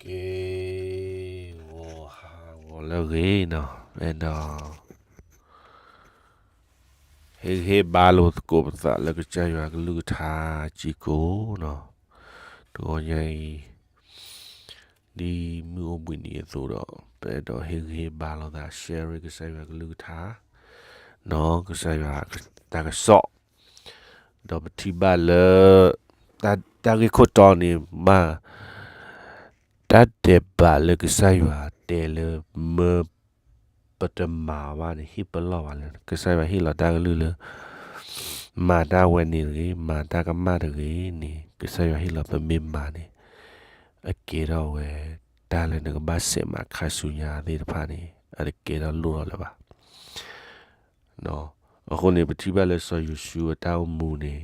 က့ၤဂီၤဟါဂီၤလၢအဂ့ၤနီၤ, အဲၣ်ဒိး ဟ့ၣ်ဂံၢ်ဟ့ၣ်ဘါလိာ်သကိးပသးလၢကစၢ်ယွၤကလုၢ်ကထါစ့ၢ်ကီးနီၤ. တဂီၤညါအံၤ ဒ်မုၢ်အိၣ်ဘှံးနံၤအသိးဒီး ပအဲၣ်ဒိးဟ့ၣ်ဂံၢ်ဟ့ၣ်ဘါလိာ်သး share ကစၢ်ယွၤကလုၢ်ကထါနီၤ, ကစၢ်ယွၤတၢ်ကစီၣ် ဒီးပထံၣ်ဘၣ်လၢ တၢ်ဂ့ၢ်ခိၣ်တီန့ၣ် ဘၣ် တၢ်ဒဲးဘးလၢကစၢ်ယွၤတဲလၢ မၢပတမၤဘၣ်န့ၣ် ဟ့ၣ်ပလီၢ်ဘၣ်လၢ ကစၢ်ယွၤဟ့ၣ်လီၤတၢ်ကလုၢ်လၢ မၤတၢ်ဝဲန့ၣ်တဂ့ၤ, မၤတၢ်ကမၣ်တဂ့ၤန့ၣ် ကစၢ်ယွၤဟ့ၣ်လီၤပမ့ၢ်မၤန့ၣ် အကဲထီၣ်ဝဲ တၢ်လၢနကဘၣ်ဆဲးမၤခါဆူညါသ့ၣ်တဖၣ်န့ၣ် အတကဲထီၣ်လိၣ်ထီၣ်လၢၤဘၣ်. အဃိန့ၣ် ပထံၣ်ဘၣ်လၢစီၤယိၤၡူအတၢ်အိၣ်မူန့ၣ်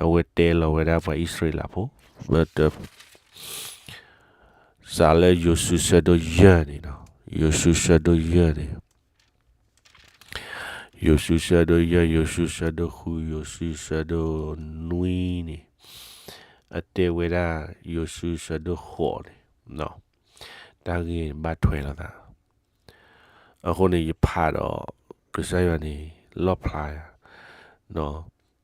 အဝဲတဲလီၤဝဲဒၣ်ပှၤအံၣ်စရ့လးဖိ ပတ စးလၢယိၤၡူဆၢဒိၣ်ယဲၢ်န့ၣ်နီၤ, ယိၤၡူဆၢဒိၣ်ယဲၢ်န့ၣ်, ယိၤၡူဆၢဒိၣ်ယဲၢ်, ယိၤၡူဆၢဒိၣ်ဃု, ယိၤၡူဆၢဒိၣ်နွံန့ၣ်, အတဲဝဲဒၣ် ယိၤၡူဆၢဒိၣ်ဃိးန့ၣ်, တၢ်ဂ့ၢ်ဘၣ်ထွဲလိာ်သး အဃိန့ၣ် ယဖးဒီး ကစၢ်ယွၤန့ၣ် လီၣ်ဖျါယၤ,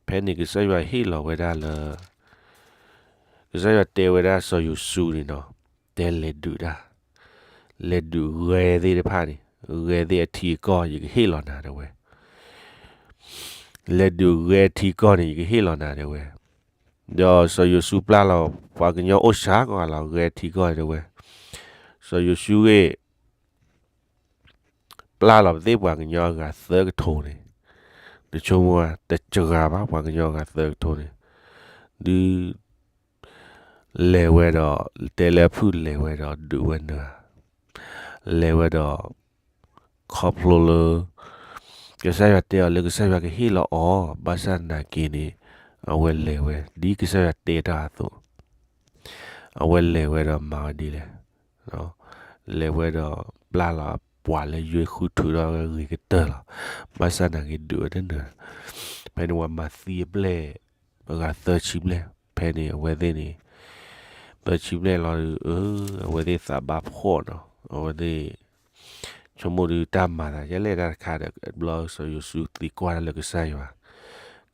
ဖဲန့ၣ်ကစၢ်ယွၤဟ့ၣ်လီၤဝဲဒၣ်လၢ ကစၢ်ယွၤတဲဝဲဒၣ်စီၤယိၤၡူန့ၣ်နီၤ, တဲလဲၤဒုးတၢ်, လဲၤဒုးဂဲၤသ့ၣ်တဖၣ်န့ၣ်, ဂဲၤသ့ၣ်အထံအကီၢ် ယကဟ့ၣ်လီၤနၤတဲဝဲ, လဲၤဒုးဂဲၤထံကီၢ်န့ၣ် ယကဟ့ၣ်လီၤနၤတဲဝဲ, ဒီးစီၤယိၤၡူပျၢ်လီၤ ပှၤကညီအိၣ်စှၤကိးဂၤလီၤ ဂဲၤထံကီၢ်တဲဝဲ, စီၤယိၤၡူဂ့ၢ် ပျၢ်လီၤပသ့ၣ်ပှၤကညီအဂၤသၢကထိန့ၣ်, နဆိကမိၣ်ဧါ တစှၤဘၣ် ပှၤကညီအဂၤသၢကထိန့ၣ်, ဒုး လဲၤဝဲဒီး တဲလၢအဖုၣ်လဲၤဝဲဒီးဒုးဝဲနၤ, လဲၤဝဲဒီး ခီဖျိလၢ ကစၢ်ယွၤတဲအီၤလၢကစၢ်ယွၤကဟ့ၣ်လီၤအီၤ ဘၣ်ဆၣ်သနာ်က့န့ၣ် အဝဲလဲၤဝဲ ဒ်ကစၢ်ယွၤတဲတၢ်အသိး, အဝဲလဲၤဝဲဒီးမၤဝဲဒ်လဲၣ် လဲၤဝဲဒီးပျၢ်လီၤပှၤလၢယွဲၢ်ဃုထူးထီၣ်ဂ့ၤကတၢၢ်လီၤ. ဘၣ်ဆၣ်သနာ်က့ဒုးဝဲတနၢၤ, ဖဲန့ၣ်ပှၤမၤသံအပျဲၢ် အဂၤသၢဆံဘျဲၣ်, ဖဲန့ၣ်အဝဲသ့ၣ်န့ၣ် သၢဆံဘျဲၣ်လီၤဒီး အဝဲသ့ၣ်သးဘၣ်ဖှီၣ်နီၤ, အဝဲသ့ၣ် ဆိကမိၣ်ဒုးတၢ်မၤသးယဲလဲၣ်တၢ်တခါဒီး ဘျီစီၤယိၤၡူသံကွၢ်တၢ်လၢကစၢ်ယွၤ,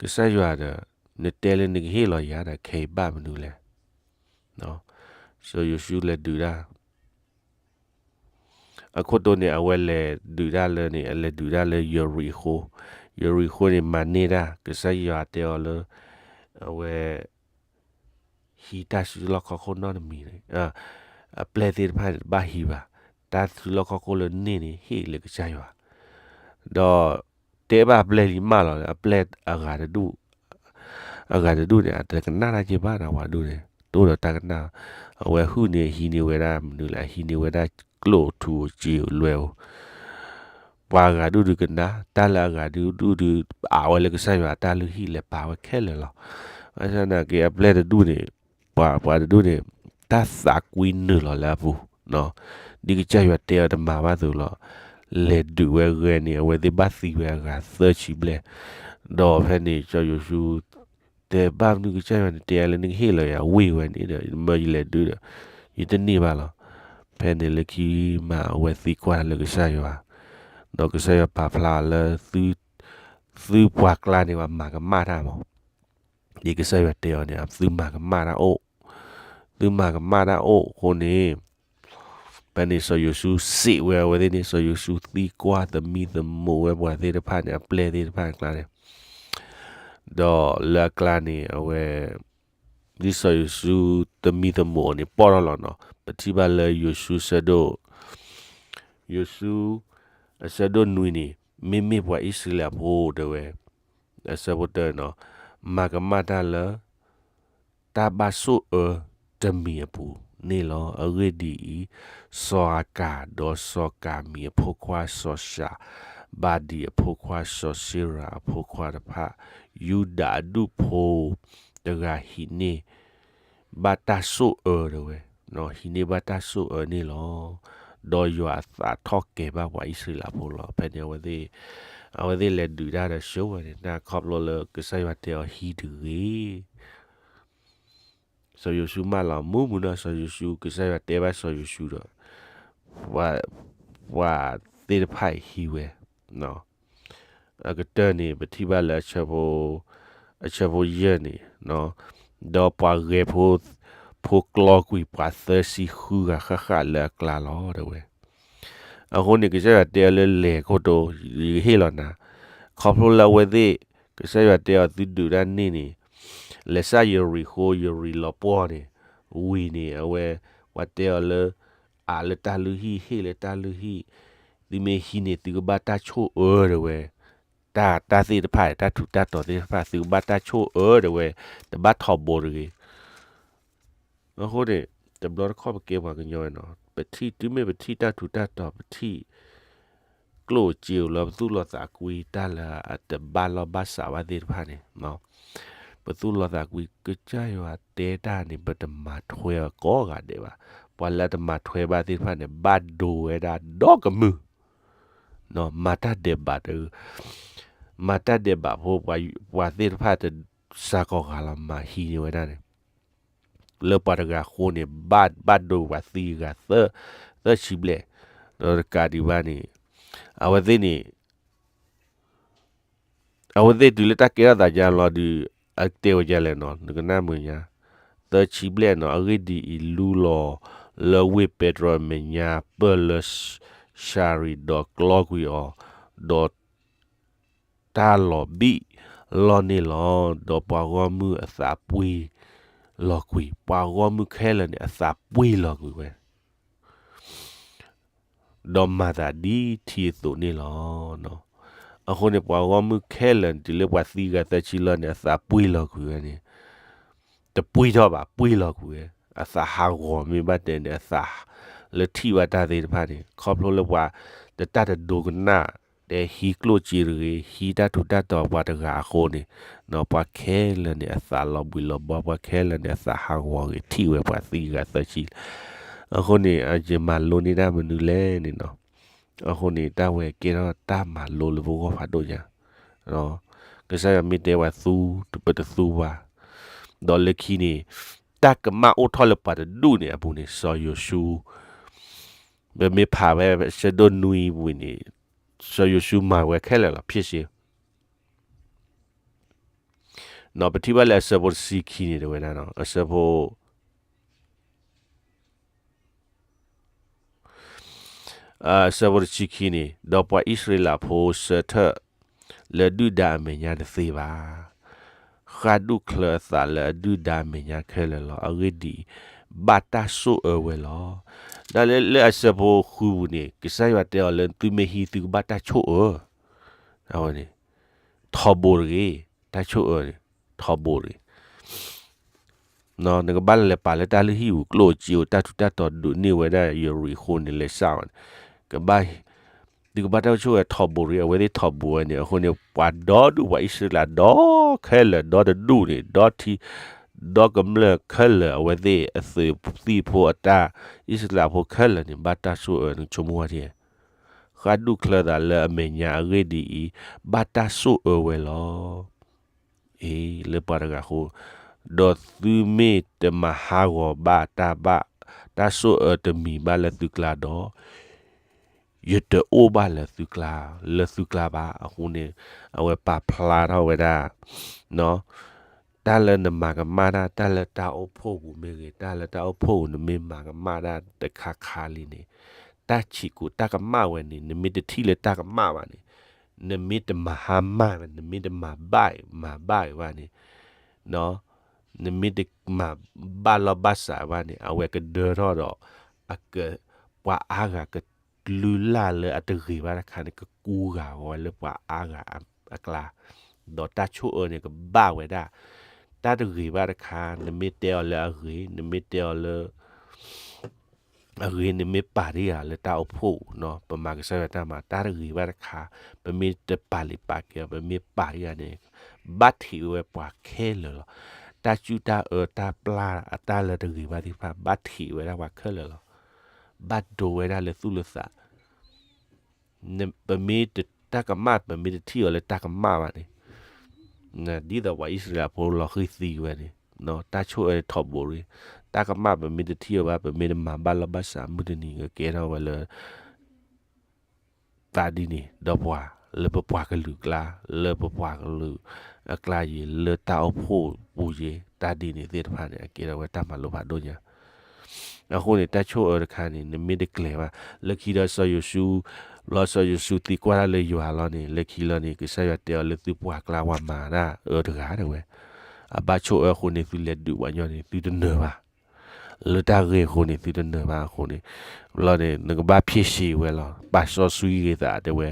ကစၢ်ယွၤဒီး နတဲလၢနကဟ့ၣ်လီၤယၤဒီး ခဲအံၤဘၣ်မနုၤလဲၣ်. စီၤယိၤၡူလဲၤဒုးတၢ် အခိၣ်တီန့ၣ် အဝဲလဲၤဒုးတၢ်လၢန့ၣ် အလဲၤဒုးတၢ်လၢယရံၤဃိ, ယရံၤဃိန့ၣ် မၤန့ၢ်တၢ် ကစၢ်ယွၤတဲအီၤလၢ အဝဲ ဟံးတၢ်စုလီၢ်ခီၣ်ခိၣ်နီတမံၤန့ၣ်, အပျဲၢ်သ့ၣ်တဖၣ်န့ၣ် တဘၣ်ဟံးဘၣ်, တၢ်စုလီၢ်ခီၣ်ခိၣ်လၢန့ၢ်န့ၣ် ဟ့ၣ်လၢကစၢ်ယွၤ, ဒီး တဲဘၣ်အပျဲၢ်လံမးလီၤ, အပျဲၢ်အဂၤတဒူၣ် အဂၤတဒူၣ်န့ၣ် အတကနၣ်တၢ်က့ၤဘၣ်ဒီးပှၤဒူၣ်န့ၣ် တအိၣ်ဒီးတၢ်ကနၣ်, အဝဲဟုၣ်န့ၣ် အဟံးန့ၢ်ဝဲဒၣ်မနုၤလဲၣ်, အဟံးန့ၢ်ဝဲဒၣ်ကျိၣ်ထူဧိၤစ့ဧိၤလွဲၢ်ဧိၤ, ပှၤအဂၤဒူၣ်ဒုးကနၣ်, တၢ်လၢအဂၤဒူၣ်ဒုး အးဝဲလၢကစၢ်ယွၤအတၢ်လုၢ်ဟံၣ်လဲၤပာ်ဝဲခဲလၢာ်လီၤ. ဘၣ်ဆၣ်သနာ်က့ အပျဲၢ်တဒူၣ်န့ၣ် ပှၤ ပှၤတဒူၣ်န့ၣ် တၢ်သးကွံနုာ်လီၤလၢအပူၤ, ဒ်ကစၢ်ယွၤတဲအီၤတမၤဘၣ်အသိးလီၤ. လဲၤဒုးဝဲဂဲၤန့ၣ် အဝဲသ့ၣ်ဘၣ်သံဝဲအဂၤသၢဆံဘျဲၣ်, ဒီးဖဲန့ၣ် စီၤယိၤၡူ တဲဘၣ်မနုၤကစၢ်ယွၤန့ၣ် တဲယၤလၢနကဟ့ၣ်လီၤယၤဝံၢ်ဝဲန့ၣ်ဒီး မၢယလဲၤဒုးဒီး ယတန့ၢ်ဘၣ်လီၤ. ဖဲန့ၣ်လၢခံမး အဝဲသံကွၢ်တၢ်လၢကစၢ်ယွၤ, ဒီးကစၢ်ယွၤပာ်ဖျါအီၤလၢ သုပှၤကျါန့ၣ် ပှၤမၤကမၣ်တၢ်မး ဒ်ကစၢ်ယွၤတဲအီၤန့ၣ် သုမၤကမၣ်တၢ်အိၣ်, သုမၤကမၣ်တၢ်အိၣ်အဃိန့ၣ်, ဖဲန့ၣ်စီၤယိၤၡူစံးဝဲအဝဲသ့ၣ်န့ၣ် စီၤယိၤၡူသံကွၢ်သမံသမိးဝဲပှၤသ့ၣ်တဖၣ်န့ၣ် အပျဲၢ်သ့ၣ်တဖၣ်အကျါန့ၣ်, ဒီးလၢအကျါန့ၣ် အဝဲ ဒ်စီၤယိၤၡူသမံသမိးအီၤန့ၣ် ပီၣ်ထီၣ်လီၤနီၤ. ပထံၣ်ဘၣ်လၢယိၤၡူဆၢဒိၣ်, ယိၤၡူ အဆၢဒိၣ်နွံန့ၣ် မ့မ့ၢ်ပှၤအံၣ်စရ့လးဖိတဲဝဲ, အဆၢဖိတၢနီၤ, မၤကမၣ်တၢ်လၢ တၢ်ဘၣ်ဆိၣ်အၢတမံၤအပူၤန့ၣ်လီၤ. အဂ့ၢ်ဒ်အံၤ, စီၤအၤကၣ် ဒီးစီၤကၤမံၤအဖိခွါ စီၤၡၤဘၤဒံးအဖိခွါ စီၤၡ့ရၤအဖိခွါတဖၣ်, ယူဒၤအဒူၣ်ဖိတဂၤဟံးန့ၢ် ဘၣ်တၢ်ဆိၣ်အၢတဲဝဲ, ဟံးန့ၢ်ဘၣ်တၢ်ဆိၣ်အၢန့ၣ်လီၤ. ဒီးယွၤအသးထီၣ်ကဲၤဘၣ်ပှၤအံၣ်စရ့လးဖိလီၤ. ဖဲန့ၣ်အဝဲသ့ၣ်, အဝဲသ့ၣ်လဲၤဒုးတၢ်ဒီး ဆှၢဝဲန့ၣ် တၢ်ခီဖျိလၢကစၢ်ယွၤတဲအီၤဟံးတဂ့ၤ. စီၤယိၤၡူမၢလီၤမူမုၢ်နီၢ် စီၤယိၤၡူ ကစၢ်ယွၤတဲဘၣ်စီၤယိၤၡူဒီး ပှၤသ့ၣ်တဖၣ်အံၤဟံးဝဲ အကတၢၢ်န့ၣ် ပထံၣ်ဘၣ်လၢအဆၢဖိယဲၢ်န့ၣ်, ဒီးပှၤဂဲၤဖိ ဖိကျီကွံာ်ပှၤသၢဆံဃုဂၤဃၣ်ဃၣ်လၢအကျါလီၤ တဲဝဲ. အဃိန့ၣ် ကစၢ်ယွၤတဲအီၤလၢလဲၤခိၣ်တိ ယကဟ့ၣ်လီၤနၤ, ခီဖျိလၢအဝဲသ့ၣ် ကစၢ်ယွၤတဲအီၤသုဒုးတၢ်န့ၣ်န့ၣ်, လဲၤစၢ်ယရံၤဃိ ယရံၤလီၤပှီၢ်န့ၣ်, ဝံၤန့ၣ် အဝဲ ပှၤတဲအီၤလၢ အးလၢတၢ်လုၢ်ဟံၣ် ဟ့ၣ်လၢတၢ်လုၢ်ဟံၣ်, သုမ့ၢ်ဟံးန့ၣ် သုကဘၣ်တၢ်ဆိၣ်အၢ တဲဝဲ, တၢ် တၢ်သ့ၣ်တဖၣ် တၢ်ထူးတၢ်တီၤသ့ၣ်တဖၣ် သုကဘၣ်တၢ်ဆိၣ်အၢ တဲဝဲ, တဘၣ်ထီဘိတဂ့ၤ. အဃိန့ၣ် တဘျီတခီၣ်ပကဲပှၤကညီဝဲနီၤ ပထံၣ် တုၤမ့ၢ်ပထံၣ်တၢ်ထူးတၢ်တီၤ ပထံၣ် ကျိၣ်စ့ဧိၤလၢပသူၣ်လီၤသးကွံတၢ်လၢအတဘၣ်လီၢ်ဘၣ်စးဘၣ်သ့ၣ်တဖၣ်န့ၣ်, ပသူၣ်လီၤသးကွံ ကစၢ်ယွၤတဲတၢ်န့ၣ် ပတမၤထွဲအီၤကိးဂၤဒဲးဘၣ်. ပှၤလၢအတမၤထွဲဘၣ်သ့ၣ်တဖၣ်န့ၣ် ဘၣ်ဒိဝဲဒၣ်ဒီကမုၢ် မၤတၢ်ဒဲးဘးတ, မၤတၢ်ဒဲးဘးဖိ ပှၤသ့ၣ်တဖၣ်တစှၤကိးဂၤလီၤ မၤဟံးန့ၢ်ဝဲဒၣ်န့ၣ်, လၢပှၤတဂၤအဃိန့ၣ် ဘၣ်ဒိပှၤသံဂၤသၢဆံဘျဲၣ်, ဒီးတကးဒံးဘၣ်န့ၣ် အဝဲသ့ၣ်န့ၣ် အဝဲသ့ၣ်တုၤလၢတၢ်ကဲထီၣ်သးယါလီၤဒီး အတဲဝဲဒ်လဲၣ်နီၤ နကနၣ်မုာ်ညါ, သၢဆံဘျဲၣ်နီၤ အဂ့ၢ်ဒ်အံၤ လူလီၤလၢဝ့ၢ်ပဲတြီအမဲာ်ညါ ပၢၢ်လၢၡၤရံၤ ဒီးကျီကွံာ်အီၤ, ဒီးတၢ်လီၤဘံၣ်လီၢ်န့ၣ်လီၤ. ဒီးပှၤဂီၢ်မုၢ်အသးပှ့ၤလီၤကွံာ်, ပှၤဂီၢ်မုၢ်ခဲလၢာ်န့ၣ် အသးပှ့ၤလီၤကွံာ်ဝဲ ဒီးမၤသးဒ်ထံအသိးန့ၣ်လီၤ. အဃိန့ၣ် ပှၤဂီၢ်မုၢ်ခဲလၢာ်န့ၣ် တုၤလၢပှၤသံဂၤသၢဆံလီၤန့ၣ် အသးပှ့ၤလီၤကွံာ်ဝဲန့ၣ်, တပှ့ၤထီၣ်ဘၣ် ပှ့ၤလီၤကွံာ်ဝဲ, အသးဟးဂီၤမ့ၢ်ဘၣ်တဲန့ၣ် အသးလၢထံၣ်ဘၣ်တၢ်သ့ၣ်တဖၣ်န့ၣ် ခီဖျိလၢပှၤတတၢ်တဒိကနၣ် တဲဟံးကျိၣ်စ့တဂ့ၤ, ဟံးတၢ်ထူးတၢ်တီၤပှၤတဂၤအဃိန့ၣ်, ပှၤခဲလၢာ်န့ၣ် အသးလီၤဘှံးလီၤဘှါ, ပှၤခဲလၢာ်န့ၣ် အသးဟးဂီၤဂ့ၤ ထံၣ်ဝဲပှၤသံဂၤသၢဆံ အဃိန့ၣ် အယမၤလိန့ၢ်တၢ်မနုၤလဲၣ်န့ၣ်နီၤ, အဃိန့ၣ် တၢ်ဝဲကဲထီၣ်တၢ်မၤလိလၢပဂီၢ်ဖးဒိၣ်ညါ, ကစၢ်ယွၤမ့ၢ်တဲဝဲသူ ပတသူဘၣ်, ဒီးလၢခံန့ၣ် တၢ်ကမၣ်အိၣ်ထီၣ်လၢပှၤတဒူၣ်န့ၣ်အပူၤန့ၣ် စီၤယိၤၡူ ပမ့ၢ်ဖးဝဲဆၢဒိၣ်နွံပူၤန့ၣ် စီၤယိၤၡူမၤဝဲခဲလၢာ်လီၤ ဖြစ်စေ နီၤ ပထံၣ်ဘၣ်လၢအဆၢဖိတဆံခံန့ၣ် တဲဝဲဒၣ်နီၤ အဆၢဖိ အဆၢဖိတဆံခံန့ၣ် ဒီးပှၤအံၣ်စရ့လးဖိဆၢထၢၣ်လၢဒုၣ်ဒါအမဲာ်ညါတသ့ဘၣ်. ဃၣ်ဒူၣ်ချၢအသးလၢအဒုၣ်ဒါအမဲာ်ညါခဲလၢာ်လီၤ. အဂ့ၢ်ဒ်အံၤ, ဘၣ်တၢ်ဆိၣ်အၢဝဲလီၤ. ဒ်လၢ လၢအဆၢဖိဃုပူၤန့ၣ် ကစၢ်ယွၤတဲအီၤလၢသုမ့ၢ်ဟံးသုကဘၣ်တၢ်ဆိၣ်အၢ အဝဲန့ၣ် ထီဘိတဂ့ၤ, တၢ်ဆိၣ်အၢန့ၣ် ထီဘိတဂ့ၤ. နကဘၣ်လဲၤပာ်လၢတၢ်လုၢ်ဟံၣ်ပူၤ ကျိၣ်စ့ဧိၤ တၢ်ထူးတၢ်တီၤဒိးန့ၢ်ဝဲဒၣ်ယရံၤဃိန့ၣ် လဲၤစၢ်ဝဲန့ၣ် ကဘၣ် သုကဘၣ်တၢ်ဆိၣ်ဝဲထီဘိတဂ့ၤ, အဝဲသ့ၣ်ထီဘိဝဲန့ၣ် အဃိန့ၣ် ပှၤဒီဒူၣ် ပှၤအံၣ်စရ့လးဒီခဲလၢာ် ဒီတဒူၣ်န့ၣ် ဒီထံ ဒီကမျၢၢ်ခဲလၢာ် အဝဲသ့ၣ်အသုးသံၣ်ဖိအတၢ် အံၣ်စရ့လးဖိခဲလၢာ်န့ၣ် ဘၣ်တၢ်ဆိၣ်အၢ နဆိကမိၣ်ဝဲဒ် ဃၣ်ဒူၣ်ချၢသးလၢအမဲာ်ညါအဂ့ၢ်ဒ်အံၤ, ဘၣ်တၢ်ဆိၣ်အၢဝဲလီၤ. အ့ လၢပှၤတဂၤဃိ, ဒီးသုမ့ၢ်တမၤဟးဂီၤဘၣ်တၢ်ဘၣ်, တၢ်ဆိၣ်အၢတမံၤဘၣ်လၢသုကျါဒီး, ယတအိၣ်ဘၣ်လၢသုကျါ, လၢသုကျါဘၣ်. အဃိန့ၣ် အဝဲပာ်ဖျါထီၣ်ဝဲဒၣ် တၢ်လၢနမၤကမၣ်တၢ် တၢ်လၢတၢ်အိၣ်ဖှိၣ်ပူၤမ့ၢ်ဂ့ၤ, တၢ်လၢတၢ်အိၣ်ဖှိၣ်ပူၤ နမ့ၢ်မၤကမၣ်တၢ်တခါခါလံန့ၣ်, တၢ်ဆံးကိးတၢ်ကမၣ်ဝဲန့ၣ် နမ့ၢ်တထံၣ်လၢတၢ်ကမၣ်ဘၣ်န့ၣ်, နမ့ၢ်တမၤဟါမၢ်, နမ့ၢ်တမၤဘၣ် မၤဘၣ်ဘၣ်န့ၣ်, နမ့ၢ်တမၤဘၣ်လီၢ်ဘၣ်စးဘၣ်န့ၣ် အဝဲကဒၢထီၣ်ဒီး အက ပှၤအါဂၤကလုၢ်လၢ်လၢအတဂ့ၤဘၣ်တခါန့ၣ် ကကူဂာ်ဝဲလၢပှၤအါဂၤအကျါ, ဒီးတၢ်ဆိၣ်အၢန့ၣ် ကဘၣ်ဝဲဒၣ် တၢ်တဂ့ၤဘၣ်တခါ နမ့ၢ်တဲအီၤလၢအဂ့ၤ, နမ့ၢ်တဲအီၤလၢ အဂ့ၤ နမ့ၢ်ပာ်တ့ၢ်ဂၤလၢတၢ်အိၣ်ဖှိၣ်နီၤ, ပမၤကစၢ်ယွၤတၢ်မၤ တၢ်တဂ့ၤဘၣ်တခါ, ပမ့ၢ်တပာ်လုၢ်ပာ်ကဲအီၤ ပမ့ၢ်ပာ်တ့ၢ်ဂၤန့ၣ် ဘၣ်ထံးဝဲပှၤခဲလၢာ်လီၤ. တၢ်စူၢ်တၢ်အၢတၢ်ပျၢ်အတၢ်လၢတဂ့ၤဘၣ်သ့ၣ်တဖၣ် ဘၣ်ထံးဝဲဒၣ်ပှၤခဲလၢာ်လီၤ. ဘၣ်ဒိဝဲဒၣ်လၢသူၣ်လၢသး ပမ့ၢ်တတၢ်ကမၣ် ပမ့ၢ်တထံၣ်အီၤလၢတၢ်ကမၣ်ဘၣ်န့ၣ်, ဒ်သိးပှၤအံၣ်စရ့လးဖိလီၤဃံၤသံဝဲန့ၣ် တၢ်ဆိၣ်အၢထီဘိရ့ၣ်, တၢ်ကမၣ်ပမ့ၢ်တထံၣ်အီၤဘၣ် ပမ့ၢ်တမၤဘၣ်လီၢ်ဘၣ်စး မုၢ်တနံၤကကဲထီၣ်ဝဲလၢ သးဒ်န့ၣ် ဒီးပှၤ လၢပပှၤကလုာ်အကျါ လၢပပှၤကလုာ်အကျါယံၤ လၢတၢ်အိၣ်ဖှိၣ်ပူၤယံၤ တၢ်ဒ်န့ၣ်သ့ၣ်တဖၣ်န့ၣ် အကဲထီၣ်ဝဲတၢ်မၤလိဖးဒိၣ်ညါ. အဃိန့ၣ် တၢ်ဆိၣ်အၢတခါန့ၣ် နမ့ၢ်တကျဲၤဘၣ် လၢခံဒီးစီၤယိၤၡူ လီၤစီၤယိၤၡူသံကွၢ်တၢ်လၢယွၤလီၤန့ၣ် လၢခံလီၤန့ၣ် ကစၢ်ယွၤတဲအီၤလၢသုပှၤကျါ ပှၤမၤတၢ်အၢတဂၤတဲဝဲ, အဘၣ်ဆိၣ်အၢအဃိန့ၣ် သုလဲၤဒုးပှၤညီန့ၣ် သုတနၢၤဘၣ် လၢတၢ်ဂ့ၢ်အဃိန့ၣ် သုတနၢၤဘၣ်အဃိန့ၣ် လီၤန့ၣ် နကဘၣ်ဖ့ၣ်ဆ့းဝဲလီၤ ပာ်စီဆှံဂ့ၤသးတဲဝဲ.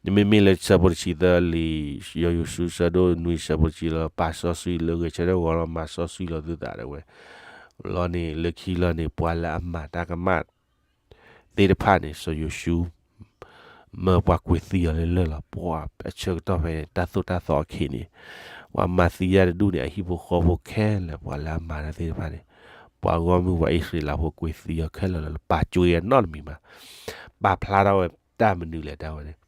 နမ့မ့ၢ်လၢဆၢဖိတဆံသၢလံာ် ယိၤယိၤၡူဆၢဒိၣ်နွံဆၢဖိတဆံလီၤ ပာ်စီဆှံလၢဂဲၤဆၢထၢၣ်ဂီၤလီၤ မၤစီဆှံလီၤသုသးတဲဝဲ. လီၤန့ၣ် လၢခံလီၤန့ၣ် ပှၤလၢအမၤတၢ်ကမၣ် သ့ၣ်တဖၣ်န့ၣ် စီၤယိၤၡူ မၢပှၤကွံာ်သံအီၤလၢလၢၢ်လီၤ. ပှၤအဆၢကတီၢ်ဖဲန့ၣ် တၢ်သိၣ်တၢ်သီအခ့န့ၣ် ပှၤမၤသံယၤတဒူၣ်န့ၣ် အဟံၣ်ဖိဃီဖိခဲလၢာ် ပှၤလၢအမၤတၢ်သ့ၣ်တဖၣ်န့ၣ် ပှၤဂီၢ်မုၢ်ပှၤအံၣ်စရ့လးဖိကွံာ်သံအီၤခဲလၢာ်လီၤ. ပာ်ကွံာ်အနီတမံၤဘၣ်. ပာ်ဖျါထီၣ်ဝဲတၢ်မနုၤလဲၣ်တဲဝဲန့ၣ်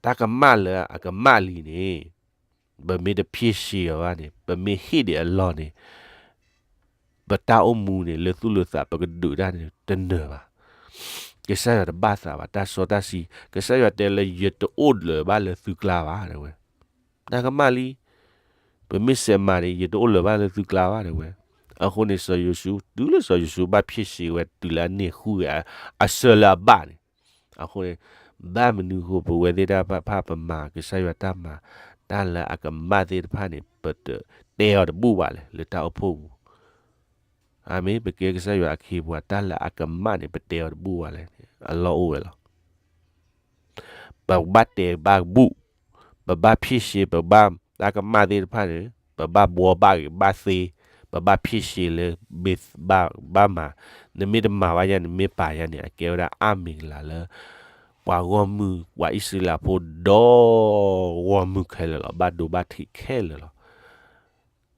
တၢ်ကမၣ်လၢအကမၣ်လံန့ၣ် ပမ့ၢ်တဖ့ၣ်ဆ့းအီၤဘၣ်န့ၣ် ပမ့ၢ်ဟ့ၣ်ဒံးအလီၢ်န့ၣ် ပတၢ်အိၣ်မူန့ၣ် လၢသူၣ်လၢသး ပကဒုးတၢ်န့ၣ် တနၢၤဘၣ်. ကစၢ်ယွၤတဘၣ်သးဘၣ် တၢ်စီတၢ်ဆှံ ကစၢ်ယွၤတဲလၢ ယတအိၣ်လၢၤဘၣ်လၢသုကျါဘၣ်တဲဝဲ. တၢ်ကမၣ်လံ ပမ့ၢ်စဲးမၤန့ၣ် ယတအိၣ်လၢၤဘၣ်လၢသုကျါဘၣ်တဲဝဲ. အဃိန့ၣ် စီၤယိၤၡူ တုၤလၢစီၤယိၤၡူဘၣ်ဖ့ၣ်ဆ့းဝဲတုၤလၢအန့ၢ်ဃုဂဲၤအဆၢလၢအဘၣ်န့ၣ် အဃိန့ၣ် ဘၣ်မနုၤအဃိ ပဝဲသ့ၣ်တဖၣ်ပမၤကစၢ်ယွၤတၢ်မၤ တၢ်လၢအကမၣ်သ့ၣ်တဖၣ်န့ၣ် ပတတဲအီၤတဘူၣ်ဘၣ်လဲၣ် လၢတၢ်အိၣ်ဖှိၣ်ပူၤ အမ့ၢ် ပကဲကစၢ်ယွၤအခ့အပှၤ တၢ်လၢအကမၣ်န့ၣ် ပတဲအီၤတဘူၣ်ဘၣ်လဲၣ်န့ၣ် အလီၢ်အိၣ်ဝဲလီၤ. ပကဘၣ်တဲဘၣ်ဘူၣ်, ပဘၣ်ဖ့ၣ်ဆ့ ပဘၣ်တၢ်ကမၣ်သ့ၣ်တဖၣ်န့ၣ် ပဘၣ်ဘှီဘၣ်ဂ့ၤဘၣ်သ့, ပဘၣ်ဖ့ၣ်ဆ့လၢ မ့ၢ်ဘၣ်မၤ, နမ့ၢ်တမၤဘၣ်ယၤ နမ့ၢ်ပာ်ယၤန့ၣ် အကဲဝဲဒၣ်အါမ့ၤကလၤလၢ ပှၤဂီၢ်မုၢ် ပှၤအံၣ်စရ့လးဖိဒီး ဂီၢ်မုၢ်ခဲလၢာ်လီၤ, ဘၣ်ဒိဘၣ်ထံးခဲလၢာ်လီၤ.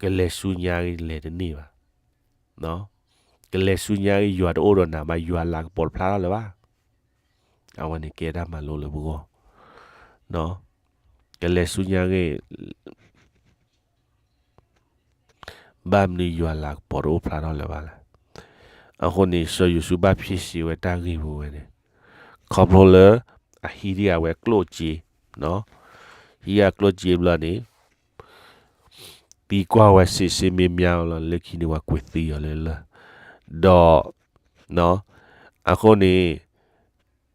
ကလဲၤဆူညါဂ့ၤလဲၤတန့ၢ်ဘၣ်. ကလဲၤဆူညါဂ့ၤ ယွၤတအိၣ်ဒီးနၤဘၣ်, ယွၤလၤကပီၤတဖျါထီၣ်လၢၤဘၣ်. အဝဲန့ၣ်ကဲတၢ်မၤလိလၢပဂီၢ်, ကလဲၤဆူညါဂ့ၤ ဘၣ်မနုၤယွၤလၤကပီၤတအိၣ်ဖျါထီၣ်လၢၤဘၣ်လဲၣ်. အဃိန့ၣ် စီၤယိၤၡူဘၣ်ဖ့ၣ်ဆ့ဝဲတၢ်ဂ့ၢ်ပူၤဝဲန့ၣ်, ခီဖျိလၢ အဟံးဒံးအဝဲကျိၣ်စ့, ဟံးဒံးအကျိၣ်စ့ဘျီန့ၣ် သံကွၢ်ဝဲစ့စ့မ့ၢ်မ့ၢ်လီၤ လၢခံန့ၣ်ပှၤကွံာ်သံအီၤလၢလၢၢ်, ဒီး အဃိန့ၣ်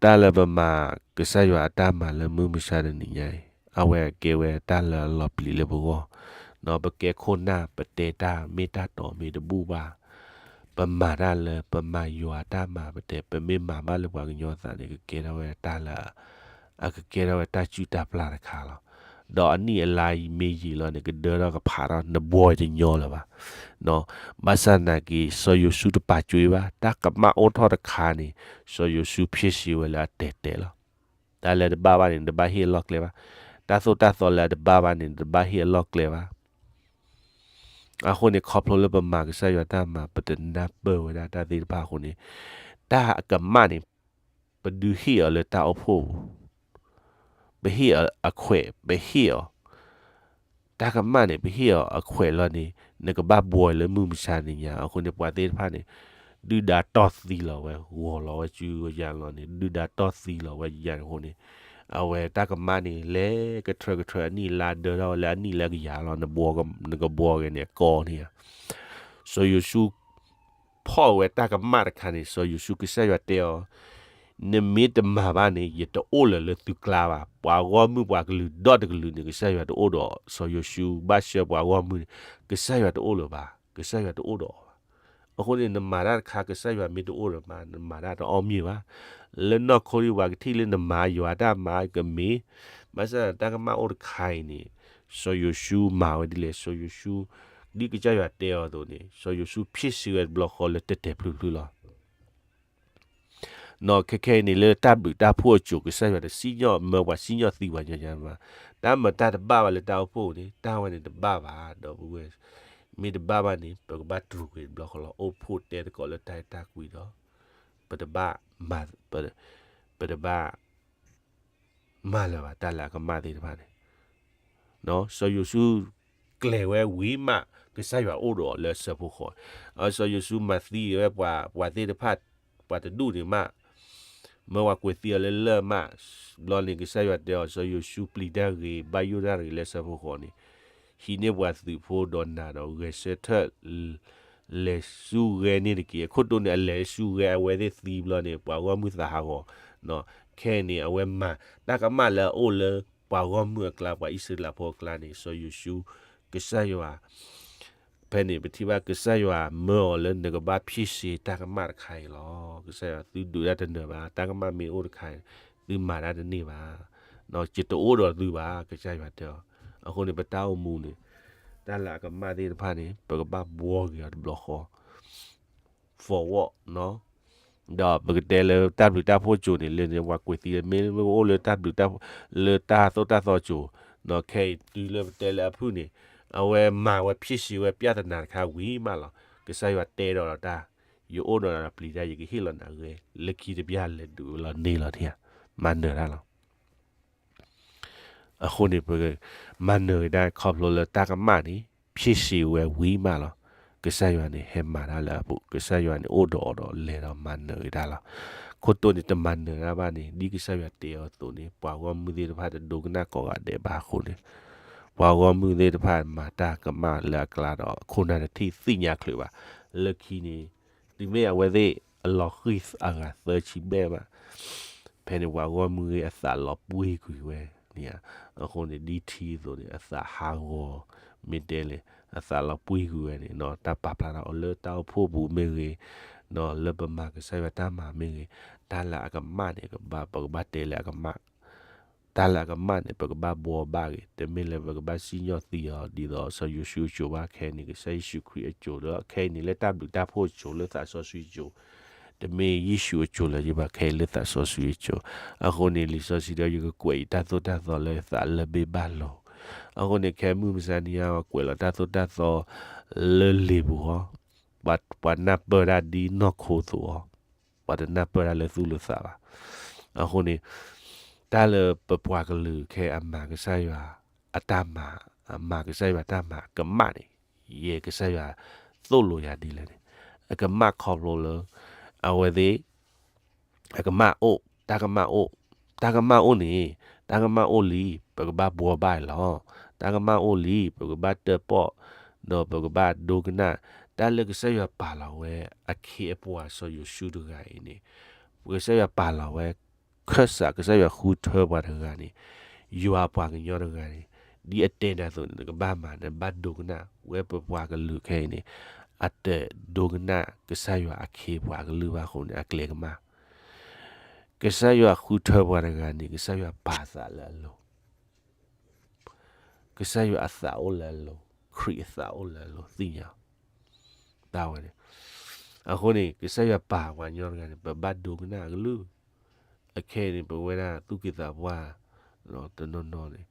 တၢ်လၢပမၤကစၢ်ယွၤအတၢ်မၤလၢမုၢ်မဆါတနံၤညါအံၤ အဝဲကဲဝဲတၢ်လၢအလီၤပျံၤလၢပဂီၢ်, ပကဲခိၣ်နၢ် ပတဲတၢ်မ့ၢ်တၢ်တီမ့ၢ်တဘူၣ်ဘၣ်, ပမၤတၢ်လၢပမၤယွၤအတၢ်မၤပတဲ ပမ့ၢ်မၤဘၣ်လၢပှၤကညီအသးန့ၣ် ကကဲထီၣ်ဝဲတၢ်လၢ အကကဲထီၣ်ဝဲတၢ်စုၣ်တၢ်ပျၢ်တခါလီၤ. ဒီးအနံၣ်အလါမ့ၢ်ယံာ်လီၤန့ၣ် ကဒၢထီၣ်ကဖးထီၣ် နဘှီတညီလၢၤဘၣ်. ဘၣ်ဆၣ်သနာ်က့ စီၤယိၤၡူတပာ်ကွံာ်ဘၣ်, တၢ်ကမၣ်အိၣ်ထီၣ်တခါန့ၣ် စီၤယိၤၡူဖ့ၣ်ဆ့ဝဲလၢအတဲာ်တဲာ်လီၤ. တၢ်လၢတဘၣ်ဘၣ်န့ၣ် နတဘၣ်ဟ့ၣ်အလီၢ်ကျဲဘၣ်. တၢ်သိၣ်တၢ်သီလၢအတဘၣ်ဘၣ်န့ၣ် နတဘၣ်ဟ့ၣ်အလီၢ်ကျဲဘၣ်. အဃိန့ၣ် ခီဖျိလၢပမၤကစၢ်ယွၤတၢ်မၤ ပတနၢ်ပၢၢ်ဝဲဒၣ်တၢ်သ့ၣ်တဖၣ်အဃိန့ၣ် တၢ်ကမၣ်န့ၣ် ပဒုးဟ့ၣ်အီၤလၢတၢ်အိၣ်ဖှိၣ်ပူၤ, ပဟ့ၣ်အီၤအခွဲး, ပဟ့ၣ်အီၤ တၢ်ကမၣ်န့ၣ် ပဟ့ၣ်အီၤအခွဲးလီၤန့ၣ် နကဘၣ်ဘှီလၢမုၢ်မဆါနံၤညါ. အဃိန့ၣ် ပှၤသ့ၣ်တဖၣ်န့ၣ် ဒုၣ်ဒါတီၢ်သံလီၤဝဲ ဂီၤလီၤဝဲစုကယၤလီၤန့ၣ် ဒုၣ်ဒါတီၢ်သံလီၤဝဲယၤန့ၣ်အဃိန့ၣ် အဝဲတၢ်ကမၣ်န့ၣ် လဲၤကထြၢကထြၢအနံၣ်အလါဒၢထီၣ်ဝဲလၢအနံၣ်လၢအကယၤလီၤ. နဘှီကဘှီက့ၤန့ၣ် အကီန့ၣ်ဧါ. စီၤယိၤၡူ ဖီၣ်ဝဲတၢ်ကမၣ်တခါန့ၣ် စီၤယိၤၡူကစၢ်ယွၤတဲအီၤ, နမ့ၢ်တမၤဘၣ်န့ၣ် ယတအိၣ်လၢၤလၢသုကျါဘၣ်. ပှၤဂီၢ်မုၢ်ပှၤကလုာ်ဒီတကလုာ်န့ၣ် ကစၢ်ယွၤတအိၣ်ဒီးစီၤယိၤၡူ, ဘၣ်ဆှၢပှၤဂီၢ်မုၢ်န့ၣ် ကစၢ်ယွၤတအိၣ်လၢၤဘၣ်, ကစၢ်ယွၤတအိၣ်ဒီးအီၤဘၣ်. အဃိန့ၣ် နမၤတၢ်တခါ ကစၢ်ယွၤမ့ၢ်တအိၣ်ဒီးမၤ နမၤတၢ်တအီၣ်မ့ၢ်ဘၣ်. လၢနီၢ်ခိဒ်ပှၤကထံၣ်လၢနမၤယွၤတၢ်မၤကမ့ၢ်, ဘၣ်ဆၣ်တၢ်ကမၣ်အိၣ်တခါအံၤန့ၣ် စီၤယိၤၡူမၤဝဲဒ်လဲၣ်, စီၤယိၤၡူ ဒ်ကစၢ်ယွၤတဲအီၤအသိးန့ၣ် စီၤယိၤၡူဖ့ၣ်ဆ့ဝဲတဘျီဃီလၢတဲာ်တဲာ်ဖျုးဖျုးလီၤ. ခဲခဲအံၤန့ၣ် လၢတၢ်ဘျုးတၢ်ဖှိၣ်အစိၤ ကစၢ်ယွၤတစံၣ်ညီၣ်မၢပှၤစံၣ်ညီၣ်သံပှၤညီညီမး, တၢ်မၤတၢ်တဘၣ်ဘၣ်လၢတၢ်အိၣ်ဖှိၣ်န့ၣ် တၢ်ဝဲန့ၣ်တဘၣ်ဘၣ်ဒီးပဝဲ, မ့ၢ်တဘၣ်ဘၣ်န့ၣ် ပကဘၣ်တြူာ်ကွံာ်တဘျီဃီလီၤ. အိၣ်ဖှိၣ်တဲသကိးလၢတၢ်အဲၣ်တၢ်ကွံဒီး ပတဘၣ်မၤ, ပတဘၣ် မၤလၢၤဘၣ်တၢ်လၢအကမၣ်သ့ၣ်တဖၣ်န့ၣ်, စီၤယိၤၡူ ကစၢ်ယွၤကျဲၤဝဲဝံၤမး ကစၢ်ယွၤအိၣ်ဒီးအီၤလၢအဆၢဖိဃီ, စီၤယိၤၡူမၤသံဝဲပှၤသ့ၣ်တဖၣ် ပှၤတဒူၣ်န့ၣ်မး မၢပှၤကွဲးသံအီၤလၢလၢၢ်မး, ဘျီန့ၣ် ကစၢ်ယွၤတဲအီၤ စီၤယိၤၡူပျံၤတၢ်ဂ့ၤ ဘၣ်ယိၣ်တၢ်ဂ့ၤလၢဆၢဖိဃီန့ၣ်, ဟံးန့ၢ်ပှၤသုးဖိဒီးနၤဒီးဂဲၤဆၢထၢၣ် လဲၤဆူဂဲၤန့ၣ်တက့ၢ်. အခိၣ်တိန့ၣ် အလဲၤဆူဂဲၤ အဝဲသ့ၣ်သံဘျီန့ၣ် ပှၤဂီၢ်မုၢ်သးဟးဂီၤ, ခဲအံၤန့ၣ် အဝဲမၤတၢ်ကမၣ်လၢအအိၣ်လၢ ပှၤဂီၢ်မုၢ်အကျါ ပှၤအံၣ်စရ့လးဖိအကျါန့ၣ် စီၤယိၤၡူ ကစၢ်ယွၤ ဖဲန့ၣ် ပထံၣ်ဘၣ်ကစၢ်ယွၤမၢအီၤလၢနကဘၣ်ဖျ့ၣ်စ့တၢ်ကမၣ်တခါအံၤလီၤ. ကစၢ်ယွၤသုဒုးတၢ်တနၢၤဘၣ်, တၢ်ကမၣ်မ့ၢ်အိၣ်တခါအံၤ သုမၤတၢ်တန့ၢ်ဘၣ်, ယတအိၣ်ဒီးသုဘၣ် ကစၢ်ယွၤတဲအီၤ. အဃိန့ၣ် ပတၢ်အိၣ်မူန့ၣ် တၢ်လၢအကမၣ်သ့ၣ်တဖၣ်န့ၣ် ပကဘၣ်ဘှီက့ၤအီၤတဘျီဃီ forward ဒီးပကတဲလၢတၢ်ဘျုးတၢ်ဖှိၣ်စိၤန့ၣ် လၢန့ၣ် ပှၤကွဲးသံ မ့ၢ်အိၣ်လၢတၢ်ဘျုးတၢ်ဖှိၣ် လၢတၢ်သိၣ်တၢ်သီစိၤ, ခဲအံၤတုၤလၢပတဲလၢအဖုၣ်န့ၣ် အဝဲမၤဝဲဖျ့ၣ်စ့ဝဲ ပြဿနာ တခါဝံၤမးလီၤ. ကစၢ်ယွၤတဲဒီးတၢ်, ယအိၣ်ဒီးနၤဒီးပျံၤတၢ် ယကဟ့ၣ်လီၤနၤဂဲၤ လၢခံတဘျီလဲၤဒုးဝဲလီၤန့ၢ်လီၤထံဧါ, မၤနၢၤတၢ်လီၤ. အဃိန့ၣ် ပမၤနၢၤက့ၤတၢ်ခီဖျိလၢတၢ်ကမၣ်န့ၣ် ဖျ့ၣ်စ့ဝဲဝံၤမးလီၤ. ကစၢ်ယွၤန့ၣ် ဟဲမၤတၢ်လၢအပူၤ, ကစၢ်ယွၤန့ၣ် အိၣ်ဒီးအီၤဒီးလဲၤဒီးမၤနၢၤက့ၤတၢ်လီၤ. ခိၣ်တိန့ၣ် တမၤနၢၤတၢ်ဘၣ်န့ၣ် ဒ်ကစၢ်ယွၤတဲအီၤအသိးန့ၣ် ပှၤဂီၢ်မုၢ်သ့ၣ်တဖၣ်တဒိကနၣ်ကိးဂၤဒဲးဘၣ်အဃိန့ၣ် ပှၤဂီၢ်မုၢ်သ့ၣ်တဖၣ်မၤတၢ်ကမၣ်လၢအကျါဒီး ခိၣ်နၢ်တထံၣ်သ့ၣ်ညါချုးဘၣ်. လၢခံန့ၣ် တုၤမ့ၢ်အဝဲသ့ၣ်အလီၤဃံၤအဂၤသၢဆံဘျဲၣ်ဘၣ် ဖဲန့ၣ် ပှၤဂီၢ်မုၢ်ဂ့ၤအသးလီၤပှံၢ်ကွံာ်ဝဲန့ၣ်ဧါ. အဃိန့ၣ် ဒ်ထံအသိးန့ၣ် အသးဟးဂီၤ မ့ၢ်တဲလဲၣ် အသးလီၤပှံၢ်ကွံာ်ဝဲန့ၣ် တၢ်ပာ်ဖျါထီၣ်အီၤလၢတၢ်အိၣ်ဖှိၣ်ပူၤမ့ၢ်ဂ့ၤ လၢပမၤကစၢ်ယွၤတၢ်မၤမ့ၢ်ဂ့ၤ တၢ်လၢအကမၣ်န့ၣ် ပကဘၣ်တဲလၢအကမၣ် တၢ်လၢအကမၣ်န့ၣ် ပကဘၣ်ဘှီဘၣ်ဂ့ၤ တမ့ၢ်လၢပကဘၣ်စံၣ်ညီၣ်သံအီၤ ဒ်သိးစီၤယိၤၡူအစိၤဘၣ် ခဲအံၤန့ၣ် ကစၢ်ယ့ၣ်ၡူးခရံာ်အစိၤဒီး ခဲအံၤန့ၣ် လၢတၢ်ဘျုးတၢ်ဖှိၣ်အစိၤ လၢသးစီဆှံအစိၤ တမ့ၢ်ယ့ၣ်ၡူးအစိၤလၢၤဘၣ် ခဲအံၤလၢသးစီဆှံအစိၤ. အဃိန့ၣ် လံာ်စီဆှံတဲ ယကကွဲးအံၤတၢ်သိၣ်တၢ်သီလၢသးလၢဘ့ၣ်ဘၣ်လိၤ. အဃိန့ၣ် ခဲမုၢ်မဆါနံၤညါ ပှၤကွဲးလီၤတၢ်သိၣ်တၢ်သီလၢလံာ်ပူၤဃီ ပှၤနၢ်ပၢၢ်တၢ်ဒ်နီၢ်ခိအသိးအီၤ ပှၤတနၢ်ပၢၢ်တၢ်လၢသူၣ်လၢသးဘၣ်. အဃိန့ၣ် တၢ်လၢပပှၤကလုာ်ခဲအံၤအမၤကစၢ်ယွၤအတၢ်မၤ, အမၤကစၢ်ယွၤတၢ်မၤကမၣ်န့ၣ် ယဲကစၢ်ယွၤသိၣ်လိယၤဒ်လဲၣ်န့ၣ် အကမၣ်ခီဖျိလၢ အဝဲသ့ၣ် အကမၣ်အိၣ်, တၢ်ကမၣ်အိၣ်, တၢ်ကမၣ်အိၣ်န့ၣ် တၢ်ကမၣ်အိၣ်လံ ပကဘၣ်ဘှီဘၣ်လီၤ. တၢ်ကမၣ်အိၣ်လံ ပကဘၣ်တၢၣ်ပီၣ် ဒီးပကဘၣ်ဒိကနၣ် တၢ်လၢကစၢ်ယွၤပာ်လီၤဝဲအခ့အပှၤစီၤယိၤၡူတဂၤအံၤန့ၣ် ကစၢ်ယွၤပာ်လီၤဝဲ ခၢၣ်စး ကစၢ်ယွၤဃုထၢပှၤတဂၤန့ၣ် ယွၤအပှၤကညီတဂၤန့ၣ် ဒ်အတဲနၤအသိးန့ၣ် နကဘၣ်မၤ နဘၣ်ဒိကနၣ် ဝဲပပှၤကလုာ်ခဲအံၤန့ၣ် အတဒိကနၣ်ကစၢ်ယွၤအခ့အပှၤအကလုၢ်ဘၣ်အဃိန့ၣ် အကျဲကမၣ် ကစၢ်ယွၤဃုထၢပှၤတဂၤန့ၣ် ကစၢ်ယွၤပာ်သးလၢအလိၤ ကစၢ်ယွၤအသးအိၣ်လၢအလိၤ, ခရံာ်အသးအိၣ်လၢအလိၤ သ့ၣ်ညါ တၢ်ဝဲန့ၣ်. အဃိန့ၣ် ကစၢ်ယွၤပာ်ပှၤကညီတဂၤန့ၣ် ပဘၣ်ဒိကနၣ်အကလုၢ်, အခဲအံၤန့ၣ် ပဝဲဒၣ်သူၣ်က့သးပှၢ် တနီၤနီၤန့ၣ်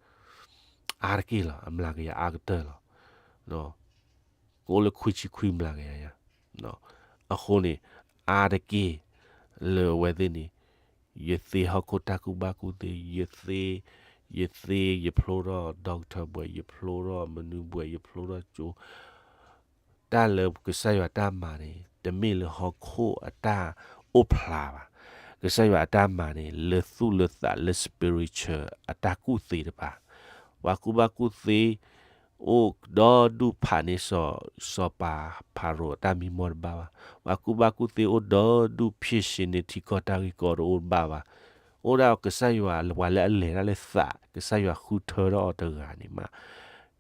အါတက့ၢ်လီၤ, အမျးကယၤအါကတၢၢ်လီၤ. ကအိၣ်လၢခွံဆံခွံမျးကယၤယၤ, အဃိန့ၣ် အါတက့ၢ်လၢအဝဲသ့ၣ်န့ၣ် ယသ့ဟီၣ်ခိၣ်တၢ်ကူၣ်ဘၣ်ကူၣ်သ့, ယသ့, ယသ့ ယဖျိထီၣ် doctor ဘှဲး, ယဖျိထီၣ်မနုၤဘှဲး, ယဖျိထီၣ်ကၠိ, တၢ်လၢကစၢ်ယွၤတၢ်မၤန့ၣ် တမ့ၢ်လၢဟီၣ်ခိၣ်အတၢ်အိၣ်ဖျါဘၣ်. ကစၢ်ယွၤအတၢ်မၤန့ၣ် လၢသူၣ်လၢသးလၢ spiritual အတၢ်ကူၣ်သ့တဖၣ်, ပှၤကူၣ်ဘၣ်ကူၣ်သ့ အိၣ်ဒီဒူၣ်ဖးန့ၢ်စီၤ, စီၤပၤဖၤရိၤအတၢ်မံမီၢ်တဘၣ်ဘၣ်. ပှၤကူၣ်ဘၣ်ကူၣ်သ့အိၣ်ဒီဒူၣ်ဖျ့ၣ်စ့န့ၢ်ထံကီၢ်တၢ်ဂ့ၢ်ကီတအိၣ်ဘၣ်ဘၣ်. အိၣ်ဒၣ်ကစၢ်ယွၤပှၤလၢအလဲၤတၢ်လၢသး, ကစၢ်ယွၤဃုထၢထီၣ်အီၤတဂၤန့ၣ်မး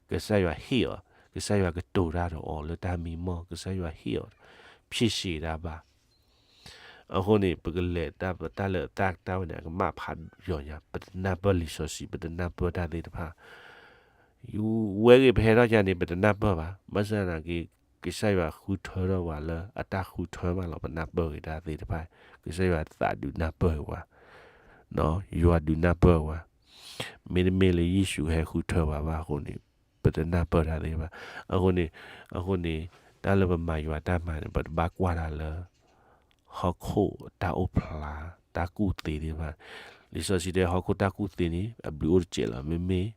ကစၢ်ယွၤဟ့ၣ်အီၤ, ကစၢ်ယွၤကတိၤတၢ်ဒီးအီၤလၢတၢ်မံမီၢ်, ကစၢ်ယွၤဟ့ၣ်အီၤ, ဖျ့ၣ်စ့တၢ်ဘၣ်. အဃိန့ၣ် ပကလဲၤတၢ်လၢတၢ်တၢ်ဝဲန့ၣ် အကမၣ်ဖးယိာ်ညါ, ပတနၢ်ပၢၢ်လံာ်စီဆှံ, ပတနၢ်ပၢၢ်တၢ်သ့ၣ်တဖၣ် ဝဲဂ့ၤပဟဲထီၣ်ကန့ၣ် ပတနၢ်ပၢၢ်ဘၣ်. ဘၣ်ဆၣ်သနာ်က့ ကစၢ်ယွၤဃုထၢထီၣ်ပှၤလၢအတၢ်ဃုထၢမးလီၤ, ပနၢ်ပၢၢ်ဂ့ၤတၢ်သ့ၣ်တဖၣ်, ကစၢ်ယွၤသးဒုးနၢ်ပၢၢ်ဂ့ၤပှၤ, ယွၤဒုးနၢ်ပၢၢ်ပှၤ, မ့တမ့ၢ်လၢယ့ၣ်ၡူးဟဲဃုထၢပှၤဘၣ်အဃိန့ၣ် ပတနၢ်ပၢၢ်တၢ်သ့ၣ်တဖၣ်. အဃိန့ၣ်, အဃိန့ၣ် တၢ်လၢပမၤယွၤတၢ်မၤန့ၣ် ပတဘၣ်ကွၢ်တၢ်လၢ ဟီၣ်ခိၣ်တၢ်အိၣ်ဖျါ, တၢ်ကူၣ်သ့သ့ၣ်တဖၣ်. လံာ်စီဆှံတဲ ဟီၣ်ခိၣ်တၢ်ကူၣ်သ့န့ၣ် အဘျုးအိၣ်တစဲးလီၤ. မ့မ့ၢ်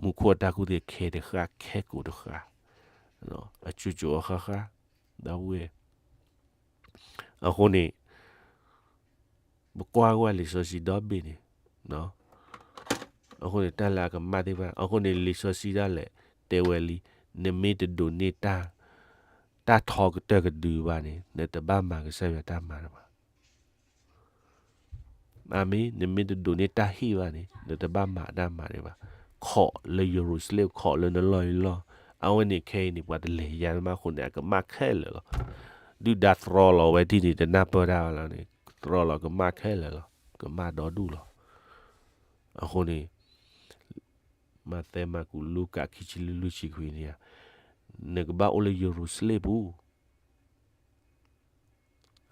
မူခိၣ်အတၢ်ကူၣ်သ့ခဲတဃၣ် ခဲကိာ်တဃၣ်, အကၠိကၠိအဃၣ်ဃၣ်, ဒီပုၢ်ဝဲၢ်, အဃိန့ၣ် ပကွၢ်ကွၢ်လံာ်စီဆှံဒီဘ့ၣ်န့ၣ်, အဃိန့ၣ် တၢ်လၢအကမၣ်သ့ၣ်တဖၣ် အဃိန့ၣ် လံာ်စီဆှံဒၣ်လဲာ် တဲဝဲလံ, နမ့ၢ်တဒိးန့ၢ်တၢ် တၢ်ထီကတၢၢ်ကဒုဘၣ်န့ၣ် နတဘၣ်မၤကစၢ်ယွၤတၢ်မၤတဘၣ်. အၤမ့ၣ်, နမ့ၢ်တဒိးန့ၢ်တၢ်ဟ့ၣ်ဘၣ်န့ၣ် နတဘၣ်မၤတၢ်မၤတဘၣ်. ခိးလၢယရူၤၡလ့ၣ် ခိးလၢနလီၢ်အလီၢ်, အဝဲန့ၣ်ခဲအံၤန့ၣ် ပှၤတလဲၤယါမးအဃိန့ၣ် အကမၣ်ခဲလၢာ်လီၤ. ဒုၣ်ဒါတြီလီၤဝဲဒၣ်န့ၣ် တနၢ်ပၢၢ်တၢ်ဘၣ်လီၤန့ၣ် တြီလီၤကမၣ်ခဲလၢာ်လီၤ. ကမၣ်ဒီဒူၣ်လီၤ. အဃိန့ၣ် မးသဲ မၢ်ကူး လူၤကၣ် ခံဆံလွံၢ် လွံၢ်ဆံခွံန့ၣ်, နကဘၣ်အိၣ်လၢယရူၤၡလ့ၣ်ပူၤ.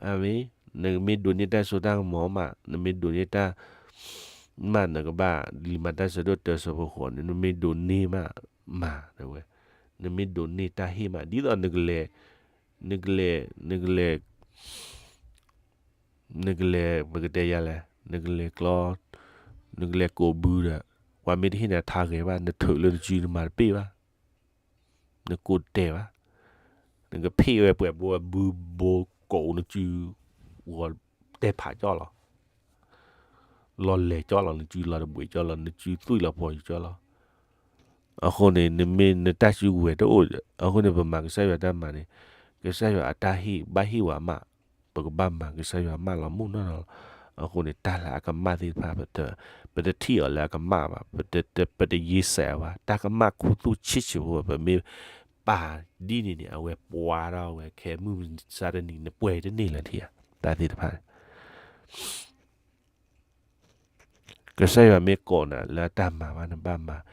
အၤမ့ၣ်, နမ့ၢ်ဒိးန့ၢ်တၢ်စိတၢ်ကမီၤမး, နမ့ၢ်ဒိးန့ၢ်တၢ် မး နကဘၣ်, လံာ်မၤတၢ်ဆၢဒိၣ်တၢဆၢဖိဃိးန့ၣ် နမ့ၢ်ဒိးန့ၢ်မး, မၤဝဲ, နမ့ၢ်ဒိးန့ၢ်တၢ်ဟ့ၣ်မး ဒ်သိးနကလဲၤ, နကလဲၤ, နကလဲၤ, နကလဲၤ ပကတဲယၤလဲၣ်, နကလဲၤကျီ, နကလဲၤကိးဘုဒီး ပှၤမ့ၢ်တဟ့ၣ်နၤထါဂဲၤဘၣ် နထုးလၢနစုနမၤတပ့ၢ်ဘၣ်, နကိးတတဲာ်ဘၣ်, နကဖ့ၣ်ဝဲပှဲၤဘိဘုဘိကိးနစု, ဂီၤတဲဖးကၠီလီၤ, လီၤလဲၤကၠီလီၤ နစုလီၤတဘှံးကၠီလီၤ နစုသွံၣ်လီၤပှီၤယူၤကၠီလီၤ. အဃိန့ၣ် နမ့ၢ်နတၢ်စုကဝဲၤတအိၣ်, အဃိန့ၣ် ပမၤကစၢ်ယွၤတၢ်မၤန့ၣ်, ကစၢ်ယွၤအတၢ်ဟ့ၣ်ဘၣ်ဟ့ၣ်ဝဲမး, ပကဘၣ်မၤကစၢ်ယွၤမးလီၤမုၢ်နီၢ်နီၢ်လီၤ. အဃိန့ၣ် တၢ်လၢအကမၣ်သ့ၣ်တဖၣ် ပတထံၣ်အီၤလၢအကမၣ်ဘၣ်, ပတယ့စဲးအီၤဘၣ်, တၢ်ကမၣ်ခူသူၣ်ဆံးဆံးဖိ ပမ့ၢ်ပာ်ဒ်န့ၣ်န့ၣ် အဝဲပှၤဒီးဝဲခဲမုၢ်မဆါတနံၤ နပှဲၤတန့ၢ်လၢၤထံဧါ, တၢ်သ့ၣ်တဖၣ်န့ၣ် ကစၢ်ယွၤမ့ၢ်ကိးနၤလၢအတၢ်မၤဘၣ် နဘၣ်မၤ, ဒ်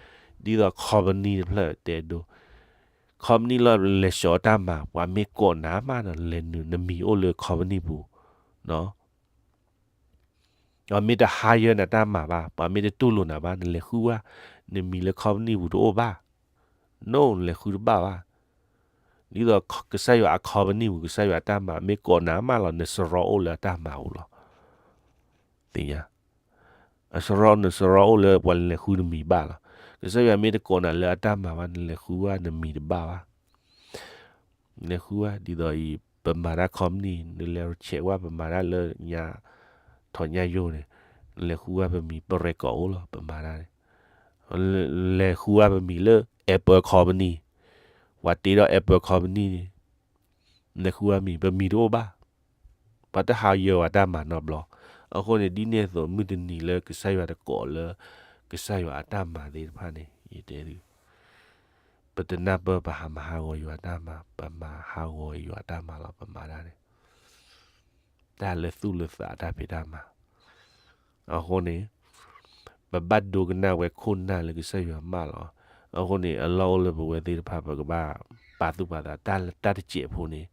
သိး company တဖျၢၣ်တဲဒိ, company လၢလဲၤဆှီတၢ်မၤ ပှၤမ့ၢ်ကိးနၤမး နလဲၤနုာ် နမံၤအိၣ်လၢ company ပူၤ, ပှၤမ့ၢ်တ hire နၤတၢ်မၤဘၣ်, ပှၤမ့ၢ်တတူၢ်လိာ်နၤဘၣ် နလဲၤဃုဝဲ, နမံၤလၢ company ပူၤတအိၣ်ဘၣ်, no နလဲၤဃုတဘၣ်ဘၣ်. ဒ်သိးကစၢ်ယွၤအ company ပူၤ ကစၢ်ယွၤအတၢ်မၤ မ့ၢ်ကိးနၤမးလီၤ နစရီအိၣ်လၢအတၢ်မၤပူၤလီၤ. သ့ၣ်ညါ, အစရီ နစရီအိၣ်လၢပှၤလဲၤဃုနမံၤဘၣ်လီၤ. ကစၢ်ယွၤမ့ၢ်တကိးနၤလၢအတၢ်မၤဘၣ် နလဲၤဃုဝဲနမံၤတဘၣ်ဘၣ်. နလဲၤဃုဝဲ ဒ်သိးအံၤ ပမၤတၢ် company နလဲၤဆဲးဝဲ ပမၤတၢ်လၢညါ ထီၣ်ညါယိန့ၣ်, နလဲၤဃုဝဲပမံၤ ပရဲၣ်ကီၢ်အိၣ်လီၤ ပမၤတၢ်န့ၣ်, လဲၤဃုဝဲပမံၤလၢ Apple company, ပှၤတ့ထီၣ် Apple company န့ၣ်, နလဲၤဃုဝဲမံၤ ပမံၤတအိၣ်ဘၣ်. ပှၤတ hire ဝဲတၢ်မၤနီတဘျီ. အဃိန့ၣ် ဒ်န့ၣ်အသိး မုၢ်တနံၤလၢကစၢ်ယွၤတကိးလၢ ကစၢ်ယွၤအတၢ်မၤသ့ၣ်တဖၣ်န့ၣ် ယတဲသု, ပတနၢ်ပၢၢ်ပဟးမၤဟးဂီၤယွၤတၢ်မၤ, ပမၤဟးဂီၤယွၤတၢ်မၤလီၤ ပမၤတၢ်န့ၣ် တၢ်လၢသူၣ်လၢသးတၢ်ဖံးတၢ်မၤ. အဃိန့ၣ် ပဘၣ်ဒိကနၣ်ဝဲခိၣ်နၢ်လၢကစၢ်ယွၤမၢလီၤ. အဃိန့ၣ် အလီၢ်အိၣ်လၢပဝဲသ့ၣ်တဖၣ် ပကဘၣ်ပာ်သူၣ်ပာ်သး တၢ်လၢတၢ်တစဲးဖိန့ၣ်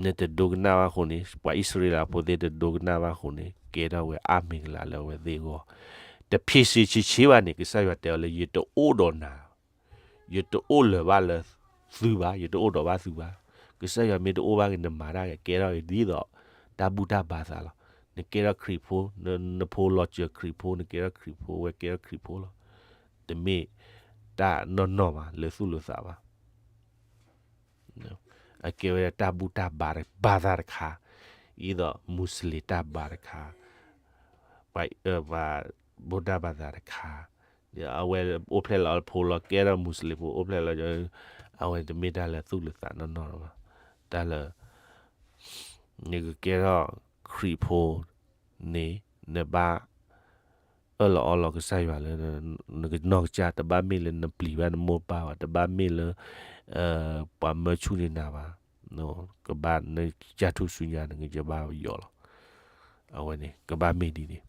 နတဒိကနၣ်ဘၣ်အဃိန့ၣ် ပှၤအံၣ်စရ့လးဖိသ့ၣ်တဒိကနၣ်ဘၣ်အဃိန့ၣ် ကဲထီၣ်ဝဲအါမ့ၢ်ကလးလၢအဝဲသ့ၣ်အဂီၢ်, တဖံးစ့ဆံးဆ့ဘၣ်န့ၣ် ကစၢ်ယွၤတဲအီၤလၢ ယတအိၣ်ဒီးနၤ, ယတအိၣ်လၢၤဘၣ်လၢသုဘၣ်, ယတအိၣ်ဒီးဘၣ်သုဘၣ်. ကစၢ်ယွၤမ့ၢ်တအိၣ်ဘၣ်က့ၤ နမၤတၢ်ကဲထီၣ်ဒ်သိး တၢ်ဘူၣ်တၢ်ဘါသးလီၤ. နကဲထီၣ်ခရံာ်ဖိ, နဖိလီၤစၢၤခရံာ်ဖိ, နကဲထီၣ်ခရံာ်ဖိ ဝဲကဲထီၣ်ခရံာ်ဖိလီၤ. တမ့ၢ်တၢ်နီၢ်နီၢ်ဘၣ် လၢသူၣ်လၢသးဘၣ်. အကဲဝဲဒၣ်တၢ်ဘူၣ်တၢ်ဘါဘါသးတခါ, ဒ်သိး မူစလ့ၣ်တၢ်ဘါတခါ, ပှၤ ပှၤဘူၣ်တၢ်ဘါသးတခါ, အဝဲအိၣ်ဖျဲၣ်လီၤဖိလီၤ ကဲထီၣ်မူစလ့ၣ်ဖိ အိၣ်ဖျဲၣ်လီၤ, အဝဲတမ့ၢ်တၢ်လၢသူၣ်လၢသးနီၢ်နီၢ်လီၤဘၣ်. တၢ်လၢ နကကဲထီၣ်ခရံာ်ဖိန့ၣ် နဘၣ် အၢၣ်လီၤအီလီၤကစၢ်ယွၤလၢ နကနီၢ်ကစၢ် တဘၣ်မ့ၢ်လၢနပျံၤဘၣ်နမိၢ်ပၢ်ဘၣ်, တဘၣ်မ့ၢ်လၢ ပှၤမၢဆူၣ်န့ၢ်နၤဘၣ်, ကဘၣ်နကစၢ်ထူၣ်စုညါ နကစၢ်ဘၣ်ယိာ်လီၤ. အဝဲန့ၣ် ကဘၣ်မ့ၢ်ဒ်န့ၣ်.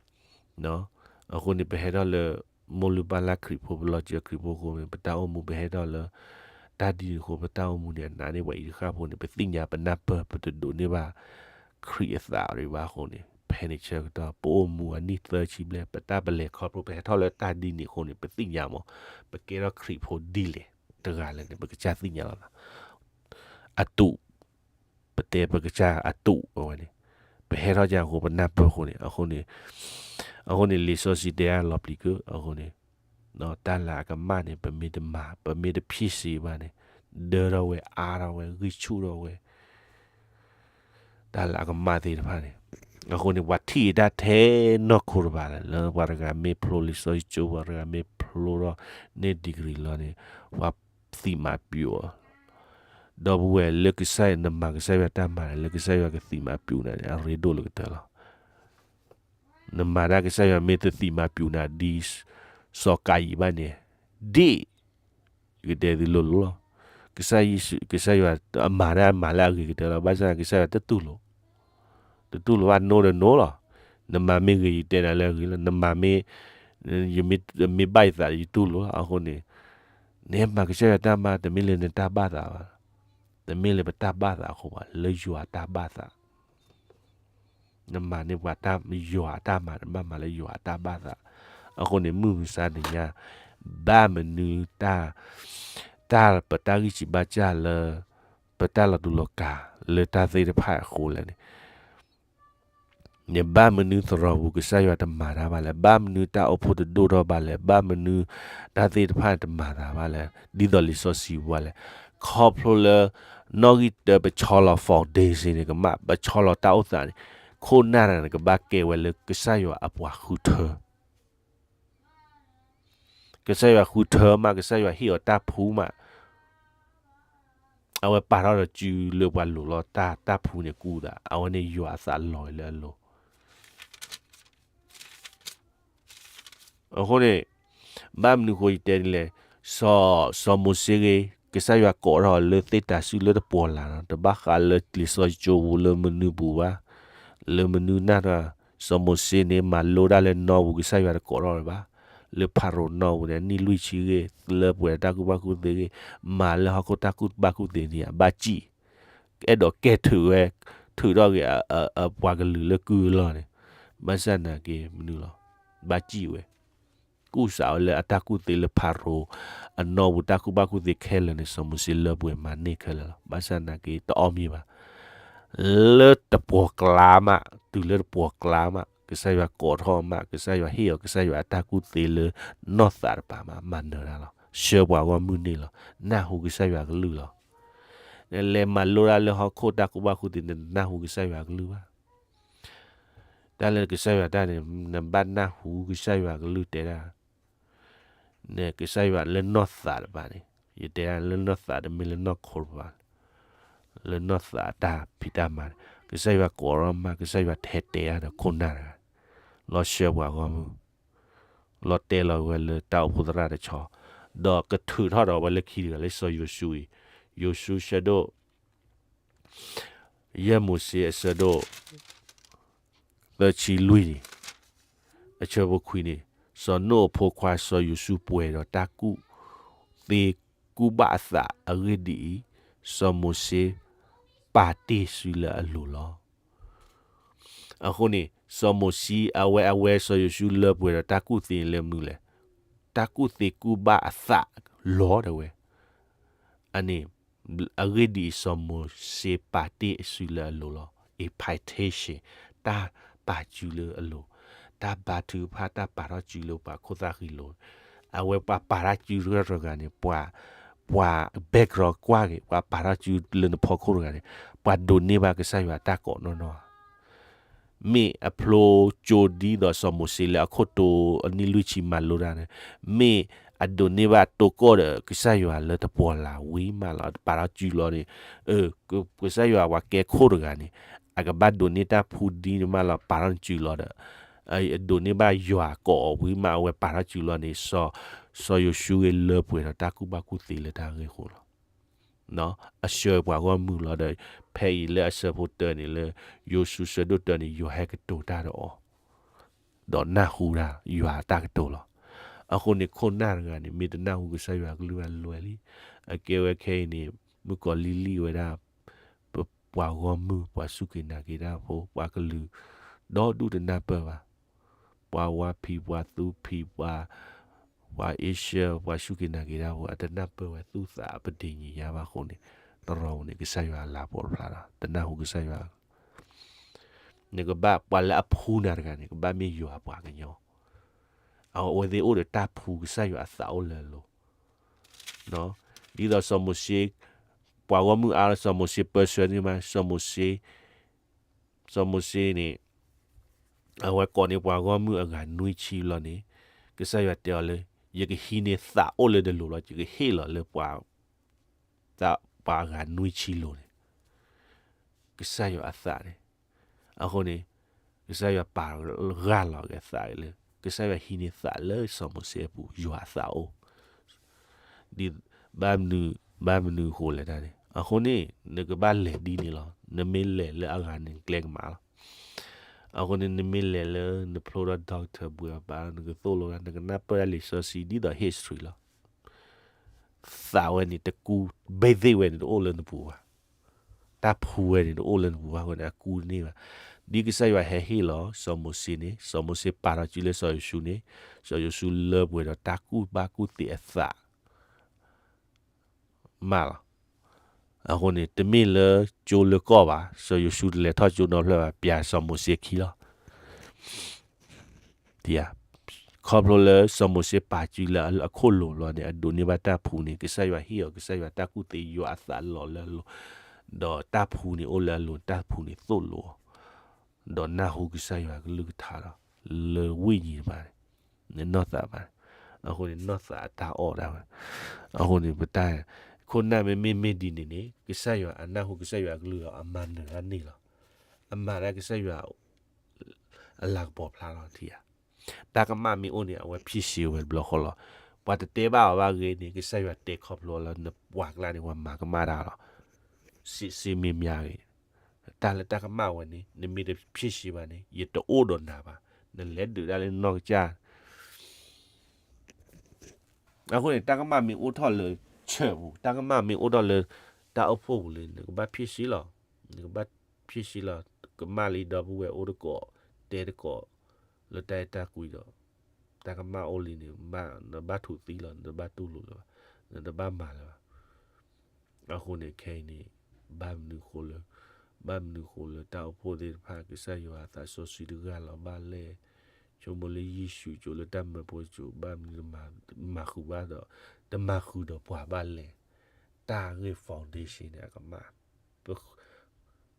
အဃိန့ၣ် ပဟဲထီၣ်လၢ မိၢ်လုၢ်ပၢ်လၢ်ခရံာ်ဖိ ပလီၤစၢၤခရံာ်ဖိအဃိန့ၣ် ပတၢ်အိၣ်မူ ပဟဲထီၣ်လၢ တၢ်ဒ်န့ၣ်အဃိ ပတၢ်အိၣ်မူန့ၣ် အနးန့ၢ်ပှၤအံၤတဃၣ်ဖိန့ၣ် ပသ့ၣ်ညါပနၢ်ပၢၢ် ပတဒိးန့ၢ်ဘၣ် ခရံာ်အသးဒံးဘၣ်အဃိန့ၣ် ဖဲန့ၣ်ဆၢကတီၢ် ပအိၣ်မူအနံၣ်သၢဆံဘျဲၣ် ပတၢ်ပလဲၤခီဖျိ ပဟဲထီၣ်လၢတၢ်ဒ်န့ၣ်အဃိန့ၣ် ပသ့ၣ်ညါမး ပကဲထီၣ်ခရံာ်ဖိဒ်လဲၣ် တဂၤလဲၣ်န့ၣ် ပကစၢ်သ့ၣ်ညါလီၤသး အတူး ပတဲပကစၢ်အတူးအဝဲန့ၣ် ပဟဲထီၣ်ကၢအဃိ ပနၢ်ပၢၢ်အဃိန့ၣ် အဃိန့ၣ် အဃိန့ၣ် လံာ်စီဆှံတဲအါလီၤပျံၤကၢအဃိန့ၣ် တၢ်လၢအကမၣ်န့ၣ် ပမ့ၢ်တမၤ ပမ့ၢ်တဖံးစ့ဘၣ်န့ၣ် ဒၢထီၣ်ဝဲ အါထီၣ်ဝဲ ဂံၢ်ဆူၣ်ထီၣ်ဝဲ တၢ်လၢအကမၣ်သ့ၣ်တဖၣ်န့ၣ်. အဃိန့ၣ် ပှၤထံၣ်အတၢ်ထဲနီၢ်ခိတဘၣ်လၢ လၢပှၤတဂၤမ့ၢ်ဖျိလံာ်စီဆှံကၠိ ပှၤတဂၤမ့ၢ်ဖျိထီၣ်န့ၢ် degree လီၤန့ၣ် ပှၤသံးမၤပျူးအီၤ ဒီပုၢ်ဝဲၢ်လၢကစၢ်ယွၤ နမၤကစၢ်ယွၤတၢ်မၤန့ၣ် လၢကစၢ်ယွၤကသံးမၤပျူးနၤန့ၣ် အရ့ဒိၣ်လၢကတၢၢ်လီၤ. နမၤတၢ်ကစၢ်ယွၤမ့ၢ်တသံးမၤပျူးနၤဒ် စီၤကၤယံၣ်ဘၣ်န့ၣ် ဒ် ယကတဲသုလိၤလိၤလီၤ. ကစၢ်ယ့ၣ်ၡူး ကစၢ်ယွၤအမၤတၢ်အမၤလၢအဂ့ၤကတၢၢ်လီၤ. ဘၣ်ဆၣ်ကစၢ်ယွၤတတူၢ်လိာ်, တတူၢ်လိာ်ဘၣ် နိဒီးနိလီၤ. နမၤမ့ၢ်ဂ့ၤ ယတဲနၤလၢအဂ့ၤလီၤ. နမၤမ့ၢ် ယမ့ၢ် မ့ၢ်ဘၣ်ယသး ယတူၢ်လိာ်လီၤ. အဃိန့ၣ် နမၤကစၢ်ယွၤတၢ်မၤ တမ့ၢ်လၢနတၢ်ဘၣ်သးဘၣ်, တမ့ၢ်လၢပတၢ်ဘၣ်သးအဃိဘၣ်, လၢယွၤအတၢ်ဘၣ်သး နမၤန့ၢ်ပှၤတၢ် ယွၤအတၢ်မၤ နဘၣ်မၤလၢယွၤအတၢ်ဘၣ်သး. အဃိန့ၣ် မုၢ်မဆါတနံၤညါ ဘၣ်မနုၤတၢ် တၢ်ပတၢ်ဂံၢ်စၢ်ဘါစၢ်လၢ ပတၢ်လီၤတူာ်လီၤကာ်လၢတၢ်သ့ၣ်တဖၣ်အဃိလဲၣ်န့ၣ် န့ၣ် ဘၣ်မနုၤသရိာ်ပူၤကစၢ်ယွၤတမၤတၢ်ဘၣ်လဲၣ်, ဘၣ်မနုၤတၢ်အိၣ်ဖှိၣ်တဒိၣ်ထီၣ်ဘၣ်လဲၣ်, ဘၣ်မနုၤတၢ်သ့ၣ်တဖၣ်တမၤသးဘၣ်လဲၣ်, ဒ်သိးလံာ်စီဆှံဝဲလဲၣ်, ခီဖျိလၢ နီၣ်ဂံၢ်တၢပဆီလီၤ foundation န့ၣ် ကမၣ် ပဆီလီၤတၢ်အိၣ်သးန့ၣ် ခိၣ်နၢ်တဂၤန့ၣ် ကဘၣ်ကဲဝဲလၢကစၢ်ယွၤအပှၤဃုထၢ ကစၢ်ယွၤဃုထၢမး, ကစၢ်ယွၤဟ့ၣ်အီၤတၢ်ဖှူမး, အဝဲပာ်ထီၣ်ဒီးစုလၢပှၤလိၤလီၤတၢ်, တၢ်ဖှူန့ၣ်ကူၣ်သး, အဝဲန့ၣ်ယွၤအသးလီၤဝဲလၢအလိၤ. အဃိန့ၣ် ဘၣ်မနုၤဃိယတဲဒ်လဲၣ်, စီၤ, စီၤမိၤၡ့ဂ့ၤ, ကစၢ်ယွၤကိးထီၣ်လၢသ့ၣ်တၤဆူၣ်လၢတပှီၤလၢ်နီၤ, တဘၣ်ဃးလၢလံာ်စီဆှံကၠိပူၤလၢမနုၤပူၤဘၣ်, လၢမနုၤနၢ်နီၤ, စီၤမိၤၡ့န့ၣ် မၤလိတၢ်လၢနီပူၤ ကစၢ်ယွၤတကိးထီၣ်လၢၤဘၣ်, လၢဖၤရိၤနီပူၤန့ၣ် နံၣ်လွံၢ်ဆံဂ့ၤ, လၢပှဲၤတၢ်ကူၣ်ဘၣ်ကူၣ်သ့ဂ့ၤ, မၤလၢဟီၣ်ခိၣ်တၢ်ကူၣ်ဘၣ်ကူၣ်သ့န့ၣ် အဘၣ်စံၣ် အဲၣ်ဒိးကဲထုးဝဲ, ထုးထီၣ်က့ၤ အပှၤကလုာ်လၢကုၢ်အလီၢ်န့ၣ်, ဘၣ်ဆၣ်နာ်က့မနုၤလီၤ, ဘၣ်စံၣ်ဝဲ, ကူၣ်စးဝဲလၢအတၢ်ကူၣ်သ့လၢဖၤရိၤ, အနီၢ်ပူၤတၢ်ကူၣ်ဘၣ်ကူၣ်သ့ခဲလၢာ်န့ၣ် စီၤမိၤၡ့လၢပှဲၤမၤန့ၢ်ခဲလၢာ်လီၤ. ဘၣ်ဆၣ်နာ်က့တအီၣ်မ့ၢ်ဘၣ်, လၢတပှီၤကျါမး, တုၤလၢတပှီၤကျါမး, ကစၢ်ယွၤကိးထီၣ်မး, ကစၢ်ယွၤဟ့ၣ်အီၤ ကစၢ်ယွၤအတၢ်ကူၣ်သ့လၢနီၢ်သးတပၤမး, မၤနၢၤတၢ်လီၤ. ဆှၢပှၤဂီၢ်မုၢ်န့ၣ်လီၤ. နၢ်ဟူကစၢ်ယွၤကလုၢ်လီၤ. နလဲၤမၤလိတၢ်လၢဟီၣ်ခိၣ်တၢ်ကူၣ်ဘၣ်ကူၣ်သ့န့ၣ် နတနၢ်ဟူကစၢ်ယွၤကလုၢ်ဘၣ်. တၢ်လၢကစၢ်ယွၤတၢ်န့ၣ် နဘၣ်နၢ်ဟူကစၢ်ယွၤကလုၢ်တဲဒၣ်, နကစၢ်ယွၤလၢနီၢ်သးတပၤန့ၣ်, ယတဲဒၣ်လၢနီၢ်သး တမ့ၢ်လၢနီၢ်ခိတပၤ, လၢနီၢ်သးအတၢ်ဖံးတၢ်မၤန့ၣ်, ကစၢ်ယွၤကိးထီၣ်မး, ကစၢ်ယွၤထဲတဲဒၣ်ဒီးခိၣ်နၢ်တဂၤ, လီၤဆှၢပှၤဂီၢ်မုၢ် လီၤတဲာ်လီၤဝဲလၢတၢ်အိၣ်ဖှိၣ်သရၣ်တဆီ, ဒီးကထုးထီၣ်ဒီးဝဲလၢခံတဂၤလၢစီၤယိၤၡူအံၤ, ယိၤၡူဆၢဒိၣ် ယဲၢ်မိၤၡ့အဆၢဒိၣ် သၢဆံလွံၢ်န့ၣ်, အဆၢဖိခွံန့ၣ်, စီၤနိၣ်အဖိခွါစီၤယိၤၡူပှဲၤဒီးတၢ်ကူၣ်သ့ကူၣ်ဘၣ်အသးအဂ့ၢ်ဒ်အံၤ, စီၤမိၤၡ့ပာ်တ့ၢ်စုလၢအလိၤလီၤ. အဃိန့ၣ် စီၤမိၤၡ့အဝဲအဝဲစီၤယိၤၡူလၢပှဲၤဒီးတၢ်ကူၣ်သ့န့ၣ်လၢမနုၤလဲၣ်, တၢ်ကူၣ်သ့ကူၣ်ဘၣ်အသးလီၤဒၣ်ဝဲ, အန့ၣ် အဂ့ၢ်ဒ်အံၤ စီၤမိၤၡ့ပာ်တ့ၢ်အစုလၢအလိၤလီၤ. impartation တၢ်ပာ်စုလၢအလိၤ, တၢ်ဘါထုကဖၣ် တၢ်ပာ်ထီၣ်စုလၢပှၤခိၣ်သၣ်ဃံလိၤ, အဝဲပှၤပာ်ထီၣ်စုတဂၤန့ၣ် ပှၤ ပှၤ background ကွၢ်က့ၤ ပှၤပာ်ထီၣ်စုလၢနဖီခိၣ်တဂၤန့ၣ် ပှၤဒိးန့ၢ်ဘၣ်ကစၢ်ယွၤအတၢ်ကိးနီၢ်နီၢ်ဧါ. မ့ၢ်အဖျိကၠိဒ်သိးစီၤမိၤၡ့လၢအခိၣ်တိအနံၣ်လွံၢ်ဆံမၤလိတၢ်န့ၣ်, မ့ၢ်အဒိးန့ၢ်ဘၣ်တိကီၢ်ဒီးကစၢ်ယွၤလၢတပှီၤလၢ်ဝံၤမးလီၤ ပာ်ထီၣ်စုလီၤန့ၣ်, ကစၢ်ယွၤပှၤကဲခိၣ်တဂၤန့ၣ် အကဘၣ်ဒိးန့ၢ်တၢ်ဖှူဒ်န့ၣ်မးလီၤ ပာ်ထီၣ်စုလီၤဒီး, အဒိးန့ၢ်ဘၣ်ယွၤကိးအီၤဝံၤမး အဝဲပာ်ထီၣ်စုလီၤန့ၣ်, စီၤယိၤၡူဂ့ၤလၢပှဲၤဒီးတၢ်ကူၣ်ဘၣ်ကူၣ်သ့လၢတၢ်ဂ့ၢ်အဃိလီၤ. အဆှၢပှၤဂီၢ်မုၢ်လီၤဒီး, ဖဲအံၤလၢအဆၢဖိတၢန့ၣ် လၢယိၤၡူဆၢဒိၣ်တၢန့ၣ် ယွၤဟဲကတိၤတၢ်ဒီးအီၤ, ဒီးနၢ်ဟူတၢ်ယွၤအတၢ်ကတိၤလီၤ. အဃိန့ၣ် ခိၣ်နၢ်တဂၤန့ၣ် မ့ၢ်တနၢ်ဟူကစၢ်ယွၤကလုၢ်ဘၣ်လွဲလံ. အကဲဝဲခဲအံၤန့ၣ် မုၣ်ကီၤလံၢ်လံၢ်ဝဲဒၣ် ပပှၤဂီၢ်မုၢ် ပှၤစူၢ်က့ၤနာ်က့ၤတၢ်ဖိ ပှၤကလုာ် ဒီဒူၣ်တနၢ်ပၢၢ်ဘၣ်. ပှၤဝါဖံး ပှၤသူဖံး ပှၤ ပှၤအ့ရှၢ ပှၤစူၢ်က့ၤနာ်က့ၤတၢ်ဖိ အတနၢ်ပၢၢ်ဝဲသူၣ်သး အပတ့ၢ်ညံၤညါဘၣ်အဃိန့ၣ်, တရီပူၤန့ၣ် ကစၢ်ယွၤအလၤကပီၤတဖျါလီၤ. တနၢ်ဟူကစၢ်ယွၤ နကဘၣ်ပှၤလၢအဖှူနၤတဂၤန့ၣ် ကဘၣ်မ့ၢ်ယွၤအပှၤကညီ, အဝဲသ့ၣ်အိၣ်ဒီးတၢ်ဖှူကစၢ်ယွၤအသးအိၣ်လၢအလိၤ, ဒ်သိးစီၤမိၤၡ့, ပှၤဂီၢ်မုၢ်အါလၢစီၤမိၤၡ့ပၢဆှၢန့ၢ်မး, စီၤမိၤၡ့, စီၤမိၤၡ့န့ၣ် အဝဲကိးန့ၢ်ပှၤဂီၢ်မုၢ်အဂၤနွံဆံလီၤန့ၣ်, ကစၢ်ယွၤတဲအီၤလၢ ယကဟံးန့ၢ်သးအိၣ်လၢတလိၤလီၤ, ယကဟ့ၣ်လီၤလၢပှၤ သးပှၤအဂၤနွံဆံလိၤန့ၣ်, ကစၢ်ယွၤအသးန့ၣ်, အဃိန့ၣ် ကစၢ်ယွၤပာ်ဂၢ်လီၤက့ၤအသးလၢ ကစၢ်ယွၤဟံးန့ၢ်သးလၢစီၤမိၤၡ့အပူၤ ယွၤအသးအိၣ်, ဒ်ဘၣ်မနုၤ, ဘၣ်မနုၤအဃိလဲၣ်တၢ်န့ၣ် အဃိန့ၣ် နကဘၣ်လဲၤဒ်န့ၣ်လီၤ. နမ့ၢ်လဲၤလၢအဂၤန့ၣ် ကျဲကမၣ်လီၤ. အဃိန့ၣ် နမ့ၢ်လဲၤလၢနဖျိထီၣ် doctor ဘှံးအပၢ် နကသိၣ်လိဂၤ နကနၢ်ပၢၢ်ဒၣ်လံာ်စီဆှံ ဒ်သိး history လီၤ. သးဝဲန့ၣ်တကူ, basic ဝဲန့ၣ်တအိၣ်လၢနပူၤဘၣ်. တၢ်ဖှူဝဲန့ၣ်တအိၣ်လၢနပူၤဘၣ်အဃိန့ၣ် အကူန့ၢ်ဘၣ်. ဒ်ကစၢ်ယွၤဟဲဟ့ၣ်လီၤစီၤမိၤၡ့န့ၣ်, စီၤမိၤၡ့ပာ်ထီၣ်စုလၢစီၤယိၤၡူန့ၣ်, စီၤယိၤၡူလၢပှဲၤဒီးတၢ်ကူၣ်ဘၣ်ကူၣ်သ့အသး မးလီၤ. အဃိန့ၣ် တမ့ၢ်လၢကၠိလၢကီၢ်ဘၣ်, စီၤယိၤၡူတလဲၤထီၣ်ကၠိနီတဖျၢၣ်ဘၣ်, ပၠးစီၤမိၤၡ့ခံလီၤ. ခီဖျိလၢစီၤမိၤၡ့ပာ်စုလၢအခိၣ်လိၤလီၤန့ၣ် အဒိးန့ၢ်ဘၣ်တၢ်ဖှူန့ၣ် ကစၢ်ယွၤဟ့ၣ်အီၤ ကစၢ်ယွၤတၢ်ကူၣ်သ့ ယွၤအသးလီၤလၢအလိၤ, ဒီးတၢ်ဖှူန့ၣ်အိၣ်လၢအလိၤ, တၢ်ဖှူန့ၣ်သိၣ်လိအီၤ, ဒီးနၢ်ဟူကစၢ်ယွၤကလုၢ်ကထါဒီး လၢဝိညာဉ်တဖၣ်န့ၣ် နနီၢ်သးဘၣ်. အဃိန့ၣ် နီၢ်သးအတၢ်အီၣ်ဒၣ်ဝဲ. အဃိန့ၣ် ပတၢ်, ခိၣ်နၢ်မ့မ့ၢ်မ့ၢ်ဒ်န့ၣ်န့ၣ် ကစၢ်ယွၤအနၢ်ဟူကစၢ်ယွၤအကလုၢ်ဒီး အမၤနၢၤတၢ်န့ၣ်လီၤ. အမၤတၢ်ကစၢ်ယွၤ အလၤကပီၤဖျါလီၤထံဧါ. တၢ်ကမၣ်မ့ၢ်အိၣ်န့ၣ် အဝဲဖြေရှင်းဝဲတဘျီဃီလီၤ. ပှၤတတဲဘၣ်အီၤဘၣ်ဂ့ၤန့ၣ် ကစၢ်ယွၤတဲခီဖျိလၢ နပှၤကျါန့ၣ် ပှၤမၤကမၣ်တၢ်လီၤ. စံးစံးမ့ၢ်မ့ၢ်ဂ့ၤ တၢ်လၢတၢ်ကမၣ်ဝဲန့ၣ် နမ့ၢ်တဖြေရှင်းဘၣ်န့ၣ် ယတအိၣ်ဒီးနၤဘၣ်. နလဲၤဒုးတၢ်လၢနနီၢ်ကစၢ်. အဃိန့ၣ် တၢ်ကမၣ်မ့ၢ်အိၣ်ထီၣ်လၢ church ပူၤ, တၢ်ကမၣ်မ့ၢ်အိၣ်ထီၣ်လၢ တၢ်အိၣ်ဖှိၣ်ပူၤလံ နကဘၣ်ဖြေရှင်းလီၤ. နကဘၣ်ဖြေရှင်းလီၤ. ကမၣ်လံဒီပုၢ်ဝဲၢ်အိၣ်တကိး, တဲတကိး, လၢတၢ်အဲၣ်တၢ်ကွံဒီး တၢ်ကမၣ်အိၣ်လံန့ၣ် နဘၣ်ထူးသံလီၤ, နတဘၣ်တူၢ်လိာ်လၢၤဘၣ်, နတဘၣ်မၤလၢၤဘၣ်. အဃိန့ၣ် ခဲအံၤန့ၣ် ဘၣ်မနုၤဃိလၢ, ဘၣ်မနုၤဃိလၢတၢ်အိၣ်ဖှိၣ်သ့ၣ်တဖၣ် ကစၢ်ယွၤအသးစီဆှံတဂၢ်လီၤဘၣ်လဲၣ်. ဆိကမိၣ်လၢယ့ၣ်ၡူးကၠိလၢတၢ်မၢဖိကၠိ ဘၣ်မနုၤတမၤဃုာ်ဘၣ်ဒီး တမၤဃုာ်ဒီးပှၤဘၣ်လဲၣ်. တၢ်ဂ့ၢ် foundation န့ၣ် အကမၣ်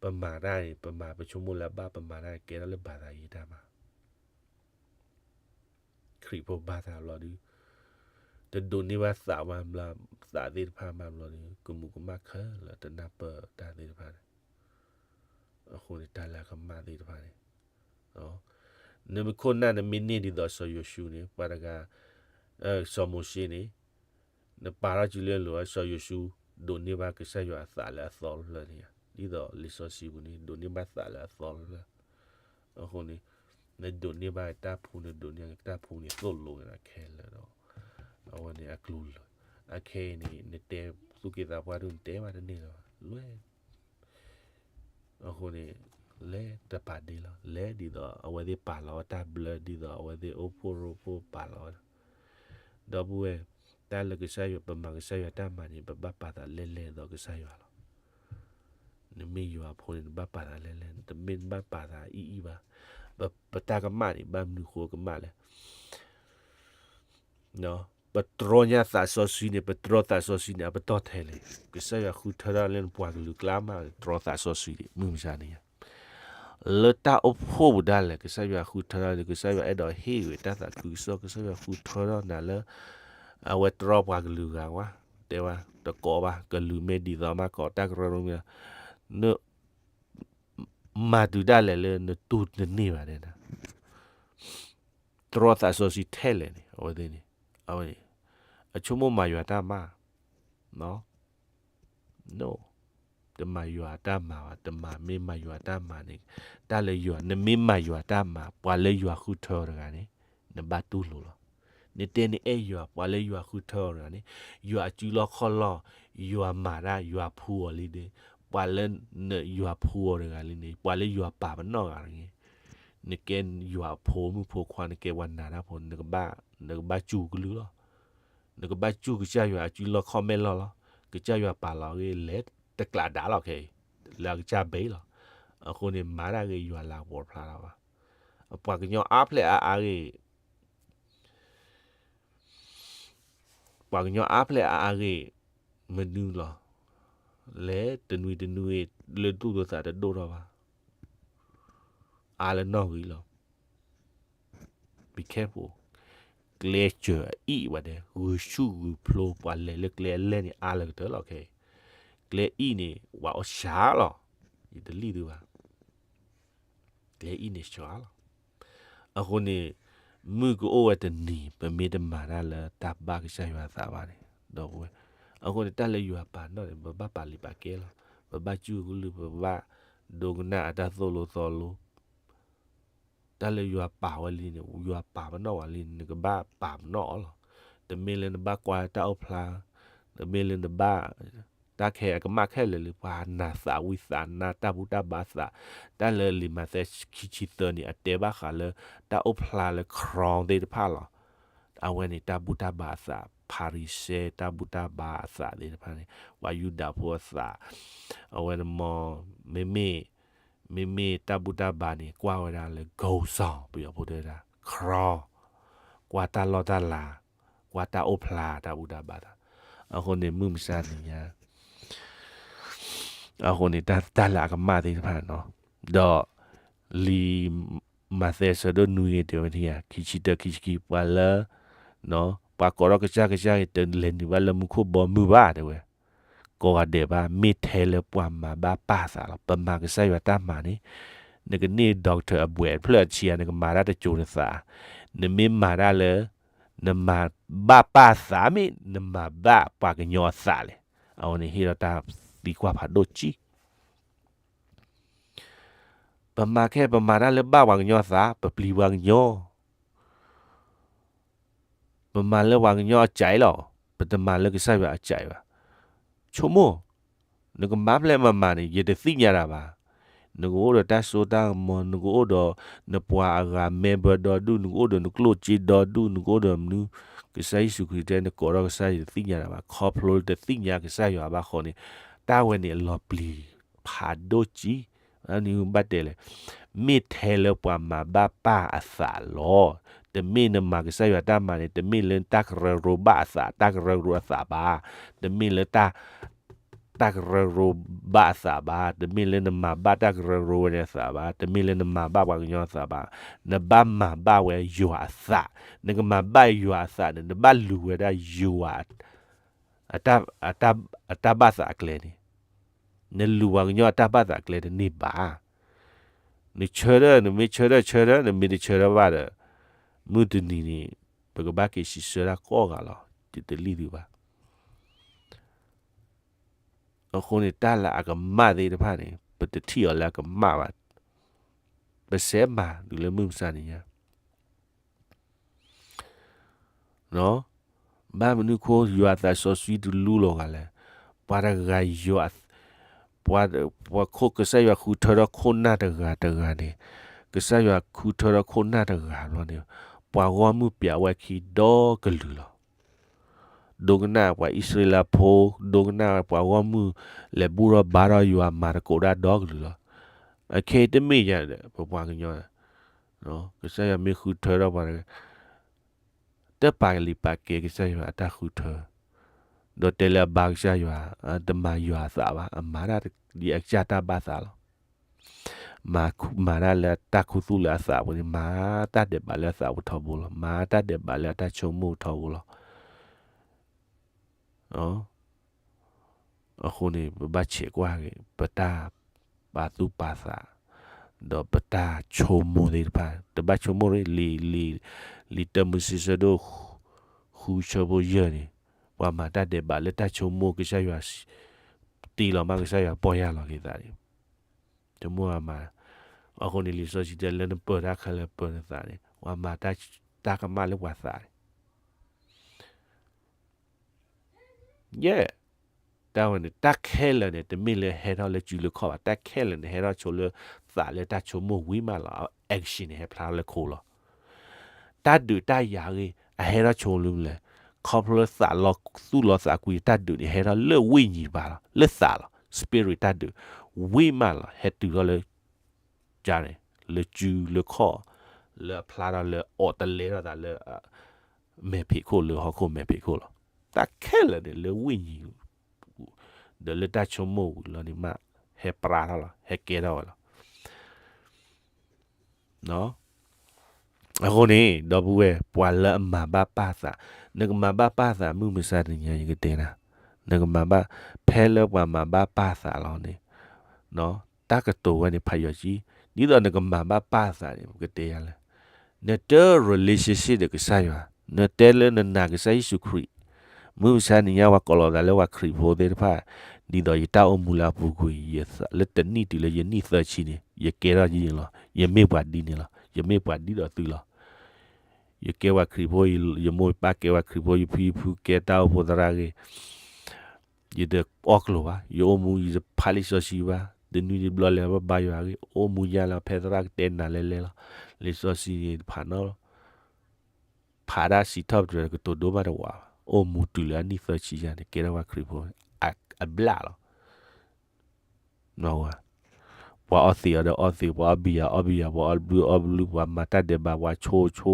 ပမၤတၢ်န့ၣ် ပမၤပဆိကမိၣ်လၢအဘၣ် ပမၤတၢ်ကဲထီၣ်လၢဘၣ်သးယံၤတၢ်မၤ ခရံာ်ဖိဘၣ်သးဘျီဒုး တဒိးန့ၢ်ဘၣ်သးမးဘျီ, သးသ့ၣ်တဖၣ်မးဘျီဒုး ကမူးကမၣ်ခဲလၢာ်တနၢ်ပၢၢ်တၢ်သ့ၣ်တဖၣ်န့ၣ်. အဃိန့ၣ် တၢ်လၢအကမၣ်သ့ၣ်တဖၣ်န့ၣ် နမ့ၢ်ခိၣ်နၢ်နမ့ၢ်န့ၢ်ဒ်သိးစီၤယိၤၡူန့ၣ် ပှၤတဂၤ, စီၤမိၤၡ့န့ၣ် နပာ်ထီၣ်စုလၢအလိၤ စီၤယိၤၡူ ဒိးန့ၢ်ဘၣ်ကစၢ်ယွၤအသးလၢအသီတဖျၢၣ်န့ၣ်ဧါ. ဒ်သိးလံာ်စီဆှံပူၤန့ၣ် ဒိးန့ၢ်ဘၣ်သးလၢအသီတဖျၢၣ်. အဃိန့ၣ် နဒိးန့ၢ်ဘၣ်တၢ်ဖှူ နဒိးန့ၢ်တၢ်ဖှူန့ၣ် သိၣ်လိဝဲဒၣ်ခဲလၢာ်ဒီး အဝဲန့ၣ်အကျိၤလၢာ်. အခဲအံၤန့ၣ် နတဲသူၣ်က့သးပှၢ်ဒုး နတဲဘၣ်တန့ၢ်လၢၤဘၣ် လွဲၢ် အဃိန့ၣ် လဲၤတပာ်ဒ့လီၤ. လဲၤဒ်သိးအဝဲသ့ၣ်ပာ်လီၤတၢ်ဘျၢ ဒ်သိးအဝဲသ့ၣ်အိၣ်ဖှိၣ်ရိဖှိၣ်ပာ်လီၤဝဲဒၣ်. ဒီပုၢ်ဝဲၢ်, တၢ်လၢကစၢ်ယွၤ ပမၤကစၢ်ယွၤတၢ်မၤန့ၣ် ပဘၣ်ပာ်သးလဲၢ်လဲၢ်ဒီးကစၢ်ယွၤလီၤ. နမ့ၢ်ယွၤအဖိန့ၣ် နဘၣ်ပာ်သးလဲၢ်လဲၢ်, တမ့ၢ်နဘၣ်ပာ်သးအံၣ်အံၣ်ဘၣ်. ပတၢ်ကမၣ်န့ၣ် ဘၣ်မနုၤဃိကမၣ်လဲၣ်. ပတြီညါသးစီဆှံန့ၣ်, ပတြီသးစီဆှံန့ၣ် အပတီၢ်ထဲလဲၣ်. ကစၢ်ယွၤဃုထၢထီၣ်လၢနပှၤကလုာ်ကျါမး တြီသးစီဆှံန့ၣ် မုၢ်မဆါန့ၣ် လၢတၢ်အိၣ်ဖှိၣ်ပူၤဒၣ်လဲာ် ကစၢ်ယွၤဃုထၢထီၣ်န့ၣ် ကစၢ်ယွၤအဲၣ်ဒိးဟ့ၣ်ဝဲတၢ်သးခုကစီၣ်, ကစၢ်ယွၤဃုထၢထီၣ်နၤလၢ အဝဲတြီပှၤကလုာ်ဂၤဝဲ, တဲဝဲ, တကိးဘၣ်, ကလုာ်မ့ၢ်ဒ်သိးမးကိး တၢ်ကရၢကရိမ့ၢ် မၤတုၤဒၣ်လဲာ်လၢနတူၢ်တန့ၢ်ဘၣ်ဒဲးနၤ. တြီသးစီဆှံထဲလဲၣ်န့ၣ် အဝဲသ့ၣ်န့ၣ်, အဝဲန့ၣ် အဆိကမိၣ်မၤယွၤတၢ်မၤ, တမၤယွၤတၢ်မၤဘၣ်, တမၤ, မ့ၢ်မၤယွၤတၢ်မၤန့ၣ်, တၢ်လၢယွၤ, နမ့ၢ်မၤယွၤတၢ်မၤ, ပှၤလၢယွၤဃုထၢအီၤတဂၤန့ၣ် နဘၣ်တူၢ်လိာ်လီၤ. နတဲနအဲၣ်ယွၤ, ပှၤလၢယွၤဃုထၢအီၤတဂၤန့ၣ်, ယွၤအစုလီၢ်ခီၣ်လီၢ်, ယွၤမၤတၢ်, ယွၤဖှူအီၤလံန့ၣ်, ပှၤလၢနယွၤဖှူအီၤတဂၤလံန့ၣ်, ပှၤလၢယွၤပာ်ပနီၣ်ဂၤတဂၤန့ၣ်, နကဲယွၤအဖိမုၣ်ဖိခွါ, နကဲပှၤနာ်တၢ်ဖိ, နကဘၣ်, နကဘၣ်စူၢ်ကလုၢ်လီၤ. နကဘၣ်စူၢ်ကစၢ်ယွၤအစုလီၢ်ခီၣ်မဲာ်လီၢ်လီၤ. ကစၢ်ယွၤပာ်လီၤအဂ့ၢ် လဲၤတကျးဒါလီၤခဲအံၤ, လၢအကစၢ်ဘ့ၣ်လီၤ. အဃိန့ၣ် မၤတၢ်ဂ့ၤ ယွၤလၤကပီၤဖျါလီၤဘၣ်. ပှၤကညီအါဖျဲၣ်အါအါဂ့ၤ ပှၤကညီအါဖျဲၣ်အါအါဂ့ၢ် မနုၤလီၤ. လဲၤတနွံတနွံ လၢသူၣ်လၢသးတဒိၣ်ထီၣ်ဘၣ်. အါလၢနီၣ်ဂံၢ်လီၤ. Be careful. ကျဲစၢၤအအံၣ်ဝဲဒဲ ဂုာ်ဆူၣ်ဂုာ်ဖျိ ပှၤလဲၤလၢကျဲအလဲၢ်န့ၣ် အါလၢကတၢၢ်လီၤခဲအံၤ. ကျဲအံၣ်န့ၣ် ပှၤအီၣ်စှၤလီၤ. ယတလံၣ်သုဘၣ်. ကျဲအံၣ်န့ၣ်စှၤလီၤ. အဃိန့ၣ် မုၢ်ကအိၣ်ဝဲတနံၤ ပမ့ၢ်တမၤတၢ်လၢတၢ်ဘၣ်ကစၢ်ယွၤအသးဘၣ်န့ၣ် ဒီပုၢ်ဝဲၢ်, အဃိန့ၣ် တၢ်လၢယွၤပာ်နီၣ်န့ၣ် ပဘၣ်ပာ်လံာ်ပာ်ကဲလီၤ. ပဘၣ်စူၢ်ကလုၢ် ပဘၣ်ဒိကနၣ်အတၢ်သိၣ်လိသီလိ တၢ်လၢယွၤပာ်ဝဲလံန့ၣ် ယွၤပာ်ပနီၣ်ဝဲလံန့ၣ် နကဘၣ်ပာ်ပနီၣ်အီၤလီၤ. တမ့ၢ်လၢနဘၣ်ကွၢ်တၢ်အိၣ်ဖျါ, တမ့ၢ်လၢနဘၣ် တၢ်ခဲအကမၣ်ခဲလၢာ်လံ ပှၤနာ်သးဝံသးနါ တၢ်ဘူၣ်တၢ်ဘါသး, တၢ်လၢလံာ်မးသဲခံဆံသၢန့ၣ် အတဲဘၣ်ဃးလၢ တၢ်အိၣ်ဖျါလၢ crown သ့ၣ်တဖၣ်လီၤ. အဝဲန့ၣ်တၢ်ဘူၣ်တၢ်ဘါအသး, ဖၤရံၤၡဲတၢ်ဘူၣ်တၢ်ဘါအသးသ့ၣ်တဖၣ်န့ၣ် ပှၤယူဒၤဖိအသး, အဝဲန့ၣ်မ့ၢ် မ့မ့ၢ် မ့မ့ၢ်တၢ်ဘူၣ်တၢ်ဘါန့ၣ် ကွၢ်ဝဲဒၣ်လၢ gold song ပယီၤဖိတဲဝဲဒၣ် crown, ကွၢ်တၢ်လီၢ်တၢ်လၤ, ကွၢ်တၢ်အိၣ်ဖျါတၢ်ဘူၣ်တၢ်ဘါသး, အဃိန့ၣ်မုၢ်မဆါတနံၤညါ အဃိန့ၣ် တၢ်လၢအကမၣ်သ့ၣ်တဖၣ်နီၤ, ဒီးလံာ်မးသဲဆၢဒိၣ်နွံဂ့ၤတဲဝဲထံဧါ ခံဆံတၢ ခံဆံခံ ပှၤလၢ ပှၤကိးထီၣ်ကစၢ်ကစၢ်ဂ့ၤ တလဲၤနုာ်ဘၣ်လၢမူခိၣ်ဘီမုၢ်ဘၣ်တဲဝဲ, ကိးဂၤဒဲးဘၣ် မ့ၢ်ထဲလၢပှၤမၤဘၣ်ပၢ်သးလီၤ. ပမၤကစၢ်ယွၤတၢ်မၤန့ၣ် နကန့ၢ် doctor အဘှဲးဖျၢၣ်အဆံဧါ နကမၤတၢ်တစိၤနသး, နမ့ၢ်မၤတၢ်လၢ နမၤဘၣ်ပၢ်သးမ့ၢ် နမၤဘၣ်ပှၤကညီအသးလဲၣ်. အဝဲန့ၣ်ဟ့ၣ်ဒီးတၢ်သံကွၢ်ဖးဒိၣ်ကံ ပမၤခဲ ပမၤတၢ်လၢဘၣ်ပှၤကညီအသး ပပျံၤပှၤကညီ, ပမၤလၢပှၤကညီအစဲးလီၤ, ပတမၤလၢကစၢ်ယွၤအစဲးဘၣ်. ဆိကမိၣ်, နကမၤဖျဲးမၤမၤန့ၣ် ယတသ့ၣ်ညါတၢ်ဘၣ်. နကအိၣ်ဒီးတၢ်စိတၢ်ကမီၤ, နကအိၣ်ဒီးနပှၤအဂၤ member ဒီဒူၣ်, နကအိၣ်ဒီးနကျိၣ်စ့ဒီဒူၣ်, နကအိၣ်ဒီးမနုၤ, ကစၢ်ယ့ၣ်ၡူးခရံာ်တဲနကိးထီၣ်ကစၢ်ယွၤတသ့ၣ်ညါတၢ်ဘၣ်, ခီဖျိလၢတသ့ၣ်ညါကစၢ်ယွၤဘၣ်ဃိန့ၣ်, တၢ်ဝဲန့ၣ်အလီၤပျံၤဖးဒိၣ်ကံ ဘၣ်တဲလဲၣ်, မ့ၢ်ထဲလၢပှၤမၤဘၣ်ပၢ်အသးလီၤ. တမ့ၢ်နမၤကစၢ်ယွၤတၢ်မၤန့ၣ် တမ့ၢ်လၢတၢ်ကရၢကရိဘၣ်အသး, တၢ်ကရၢကရိအသးဘၣ်. တမ့ၢ်လၢ တၢ်ကရၢကရိဘၣ်အသးဘၣ်, တမ့ၢ်လၢနမၤဘၣ်တၢ်ကရၢကရိဝဲန့ၣ်အသးဘၣ်, တမ့ၢ်လၢနမၤဘၣ်ပှၤကညီအသးဘၣ်, နဘၣ်မၤဘၣ်ဝဲယွၤအသး, နကမၤဘၣ်ယွၤအသးန့ၣ် နဘၣ်လူၤဝဲဒၣ်ယွၤ အတၢ်ဘၣ်သးအကျဲန့ၣ်, နလူၤပှၤကညီအတၢ်ဘၣ်သးအကျဲတန့ၢ်ဘၣ်. နဆၢထၢၣ် နမ့ၢ်ဆၢထၢၣ်ဆၢထၢၣ် နမ့ၢ်တဆၢထၢၣ်ဘၣ်ဒီး မုၢ်တနံၤန့ၣ် ပကဘၣ်က့ၤစံးဆၢတၢ်ကိးဂၤလီၤ, တတလံၣ်သုဘၣ်. အဃိန့ၣ် တၢ်လၢအကမၣ်သ့ၣ်တဖၣ်န့ၣ် ပတထံၣ်အီၤလၢအကမၣ်ဘၣ်, ပစဲးမၤဒုးလၢမုၢ်မဆါတနံၤညါ ဘၣ်မနုၤအဃိ ယွၤအသးစီဆှံတလူလီၤဂာ်လဲၣ်. ပှၤတဂၤယွၤ, ပှၤ, ပှၤခိၣ်ကစၢ်ယွၤဃုထၢထီၣ်ခိၣ်နၢ်တဂၤတဂၤန့ၣ်, ကစၢ်ယွၤဃုထၢထီၣ်ခိၣ်နၢ်တဂၤဘျီန့ၣ်, ပှၤဂီၢ်မုၢ်ပျးဝဲခံဒီကလုာ်လီၤ. ဒိကနၣ်ပှၤအံၣ်စရ့လးဖိ, ဒိကနၣ်ပှၤဂီၢ်မုၢ်လဲၤဘူၣ်ထီၣ်ဘါထီၣ်ယွၤမၤသကိးဒၣ်ဒီကလုာ်လီၤ. အခဲအံၤတမ့ၢ်ယၤဒီး ပပှၤကညီ ကစၢ်ယွၤမ့ၢ်ဃုထၢထီၣ်ပှၤတဂၤ တပာ်ကလံၤပာ်ကဲကစၢ်ယွၤအတၢ်ဃုထၢ, ဒီးတဲလၢအဘါကစၢ်ယွၤ, တမၤယွၤအသးဘၣ်, အမၤတၢ်ဒ်အကစၢ်တၢ်ဘၣ်သးလီၤ. မၤ, မၤတၢ်လၢတၢ်ခူသူၣ်လၢအသးပူၤန့ၣ်, မၤတၢ်ဒဲးဘးလၢအသးပူၤထီဘိလီၤ, မၤတၢ်ဒဲးဘးလၢအတၢ်ဆိကမိၣ်ထီဘိလီၤ. အဃိန့ၣ် ပဘၣ်ဆဲးကွၢ်က့ၤ ပတၢ်ပာ်သူၣ်ပာ်သး, ဒီးပတၢ်ဆိကမိၣ်သ့ၣ်တဖၣ်, တဘၣ်ဆိကမိၣ်ရ့ လံာ်, လံာ်, လံာ်တၢမိၤၡ့ဆၢဒိၣ်ဃုဆၢဖိယဲၢ်န့ၣ်, ပှၤမၤတၢ်ဒဲးဘးလၢတၢ်ဆိကမိၣ်ကစၢ်ယွၤ, တ့လီၤမးကစၢ်ယွၤပီၢ်ယၢ်လီၤက့ၤသးန့ၣ်, တမ့ၢ်မၤ, အဃိန့ၣ် လံာ်စီဆှံတဲလၢနပၢၤတၢ်ခဲလၢာ်ပၢၤနသးန့ၣ်, ပှၤမၤတၢ်ကမၣ်လၢပှၤသးန့ၣ် ယဲၢ်, တၢ်ဝဲန့ၣ် တၢ်ခဲလၢာ်န့ၣ် တမ့ၢ်လၢဟဲထီၣ်လၢစုလၢခီၣ်ဘၣ်, တၢ်ခဲလၢာ်န့ၣ် ဟဲထီၣ်ဆိလၢသးလၢတၢ်ဆိကမိၣ်ဝံၤမးလီၤ, action န့ၣ် ဟဲဖျါထီၣ်လၢခိလီၤ. တၢ်ဒုးတၢ်ယၤဂ့ၢ် အဟဲထီၣ်ဆိလၢမနုၤလဲၣ်, ခီဖျိလၢသးလီၤသူၣ်လီၤသးကွံ တၢ်ဒုးန့ၣ် ဟဲထီၣ်လၢဝိညာဉ်တပၤလီၤ, လၢသးလီၤ, spirit တၢ်ဒုး, ဝံၤမးလီၤ ဟဲတုၤထီၣ်လၢ ကန့ၣ် လၢစုလၢခီၣ်, လၢအဖျါထီၣ်လၢအီးတလဲထီၣ်သးလၢ မဲာ်ဖံးခိၣ်လၢဟီၣ်ခိၣ်မဲာ်ဖံးခိၣ်လီၤ. တၢ်ခဲလၢာ်န့ၣ်လၢဝိညာဉ် ဒီးလၢတၢ်ဆိကမိၣ်ဝံၤလီၤန့ၣ်မး ဟဲပြးထီၣ်လီၤ ဟဲကဲထီၣ်ဝဲလီၤ. အဃိန့ၣ် ဒီပုၢ်ဝဲၢ် ပှၤလၢအမၤဘၣ်ပၢ်သး, နကမၤဘၣ်ပၢ်သး မုၢ်မဆါတနံၤညါ ယကတဲနၤ, နကမၤဘၣ် ဖဲလၢပှၤမၤဘၣ်ပၢ်သးလီၤန့ၣ်, တၢ်ကတိၤဝဲန့ၣ် ဖးယီၤကံ, ဒ်သိးနကမၤဘၣ်ပၢ်သးန့ၣ် ပကတဲယၤလဲၣ်, နတ relationship ဒီးကစၢ်ယွၤ, နတဲလၢနနာ်ကစၢ်ယ့ၣ်ၡူးခရံာ်, မုၢ်မဆါတနံၤညါ ပှၤကိးလီၤသးလၢပှၤခရံာ်ဖိသ့ၣ်တဖၣ်, ဒ်သိးယတၢ်အိၣ်မူလၢအပူၤကွံာ် ယသးလၢတနံၣ်တုၤလၢယနံၣ်သၢဆံန့ၣ် ယကဲထီၣ်ယန့ၣ်လီၤ, ယမ့ၢ်ပှၤဒ်န့ၣ်လီၤ, ယမ့ၢ်ပှၤဒ်ဒီးသုလီၤ. ယကဲပှၤခရံာ်ဖိ, ယမိၢ်ယပၢ်ကဲပှၤခရံာ်ဖိ, ယဖံယဖုကဲတၢ်အိၣ်ဖှိၣ်သရၣ်ဂ့ၤ, ယတအီၣ်ကျိၤဘၣ်, ယအိၣ်မူ ယတဖးလံာ်စီဆှံဘၣ်, တနွံတဘျီလဲၤဘၣ်ဘါယွၤဂ့ၤ, အိၣ်မူယါလၢဖဲသရၣ်ကတဲနၤလဲၤလဲၤလီၤ, လံာ်စီဆှံန့ၣ်တဖးနီၣ်လီၤ, ဖးတၢ်စံးထီၣ်ပတြၢၤကတိၤဒိၣ်မးတဝးဘၣ်, အိၣ်မူတုၤလၢအနံၣ်သၢဆံယါန့ၣ် ကဲထီၣ်ပှၤခရံာ်ဖိ အဘျၣ်လီၤ. ပှၤအီသံးအီဒီးအီသံး, ပှၤအီဘံယၤအီဘံယၤ, ပှၤအီဘျုးအီဘျုး, ပှၤမၤတၢ်ဒဲးဘး, ပှၤဆိဆိ,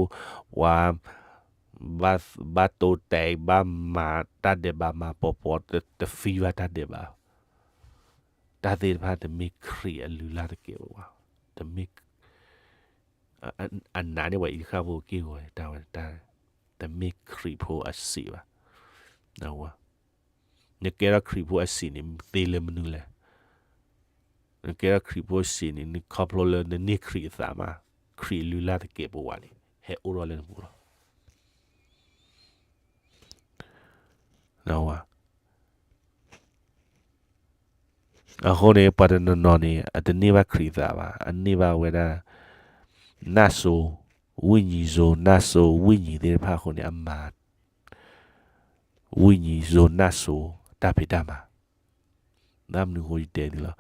ပှၤ ဘၣ်တိတဲာ်, ဘၣ်မၤတၢ်ဒဲးဘးမၤပိာ်ပိာ်, တ တ feel ဘၣ်တၢ်ဒဲးဘး, တၢ်သ့ၣ်တဖၣ်တမ့ၢ်ခရံာ်အလုၢ်အလၢ်တကဲဘၣ်, တမ့ၢ် အ အနာ်န့ၢ်ပှၤအံၤတဃၣ်ဖိက့ၢ်ဂီၤန့ၣ် တၢ်ဝဲတၢ် တမ့ၢ်ခရံာ်ဖိအစံးဘၣ်, နကဲထီၣ်ခရံာ်ဖိအစံးန့ၣ် သ့လၢမနုၤလဲၣ်, နကဲထီၣ်ခရံာ်ဖိအစံးန့ၣ် နခီဖျိလၢနန့ၢ်ခရံာ်အသးမး, ခရံာ်အလုၢ်အလၢ်တကဲပဝးန့ၣ် ဟဲအိၣ်ထီၣ်လၢနပူၤလီၤ. အဃိန့ၣ် ပှၤတနီၤနီၤန့ၣ် အတန့ၢ်ဘၣ်ခရံာ်သးဘၣ်, အန့ၢ်ဘၣ်ဝဲဒၣ် နၢ်စိၤ ဝိညာဉ်စိၤ နၢ်စိၤ ဝိညာဉ် သ့ၣ်တဖၣ်အဃိန့ၣ် အမၤ ဝိညာဉ်စိၤ နၢ်စိၤ တၢ်ဖံးတၢ်မၤ ဒၣ်မနုၤအဃိယတဲန့ၣ်လီၤ.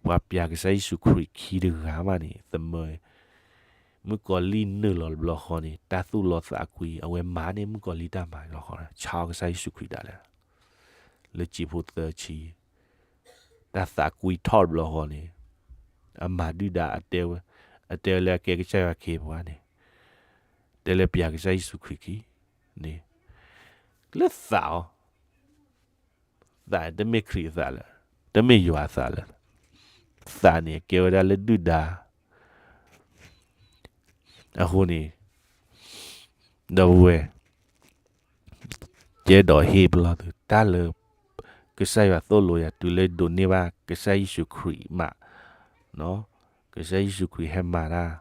ပှၤပျးကစၢ်ယ့ၣ်ၡူးခရံာ်ခံတဂၤမးန့ၣ် သမၢ မုၣ်ကီၤလံၢ်နုာ်လီၤတဘျီဃီန့ၣ် တၢ်သူၣ်လီသးကွံ အဝဲမၤန့ၢ်မုၣ်ကီၤလံၢ်တၢ်မၤလီၤဃီ ဆါအီၣ်ကစၢ်ယ့ၣ်ၡူးခရံာ်ဒၣ်လဲာ် လၢစံာ်ဖိသၢဆံ တၢ်သးကွံထီၣ်တဘျီဃီန့ၣ် အမၤဒုၣ်ဒါ အတဲဝဲ အတဲဝဲလၢအကဲကစၢ်ယွၤခ့ပှၤန့ၣ် တဲလၢပျးကစၢ်ယ့ၣ်ၡူးခရံာ်ခံန့ၣ် လၢသးအီၤ သးတမ့ၢ်ခရံာ်အသးလၢၤ တမ့ၢ်ယွၤအသးလၢၤ သးန့ၣ်ကဲဝဲဒၣ်လၢဒုၣ်ဒါ အဃိန့ၣ် ဒီပုၢ်ဝဲၢ် ယအဲၣ်ဒိးဟ့ၣ်ပလီၢ်သု တၢ်လၢ ကစၢ်ယွၤသိၣ်လိယၤ တုၤလၢဒိးန့ၢ်ဘၣ်ကစၢ်ယ့ၣ်ၡူးခရံာ်မး ကစၢ်ယ့ၣ်ၡူးခရံာ်ဟဲမၤတၢ်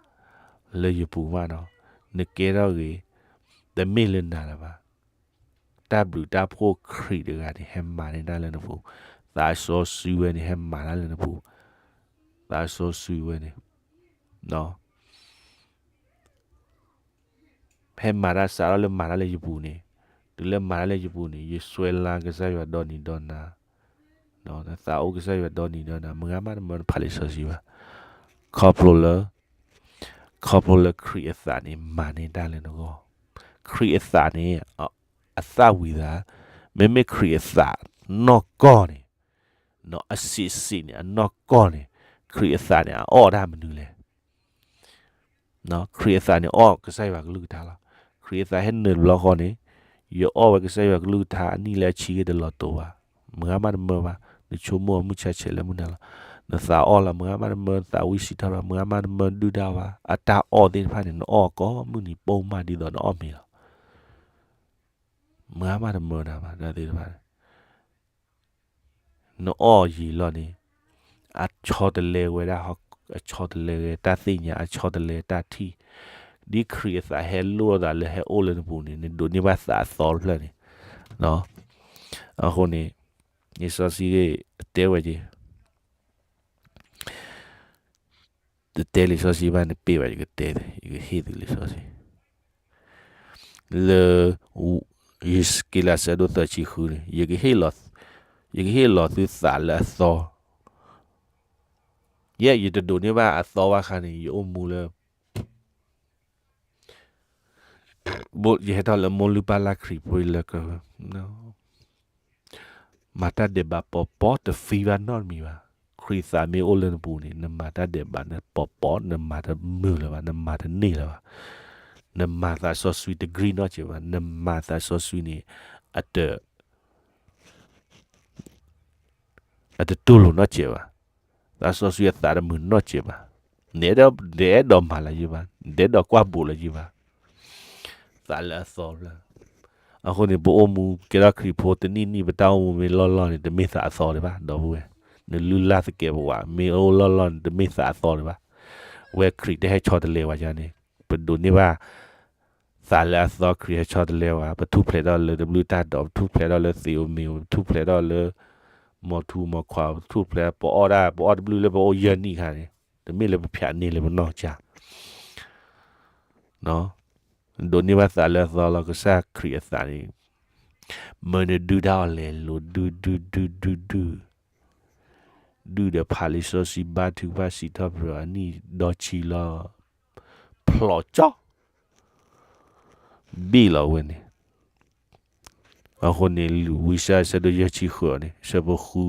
လၢယပူၤမးနီၤ နကဲထီၣ်ဂ့ၤ တမ့ၢ်လၢနၤလၢၤဘၣ် တၢ်ဘျုးတၢ်ဖှိၣ်ခရံာ်တဂၤန့ၣ် ဟဲမၤန့ၢ်တၢ်လၢနပူၤ သးစီဆှံဝဲန့ၣ် ဟဲမၤတၢ်လၢနပူၤ သးစီဆှံဝဲန့ၣ် ဖဲမၤတၢ်စးထီၣ်လၢမၤတၢ်လၢယပူၤန့ၣ် တုၤလၢမၤတၢ်လၢယပူၤန့ၣ် ယစွဲလၢကစၢ်ယွၤဒီနံၤဒီနၤ နသးအိၣ်ကစၢ်ယွၤဒီနံၤဒီနၤ မုၢ်ဂၤမးတမၢနဖးလံာ်စီဆှံဘၣ် ခီဖျိလၢ ခီဖျိလၢခရံာ်အသးန့ၣ် မၤန့ၢ်တၢ်လၢနဂီၢ် ခရံာ်အသးန့ၣ် အသၣ်ဝံၤသး မ့မ့ၢ်ခရံာ်အသးနီၢ်ကီၢ်န့ၣ် အစံးစံးန့ၣ် အနီၢ်ကီၢ်န့ၣ် ခရံာ်အသးန့ၣ် အအီၣ်တၢ်မနုၤလဲၣ် ခရံာ်အသးန့ၣ် အီၣ်ကစၢ်ယွၤကလုၢ်ကထါလီၤ. ခရံာ်အသးဟဲနုာ်တဘျီဃီန့ၣ် ယအီၣ်ဝဲကစၢ်ယွၤကလုၢ်ကထါ အနံၣ်လၢအဆံဂ့ၤတလီၤတိာ်ဘၣ်. မုၢ်ဂၤမးတမၢဘၣ်. နဆိကမိၣ်အမုၢ်ဆါဆဲးလၢမုၢ်နၤလီၤ. နသးအီၣ်လီၤ. မုၢ်ဂၤမးတမၢ နသးဝံၣ်စံးထီၣ်ဘၣ်. မုၢ်ဂၤမးတမၢဒုၣ်ဒါဘၣ်. အတၢ်အီၣ်သ့ၣ်တဖၣ်န့ၣ် နအီၣ်ကိးမုၢ်နံၤပိာ်မးဒ်သိးနအီၣ်မ့ၤလီၤ. မုၢ်ဂၤမးတမၢနၤဘၣ် တၢ်သ့ၣ်တဖၣ်န့ၣ် နအီၣ်ယံာ်လီၤန့ၣ် အဆီတလဲဝဲဒၣ် အဆီတလဲဝဲတၢ်သ့ၣ်ညါ အဆီတလဲတၢ်ထံၣ် ဒ်ခရံာ်အသးဟဲလိၣ်အသးလၢဟဲအိၣ်လၢနပူၤန့ၣ် နဒိးန့ၢ်ဘၣ်သးအသီတဖျၢၣ်န့ၣ် အဃိန့ၣ် လံာ်စီဆှံတဲဝဲက့ၤ တတဲလံာ်စီဆှံဘၣ်န့ၣ် ပ့ၢ်ဘၣ် ယကတဲ ယကဟ့ၣ်သုလံာ်စီဆှံ လၢ ယစက့လး ဆၢဒိၣ်သၢဆံဃုန့ၣ် ယကဟ့ၣ်လီၤ ယကဟ့ၣ်လီၤသုသးလၢအသီ ယဲ ယတဒိးန့ၢ်ဘၣ်အသီဘၣ်ခါန့ၣ် ယအိၣ်မူလၢ ယဟဲထီၣ်လၢမိၢ်လုၢ်ပၢ်လၢ်ခရံာ်ဖိလၢက မၤတၢ်ဒဲးဘးပီၤပီၤ တ feel ဘၣ်နီတမံၤဘၣ်. ခရံာ်သးမ့ၢ်အိၣ်လၢနပူၤန့ၣ် နမၤတၢ်ဒဲးဘးန့ၣ်ပီၤပီၤ နမၤတမုာ်လၢၤဘၣ် နမၤတန့ၢ်လၢၤဘၣ်. နမၤသးစီဆှံတ green နီတစဲးဘၣ် နမၤသးစီဆှံန့ၣ် အတ အတတူၢ်လိာ်နီတစဲးဘၣ်. သးစီဆှံအသးတမုာ်နီတစဲးဘၣ်. နအဲၣ်ဒိး, နအဲၣ်ဒိးမၤလၢၤယဘၣ်, နအဲၣ်ဒိးကွၢ်ဘူးလၢၤယဘၣ်. သးလၢအသီဖျၢၣ်. အဃိန့ၣ် ပအိၣ်မူကဲထီၣ်ခရံာ်ဖိတနံၣ်နံၣ် ပတၢ်အိၣ်မူမ့ၢ်လီၢ်လီၢ်န့ၣ် တမ့ၢ်သးအသီဒံးဘၣ် ဒီပုၢ်ဝဲၢ်. နလုၢ်လၢ်သကဲးပဝး မ့ၢ်အိၣ်လီၢ်လီၢ်န့ၣ် တမ့ၢ်သးအသီဒံးဘၣ်. ဝဲခရံာ်တဟဲဆီတလဲဝဲယၤန့ၣ် ပဒိးန့ၢ်ဘၣ် သးလၢအသီ ခရံာ်ဟဲဆီတလဲဝဲ, ပထူၣ်ဖျဲးထီၣ်လၢတဘျုးတၢ်ဒိး, ပထူၣ်ဖျဲးထီၣ်လၢသ့ၣ်ဧိၤမ့ၣ်ဧိၤ, ပထူၣ်ဖျဲးထီၣ်လၢ မီၤထူမီၤခွါ, ပထူၣ်ဖျဲး ပအီၣ်ဒၣ်, ပအီၣ်တဘျုးလၢပအိၣ်ယဲၢ်နံၣ်ခါန့ၣ်, တမ့ၢ်လၢပဖျးန့ၢ်လၢပနီၢ်ကစၢ် ဒိးန့ၢ်ဘၣ်သးလၢအသီလီၤ ကစၢ်ခရံာ်အသးန့ၣ်, မၢနဒုၣ်တၢ်အီၤလဲၤလိၤ ဒုၣ်ဒုၣ်ဒုၣ်ဒုၣ်ဒုၣ်, ဒုၣ်ဒီးဖးလံာ်စီဆှံဘါထုကဖၣ်စံးထီၣ်ပတြၢၤအနံၣ်ဒီဆံလီၤ ဖျိးကၠီ ဘ့ၣ်လီၤဝဲန့ၣ်. အဃိန့ၣ် လံာ်ဝံယၡါယၤ ဆၢဒိၣ်ယဲၢ်ဆံဃုအီၤန့ၣ် ဆၢဖိဃု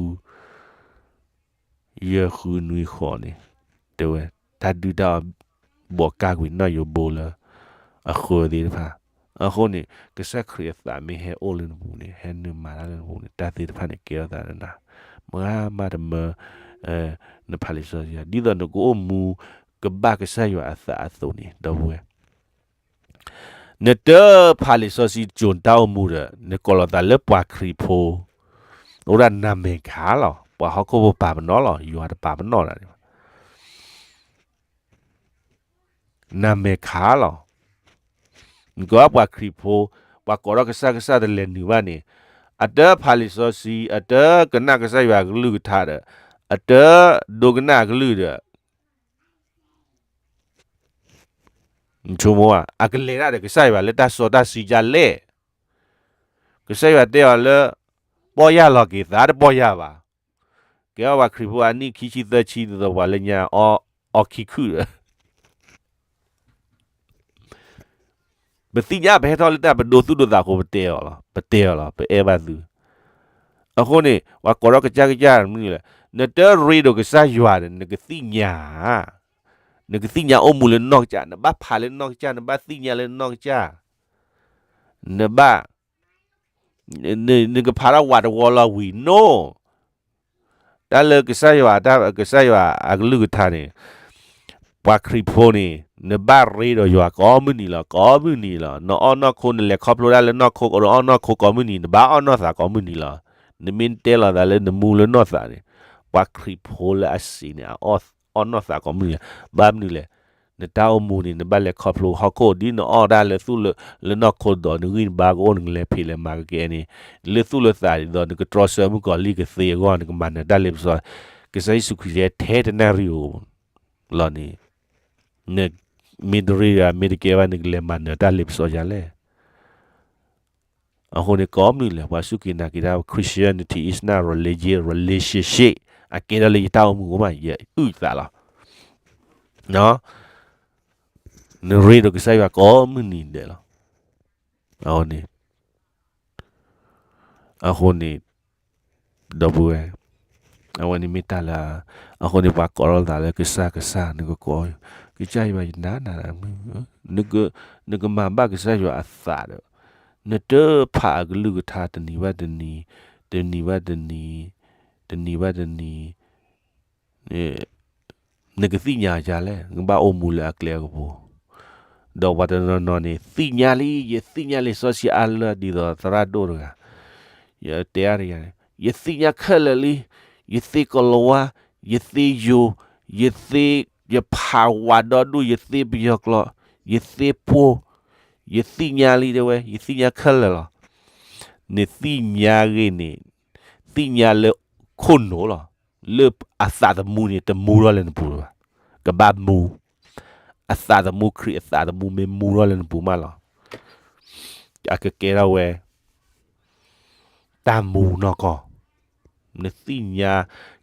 ယဲၢ်ဃုနွံဃိးန့ၣ် တဲဝဲ, တၢ်ဒုၣ်တၢ်အီၤ ဘိးကၢ်ကွံာ်နီၣ်ယိးဘိလၢအဃၢၤသ့ၣ်တဖၣ်. အဃိန့ၣ် ကစၢ်ခရံာ်အသးမ့ၢ်ဟဲအိၣ်လၢနပူၤန့ၣ် ဟဲနုာ်မၤတၢ်လၢနပူၤန့ၣ် တၢ်သ့ၣ်တဖၣ်န့ၣ် ကဲထီၣ်သးနၤ, မၤမးတမၢ နဖးလံာ်စီဆှံ ဒ်သိးနကအိၣ်မူ ကဘၣ်ကစၢ်ယွၤအသးအသိးန့ၣ် ဒီပုၢ်ဝဲၢ် နတဖးလံာ်စီဆှံ ကၠိၤနတၢ်အိၣ်မူဒီး နကိးလီၤသးလၢပှၤခရံာ်ဖိ, အိၣ်ဒၣ်နၤမဲာ်ခးလီၤ. ပှၤဟီၣ်ခိၣ်ဖိပာ်ပနီၣ်လီၤ. ယွၤတပာ်ပနီၣ်ဒၣ်န့ၣ်ဘၣ်. နၤမဲာ်ခးလီၤ. နကိးပှၤခရံာ်ဖိ, ပှၤကိးထီၣ်ကစၢ်ကစၢ်တလဲၤနုာ်ဘၣ်န့ၣ်, အတဖးလံာ်စီဆှံ, အတကနၣ်ကစၢ်ယွၤအကလုၢ်ကထါဒီး, အတဒိကနၣ်အကလုၢ်ဒီး ဆိကမိၣ်ဧါ, အကလဲၤတၢ်ဒီးကစၢ်ယွၤလၢတၢ်စီတၢ်ဆှံဒ်လဲၣ်. ကစၢ်ယွၤတဲအီၤလၢ ပီၢ်ယၢ်လီၤက့ၤသး တပီၢ်ယၢ်ဘၣ်. ကဲအီၤပှၤခရံာ်ဖိအနံၣ်ခံဆံသၢဆံ ဒ်သိးပှၤလၢညါ အီခံခုၣ်ဒီး ပသ့ၣ်ညါ ပဟဲထီၣ်လၢတၢ်ပဒိသူၣ်ဒိသးအဃိ ပတဲအီၤလီၤ. ပတဲအီၤလီၤ. ပအဲၣ်ဘၣ်သု. အဃိန့ၣ် ပှၤကိးထီၣ်ကစၢ်ကစၢ်မနုၤလဲၣ်, နတရ့ဒီးကစၢ်ယွၤဒီး နကသ့ၣ်ညါ, နကသ့ၣ်ညါအိၣ်မူလၢနီၢ်ကစၢ်, နဘၣ်ဖးလၢနီၢ်ကစၢ်, နဘၣ်သ့ၣ်ညါလၢနီၢ်ကစၢ်, နဘၣ် နကဖးထီၣ်ဝးတဝီလီၤဝံၤ နီၢ် တၢ်လၢကစၢ်ယွၤ, တၢ်ကစၢ်ယွၤအကလုၢ်ကထါန့ၣ်, ပှၤခရံာ်ဖိန့ၣ် နဘၣ်ရ့ဒီးယွၤကိးမုၢ်နံၤလီၤ, ကိးမုၢ်နံၤလီၤ. နအီၣ်နီၢ်ခိ နလဲၤခီဖျိဒၣ်လၢနီၢ်ခိ နအီၣ်နီၢ်ခိကိးမုၢ်နံၤ, နဘၣ်အီၣ်နီၢ်သးကိးမုၢ်နံၤလီၤ. နမ့ၢ်တဲလီၤသးလၢနမူလၢနီၢ်သးန့ၣ်, ပှၤခရံာ်ဖိလၢအစံးန့ၣ် အီၣ်နီၢ်သးကိးမုၢ်နံၤလီၤ. ဘၣ်မနုၤလဲၣ်, နတၢ်အိၣ်မူန့ၣ် နဘၣ်လဲၤခီဖျိဟီၣ်ခိၣ် ဒ်နအီၣ်ဒၣ်လၢသူၣ်လၢ လၢနီၢ်ခိဒီး နဂံၢ်နဘါကအိၣ် နကလဲၤဖံးလဲၤမၤကကဲန့ၣ်, လၢသူၣ်လၢသးဒ်သိး နကတြီဆၢမုၣ်ကီၤလံၢ်ကသ့အဂီၢ် နကမၤနၢၤတၢ်လ့ပစီ, ကစၢ်ယ့ၣ်ၡူးခရံာ်တဲထဲတနၣ်ရံၣ်ဧိၤလီၤန့ၣ်, နမ့ၢ်တရ့ဒီး မ့ၢ်တကဲဘၣ် နကလဲၤမၤနၢၤတၢ်လ့ပစီဒ်လဲၣ်. အဃိန့ၣ် ကိးမုၢ်နံၤလီၤ ပှၤစူၢ်က့ၤနာ်က့ၤတၢ် Christianity is not religion, relationship. အကဲထီၣ်လၢယတၢ်အိၣ်မူအဂီၢ်မး ယအုၣ်သးလီၤ. နရ့ဒီးကစၢ်ယွၤကိးမုၢ်နံၤဒဲးလီၤ. အဃိန့ၣ်, အဃိန့ၣ်, ဒီပုၢ်ဝဲၢ်, အဝဲန့ၣ်မ့ၢ်တၢ်လၢ, အဃိန့ၣ် ပှၤကိးထီၣ်သးလၢကစၢ်ကစၢ် နကကိး, ကစၢ်ယွၤယနၤနၤ, နကမၤဘၣ်ကစၢ်ယွၤအသးဒီး, နတဖးအကလုၢ်ကထါ တနံၤဘၣ်တနံၤ, တနံၤဘၣ်တနံၤ, တနံၤဘၣ်တနံၤ နကသ့ၣ်ညါဒ်လဲၣ်, နကဘၣ်အိၣ်မူလၢအကျဲအကပူၤ, ဒီးပှၤတနီၤနီၤန့ၣ် သ့ၣ်ညါလံ, ယသ့ၣ်ညါလံာ်စီဆှံအါလၢအဒ်သိးသရၣ်ဒိၣ်တဂၤ, ယတဲအါတဂၤ, ယသ့ၣ်ညါခဲလၢာ်လံ, ယသ့ကိၤလၤဝါ, ယသ့ယိၤ, ယသ့, ယဖးဝးဒီဒူၣ်, ယသ့ပယီၤကျိာ်, ယသ့ပှိၢ်, ယသ့ၣ်ညါလံတဲဝဲ, ယသ့ၣ်ညါခဲလၢာ်လီၤ. နသ့ၣ်ညါဂ့ၤန့ၣ်, သ့ၣ်ညါလၢခိၣ်နူာ်လီၤ. လၢအသးသမူန့ၣ် တမူထီၣ်လၢနပူၤလၢၤဘၣ်. ကဘၣ်မူ, အသးသမူခရံာ်အသးသမူမ့ၢ်မူထီၣ်လၢနပူၤမးလီၤ. အကကဲထီၣ်ဝဲ တၢ်မူနီၢ်ကီၢ်, နသ့ၣ်ညါ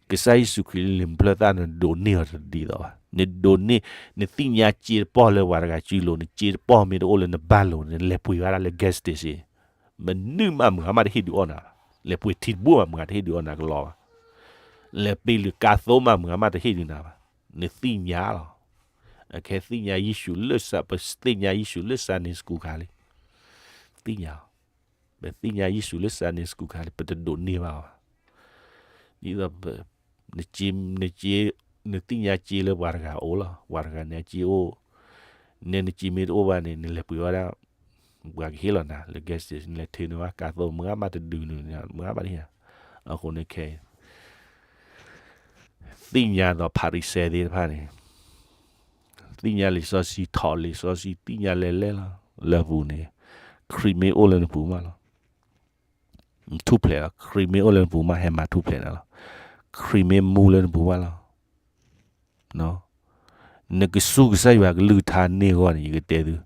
ကစၢ်ယ့ၣ်ၡူးခရံာ်လၢလံာ်မုၢ်ဖျၢၣ်သၣ် နဒိးန့ၢ်အီၤတဒ်သိးဘၣ်. နဒိးန့ၢ်, နသ့ၣ်ညါစ့တပီၢ်လၢပှၤတဂၤစုလိၤ, နစ့တပီၢ်မ့ၢ်တအိၣ်လၢနဘၣ်လိၤ နလဲၤပှ့ၤဝဲဒၣ်လၢ gas station, မနုၤမးမုၢ်ဂၤမးတဟ့ၣ်ဒုးအီၣ်နၤဘၣ်. လဲၤပှ့ၤထံတဘိမး မုၢ်ဂၤတဟ့ၣ်ဒုးအီၣ်နၤကလီဘၣ်. လဲၤပ့ၤလုာ်ကါသိမး မုၢ်ဂၤမးတဟ့ၣ်ဒုးနၤဘၣ်. နသ့ၣ်ညါလီၤ. အခဲသ့ၣ်ညါယ့ၣ်ၡူးလၢ, ပသ့ၣ်ညါယ့ၣ်ၡူးလၢ Sunday school ခါလံ. သ့ၣ်ညါ, ပသ့ၣ်ညါယ့ၣ်ၡူးလၢ Sunday school ခါလံ, ပတဒိးန့ၢ်ဘၣ်ဘၣ်. ဒ်သိး နစ့ နစ့ နသ့ၣ်ညါစ့လၢပှၤတဂၤအိၣ်လီၤ. ပှၤတဂၤန့ၣ်အစ့အိၣ်, နဲနစ့မ့ၢ်တအိၣ်ဘၣ်န့ၣ် နလဲၤပှ့ၤဝဲဒၣ်, ပှၤကဟ့ၣ်လီၤနၤလၢ gas station လဲၤထုးန့ၢ်ဘၣ်ကါသိး မုၢ်ဂၤမးတဒုနုၤ မုၢ်ဂၤမးတဟံၣ်, အဃိန့ၣ်ခဲ သ့ၣ်ညါဒီးဖၤရံၤၡဲသ့ၣ်တဖၣ်န့ၣ်, သ့ၣ်ညါလံာ်စီဆှံ ထီၣ်လံာ်စီဆှံ သ့ၣ်ညါလဲၤလဲၤလီၤ, လၢပူၤန့ၣ် ခရံာ်မ့ၢ်အိၣ်လၢနပူၤမးလီၤ. ထူၣ်ဖျဲးလီၤ, ခရံာ်မ့ၢ်အိၣ်လၢနပူၤမး ဟဲမၤထူၣ်ဖျဲးနၤလီၤ. ခရံာ်မ့ၢ်မူလၢနပူၤမးလီၤ. နကစူၢ်ကစၢ်ယွၤကလုၢ်ကထါန့ၢ်အဂီၢ်န့ၣ် ယကတဲသု,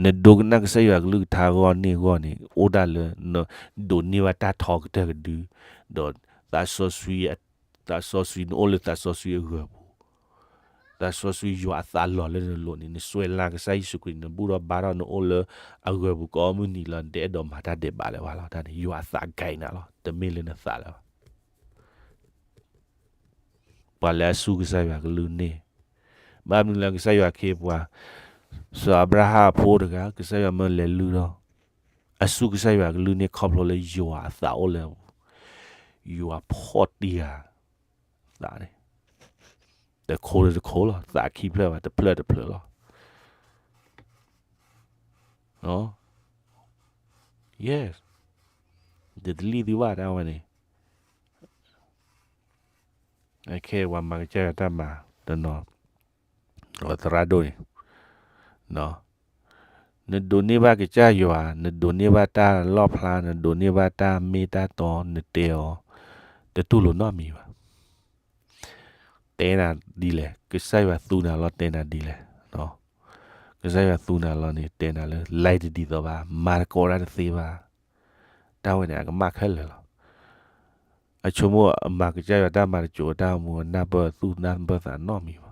နဒိကနၣ်ကစၢ်ယွၤကလုၢ်ကထါအဂီၢ်န့ၢ်အဂီၢ်န့ၣ် အိၣ်ဒၣ်လၢ နဒိးန့ၢ်ဘၣ်တၢ်ထီကတၢၢ်ကဒု, ဒီး သးစီဆှံ နအိၣ်လၢသးစီဆှံအဂၢၤပူၤ, သးစီဆှံယွၤအသးလီၤလၢနလိၤန့ၣ် နစွဲလၢကစၢ်ယ့ၣ်ၡူးခရံာ် နဘူၣ်ထီၣ်ဘါထီၣ် နအိၣ်လၢအဂၢၤပူၤကိးမုၢ်နံၤလီၤ နတအဲၣ်ဒိးမၤတၢ်ဒဲးဘးလၢၤဘၣ်လီၤ. တၢ်န့ၣ် ယွၤအသးကဲနၤလီၤ, တမ့ၢ်လၢနသးလၢၤဘၣ်. ပှၤလၢအစူၢ်ကစၢ်ယွၤကလုၢ်န့ၢ်, ဘၣ်မနုၤလၢကစၢ်ယွၤခ့ပှၤ, စီၤအၤဘြၤဟၣ်အဖိတဂၤ ကစၢ်ယွၤမၢလဲၤလုၢ်ထီၣ်, အစူၢ်ကစၢ်ယွၤကလုၢ်န့ၢ်ခီဖျိလၢယွၤအသးအိၣ်လၢအပူၤ, ယွၤဖီၣ်တံၢ်ဧါ, သးန့ၣ်, တခိၣ်လၢတခိၣ်လီၤ, သးခံဖျၢၣ်ဘၣ် တဖျၢၣ်တဖျၢၣ်လီၤ. Yes, တတလံၣ်သုဘၣ်တၢ်ဝဲန့ၣ်, အခဲအံၤပှၤမၤကစၢ်ယွၤတၢ်မၤတနီၤ, သရၣ်ဒိၣ်န့ၣ်, နဒိးန့ၢ်ဘၣ်ကစၢ်ယွၤ, နဒိးန့ၢ်ဘၣ်တၢ်လီၣ်ဖျါ, နဒိးန့ၢ်ဘၣ်တၢ်မ့ၢ်တၢ်တီ, နတဲအီၤ, တတူၢ်လိာ်နီတမံၤဘၣ်. တဲနၤဒ်လဲၣ်, ကစၢ်ယွၤသူနၤလီၤတဲနၤဒ်လဲၣ်, ကစၢ်ယွၤသူနၤလီၤန့ၣ် တဲနၤလၢ လဲၤတဒ်သိးဘၣ်, မၤသကိးတၢ်တသ့ဘၣ်, တၢ်ဝဲန့ၣ် အကမၣ်ခဲလၢာ်လီၤ. အဆိကမိၣ်အမၤကစၢ်ယွၤတၢ်မၤတစိၤ တၢ်အိၣ်မူအနၢ်ပၢၢ်သူၣ်နၢ်ပၢၢ်သးနီတမံၤဘၣ်.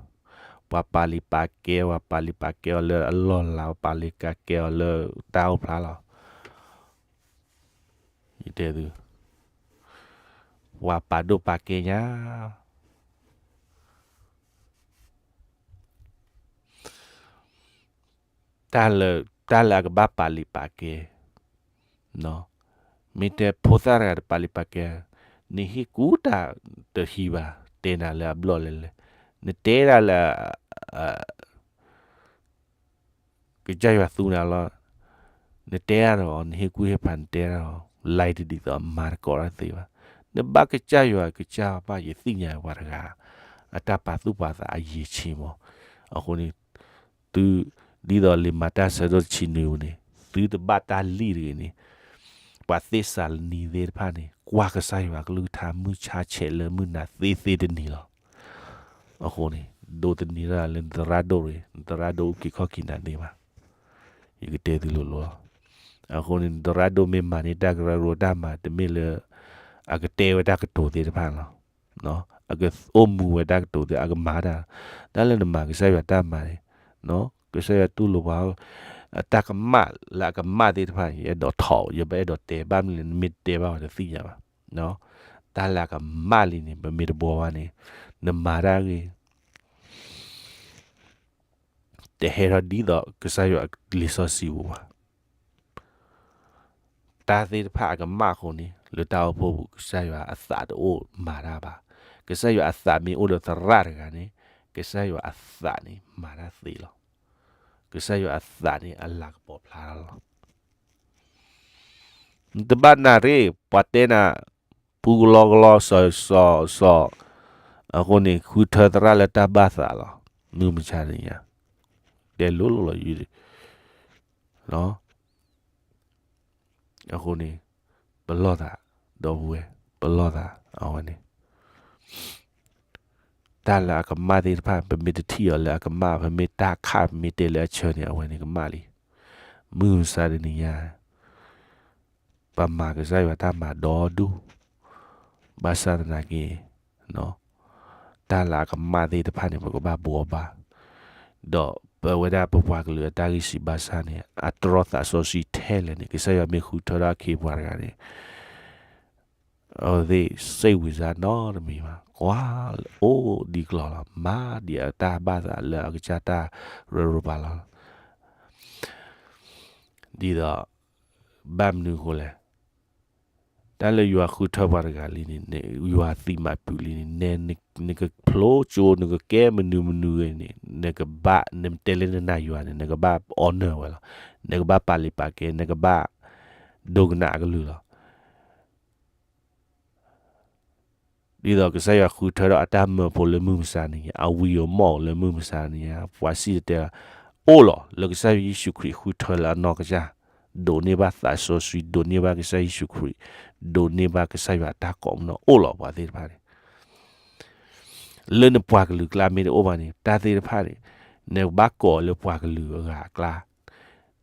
ပှၤပာ်လုၢ်ပာ်ကဲ, ပှၤပာ်လုၢ်ပာ်ကဲအီၤလၢအလီၢ်လၤ, ပာ်လုၢ်ကဲအီၤလၢတၢ်အိၣ်ဖျါလီၤ. ယတဲသု, ပှၤပာ်ဒိၣ်ပာ်ကဲညါ တၢ်လၢ, တၢ်လၢအကဘၣ်ပာ်လုၢ်ပာ်ကဲ, မ့ၢ်တဲဖိသၣ်တဂၤတပာ်လုၢ်ပာ်ကဲ, နဟ့ၣ်ကူတၢ်တဟံးဘၣ်, တဲနၤလၢအဘျီၣ်လဲၣ်လဲၣ်, နတဲဒၣ်လၢ ကစၢ်ယွၤသူနၤလီၤ, နတဲဒၣ်ဒီးအီၤ, နဟ့ၣ်ကူၣ်ဟ့ၣ်ဖးနတဲဒၣ်ဒီး, လဲၤတဒ်သိးမၤသကိးတၢ်တသ့ဘၣ်. နဘၣ်ကစၢ်ယွၤကစၢ်ဘၣ် ယသ့ၣ်ညါပှၤတဂၤ, အတၢ်ပာ်သူၣ်ပာ်သးအယံာ်ဆံးမး. အဃိန့ၣ် သု, ဒ်သိးလံာ်မၤတၢ်ဆၢဒိၣ်တဆံနွံပူၤန့ၣ် သုတဘၣ်တၢ်လံၣ်တဂ့ၤန့ၣ်, ပှၤသ့းစၤလနံသ့ၣ်တဖၣ်န့ၣ် ကွၢ်ကစၢ်ယွၤကလုၢ်ကထါ မုၢ်ဆါဆဲးလၢမုၢ်နၤသ့သ့တနံၤလီၤ. အဃိန့ၣ် ဒိးသန့ၤတၢ်လၢနသရၣ်ဒိၣ်ရ့ၣ်, နသရၣ်ဒိၣ်အုၣ်က့ၤခီၣ်က့ၤနၤသ့ဘၣ်. ယကတဲသုလိၤလိၤလီၤ. အဃိန့ၣ် နသရၣ်ဒိၣ်မ့ၢ်မၤန့ၢ်တၢ်ကရၢကရိတၢ်မၤ တမ့ၢ်လၢ အကတဲဝဲတၢ်ကတိၤသ့ၣ်တဖၣ်လီၤ. အကအိၣ်မူဝဲတၢ်ကတိၤသ့ၣ် အကမၤတၢ်, တၢ်လၢနမၤကစၢ်ယွၤတၢ်မၤန့ၣ်, ကစၢ်ယွၤတူၢ်လိာ်ပှၤ, တၢ်ကမၣ်လၢအကမၣ်သ့ၣ်တဖၣ် ယအဲၣ်ဒိးထီၣ် ယဘၣ်အဲၣ်ဒိးတဲ ဘၣ်မနုၤလဲၣ် နမ့ၢ်တဲဘၣ်ဝဲတသ့ၣ်ညါဘၣ်. တၢ်လၢအကမၣ်လံန့ၣ် ပမ့ၢ်တဘှီဘၣ်န့ၣ် နမၤတၢ်ဂ့ၤ တဟဲထီၣ်ဒ်သိးကစၢ်ယွၤလံာ်စီဆှံပူၤဘၣ်. တၢ်သ့ၣ်တဖၣ်အကမၣ်အဃိန့ၣ် လၢတၢ်အိၣ်ဖှိၣ်ပူၤ ကစၢ်ယွၤအသးတအိၣ်မၤတၢ်ဘၣ်. ကစၢ်ယွၤအသးမ့ၢ်အိၣ်ဒီးသရၣ်တဂၤန့ၣ် ကစၢ်ယွၤအသးန့ၣ်မၤတၢ်သ့လီၤ. ကစၢ်ယွၤအသးန့ၣ်အလၤကပီၤဖျါထီၣ်လီၤ. နတဘၣ်နာ်ရ့ၣ် ပှၤတဲနၤ ပူကလီကလီစီၤစီၤစီၤ, အဃိန့ၣ် ဃုထၢသရၣ်လၢတၢ်ဘၣ်သးလီၤ. မုၢ်မဆါတနံၤညါ တဲလိၤလိၤလီၤ. အဃိန့ၣ် ပလီၢ်သး ဒီပုၢ်ဝဲၢ် ပလီၢ်သး အဝဲန့ၣ် တၢ်လၢအကမၣ်သ့ၣ်တဖၣ် ပမ့ၢ်တထံၣ်အီၤလၢအကမၣ် ပမ့ၢ်တၢ်ခၣ် ပမ့ၢ်တဲလၢအဆၢန့ၣ် အဝဲန့ၣ်ကမၣ်လံ. မုၢ်မဆါတနံၤညါ ပမၤကစၢ်ယွၤတၢ်မၤဒီဒူၣ်, ဘၣ်ဆၣ်သနာ်က့ တၢ်လၢအကမၣ်သ့ၣ်တဖၣ်န့ၣ် ပကဘၣ်ဘှီဘၣ်, ဒီးပဝဲဒၣ်ပပှၤကလုာ်အတၢ်ဂံၢ်စၢ်ဘါစၢ်န့ၣ် အတြီသးစီဆှံထဲလဲၣ်န့ၣ် ကစၢ်ယွၤမ့ၢ်ဃုထၢထီၣ်အခ့အပှၤတဂၤန့ၣ် အဝဲသ့ၣ် စိတ်ဝင်စား နီတမံၤဘၣ်, ကွၢ်အိၣ်ဒံးကျီၤလီၤ, မၤဒံးအတၢ်ဘၣ်သးလၢအကစၢ်တၢ်ရၢရၢပၤလီၤ. ဒ်သိး ဘၣ်မနုၤအဃိလဲၣ် တၢ်လၢယွၤဃုထၢပှၤတဂၤလံန့ၣ် ယွၤသံမးပုၤလံန့ၣ် နကဖျိကၠိ နကကဲမနုၤမနုၤဂ့ၤန့ၣ် နကဘၣ် နတဲလၢနနာ်ယွၤန့ၣ် နကဘၣ် honor ဝဲလီၤ. နကဘၣ်ပာ်လုၢ်ပာ်ကဲ နကဘၣ် ဒိကနၣ်အကလုၢ်လီၤ. ဒ်သိးကစၢ်ယွၤဃုထၢဒီးအတၢ်မၢဖိလၢမုၢ်မဆါနံၤညါ အဝံအမီၢ်လၢမုၢ်မဆါနံၤညါ ပှၤစံၣ်တဲၤတဲလီၤ အိၣ်လီၤ လၢကစၢ်ယ့ၣ်ၡူးခရံာ်ဃုထၢလၢအနီၢ်ကစၢ် ဒိးန့ၢ်ဘၣ်သးစီဆှံ ဒိးန့ၢ်ဘၣ်ကစၢ်ယ့ၣ်ၡူးခရံာ် ဒိးန့ၢ်ဘၣ်ကစၢ်ယွၤအတၢ်ကိးမုၢ်နံၤ အိၣ်လီၤပှၤသ့ၣ်တဖၣ်န့ၣ် လၢနပှၤကလုာ်ကျါမ့ၢ်တအိၣ်ဘၣ်န့ၣ် တၢ်သ့ၣ်တဖၣ်န့ၣ် နကဘၣ်ကိးလၢပှၤကလုာ်အဂၤအကျါ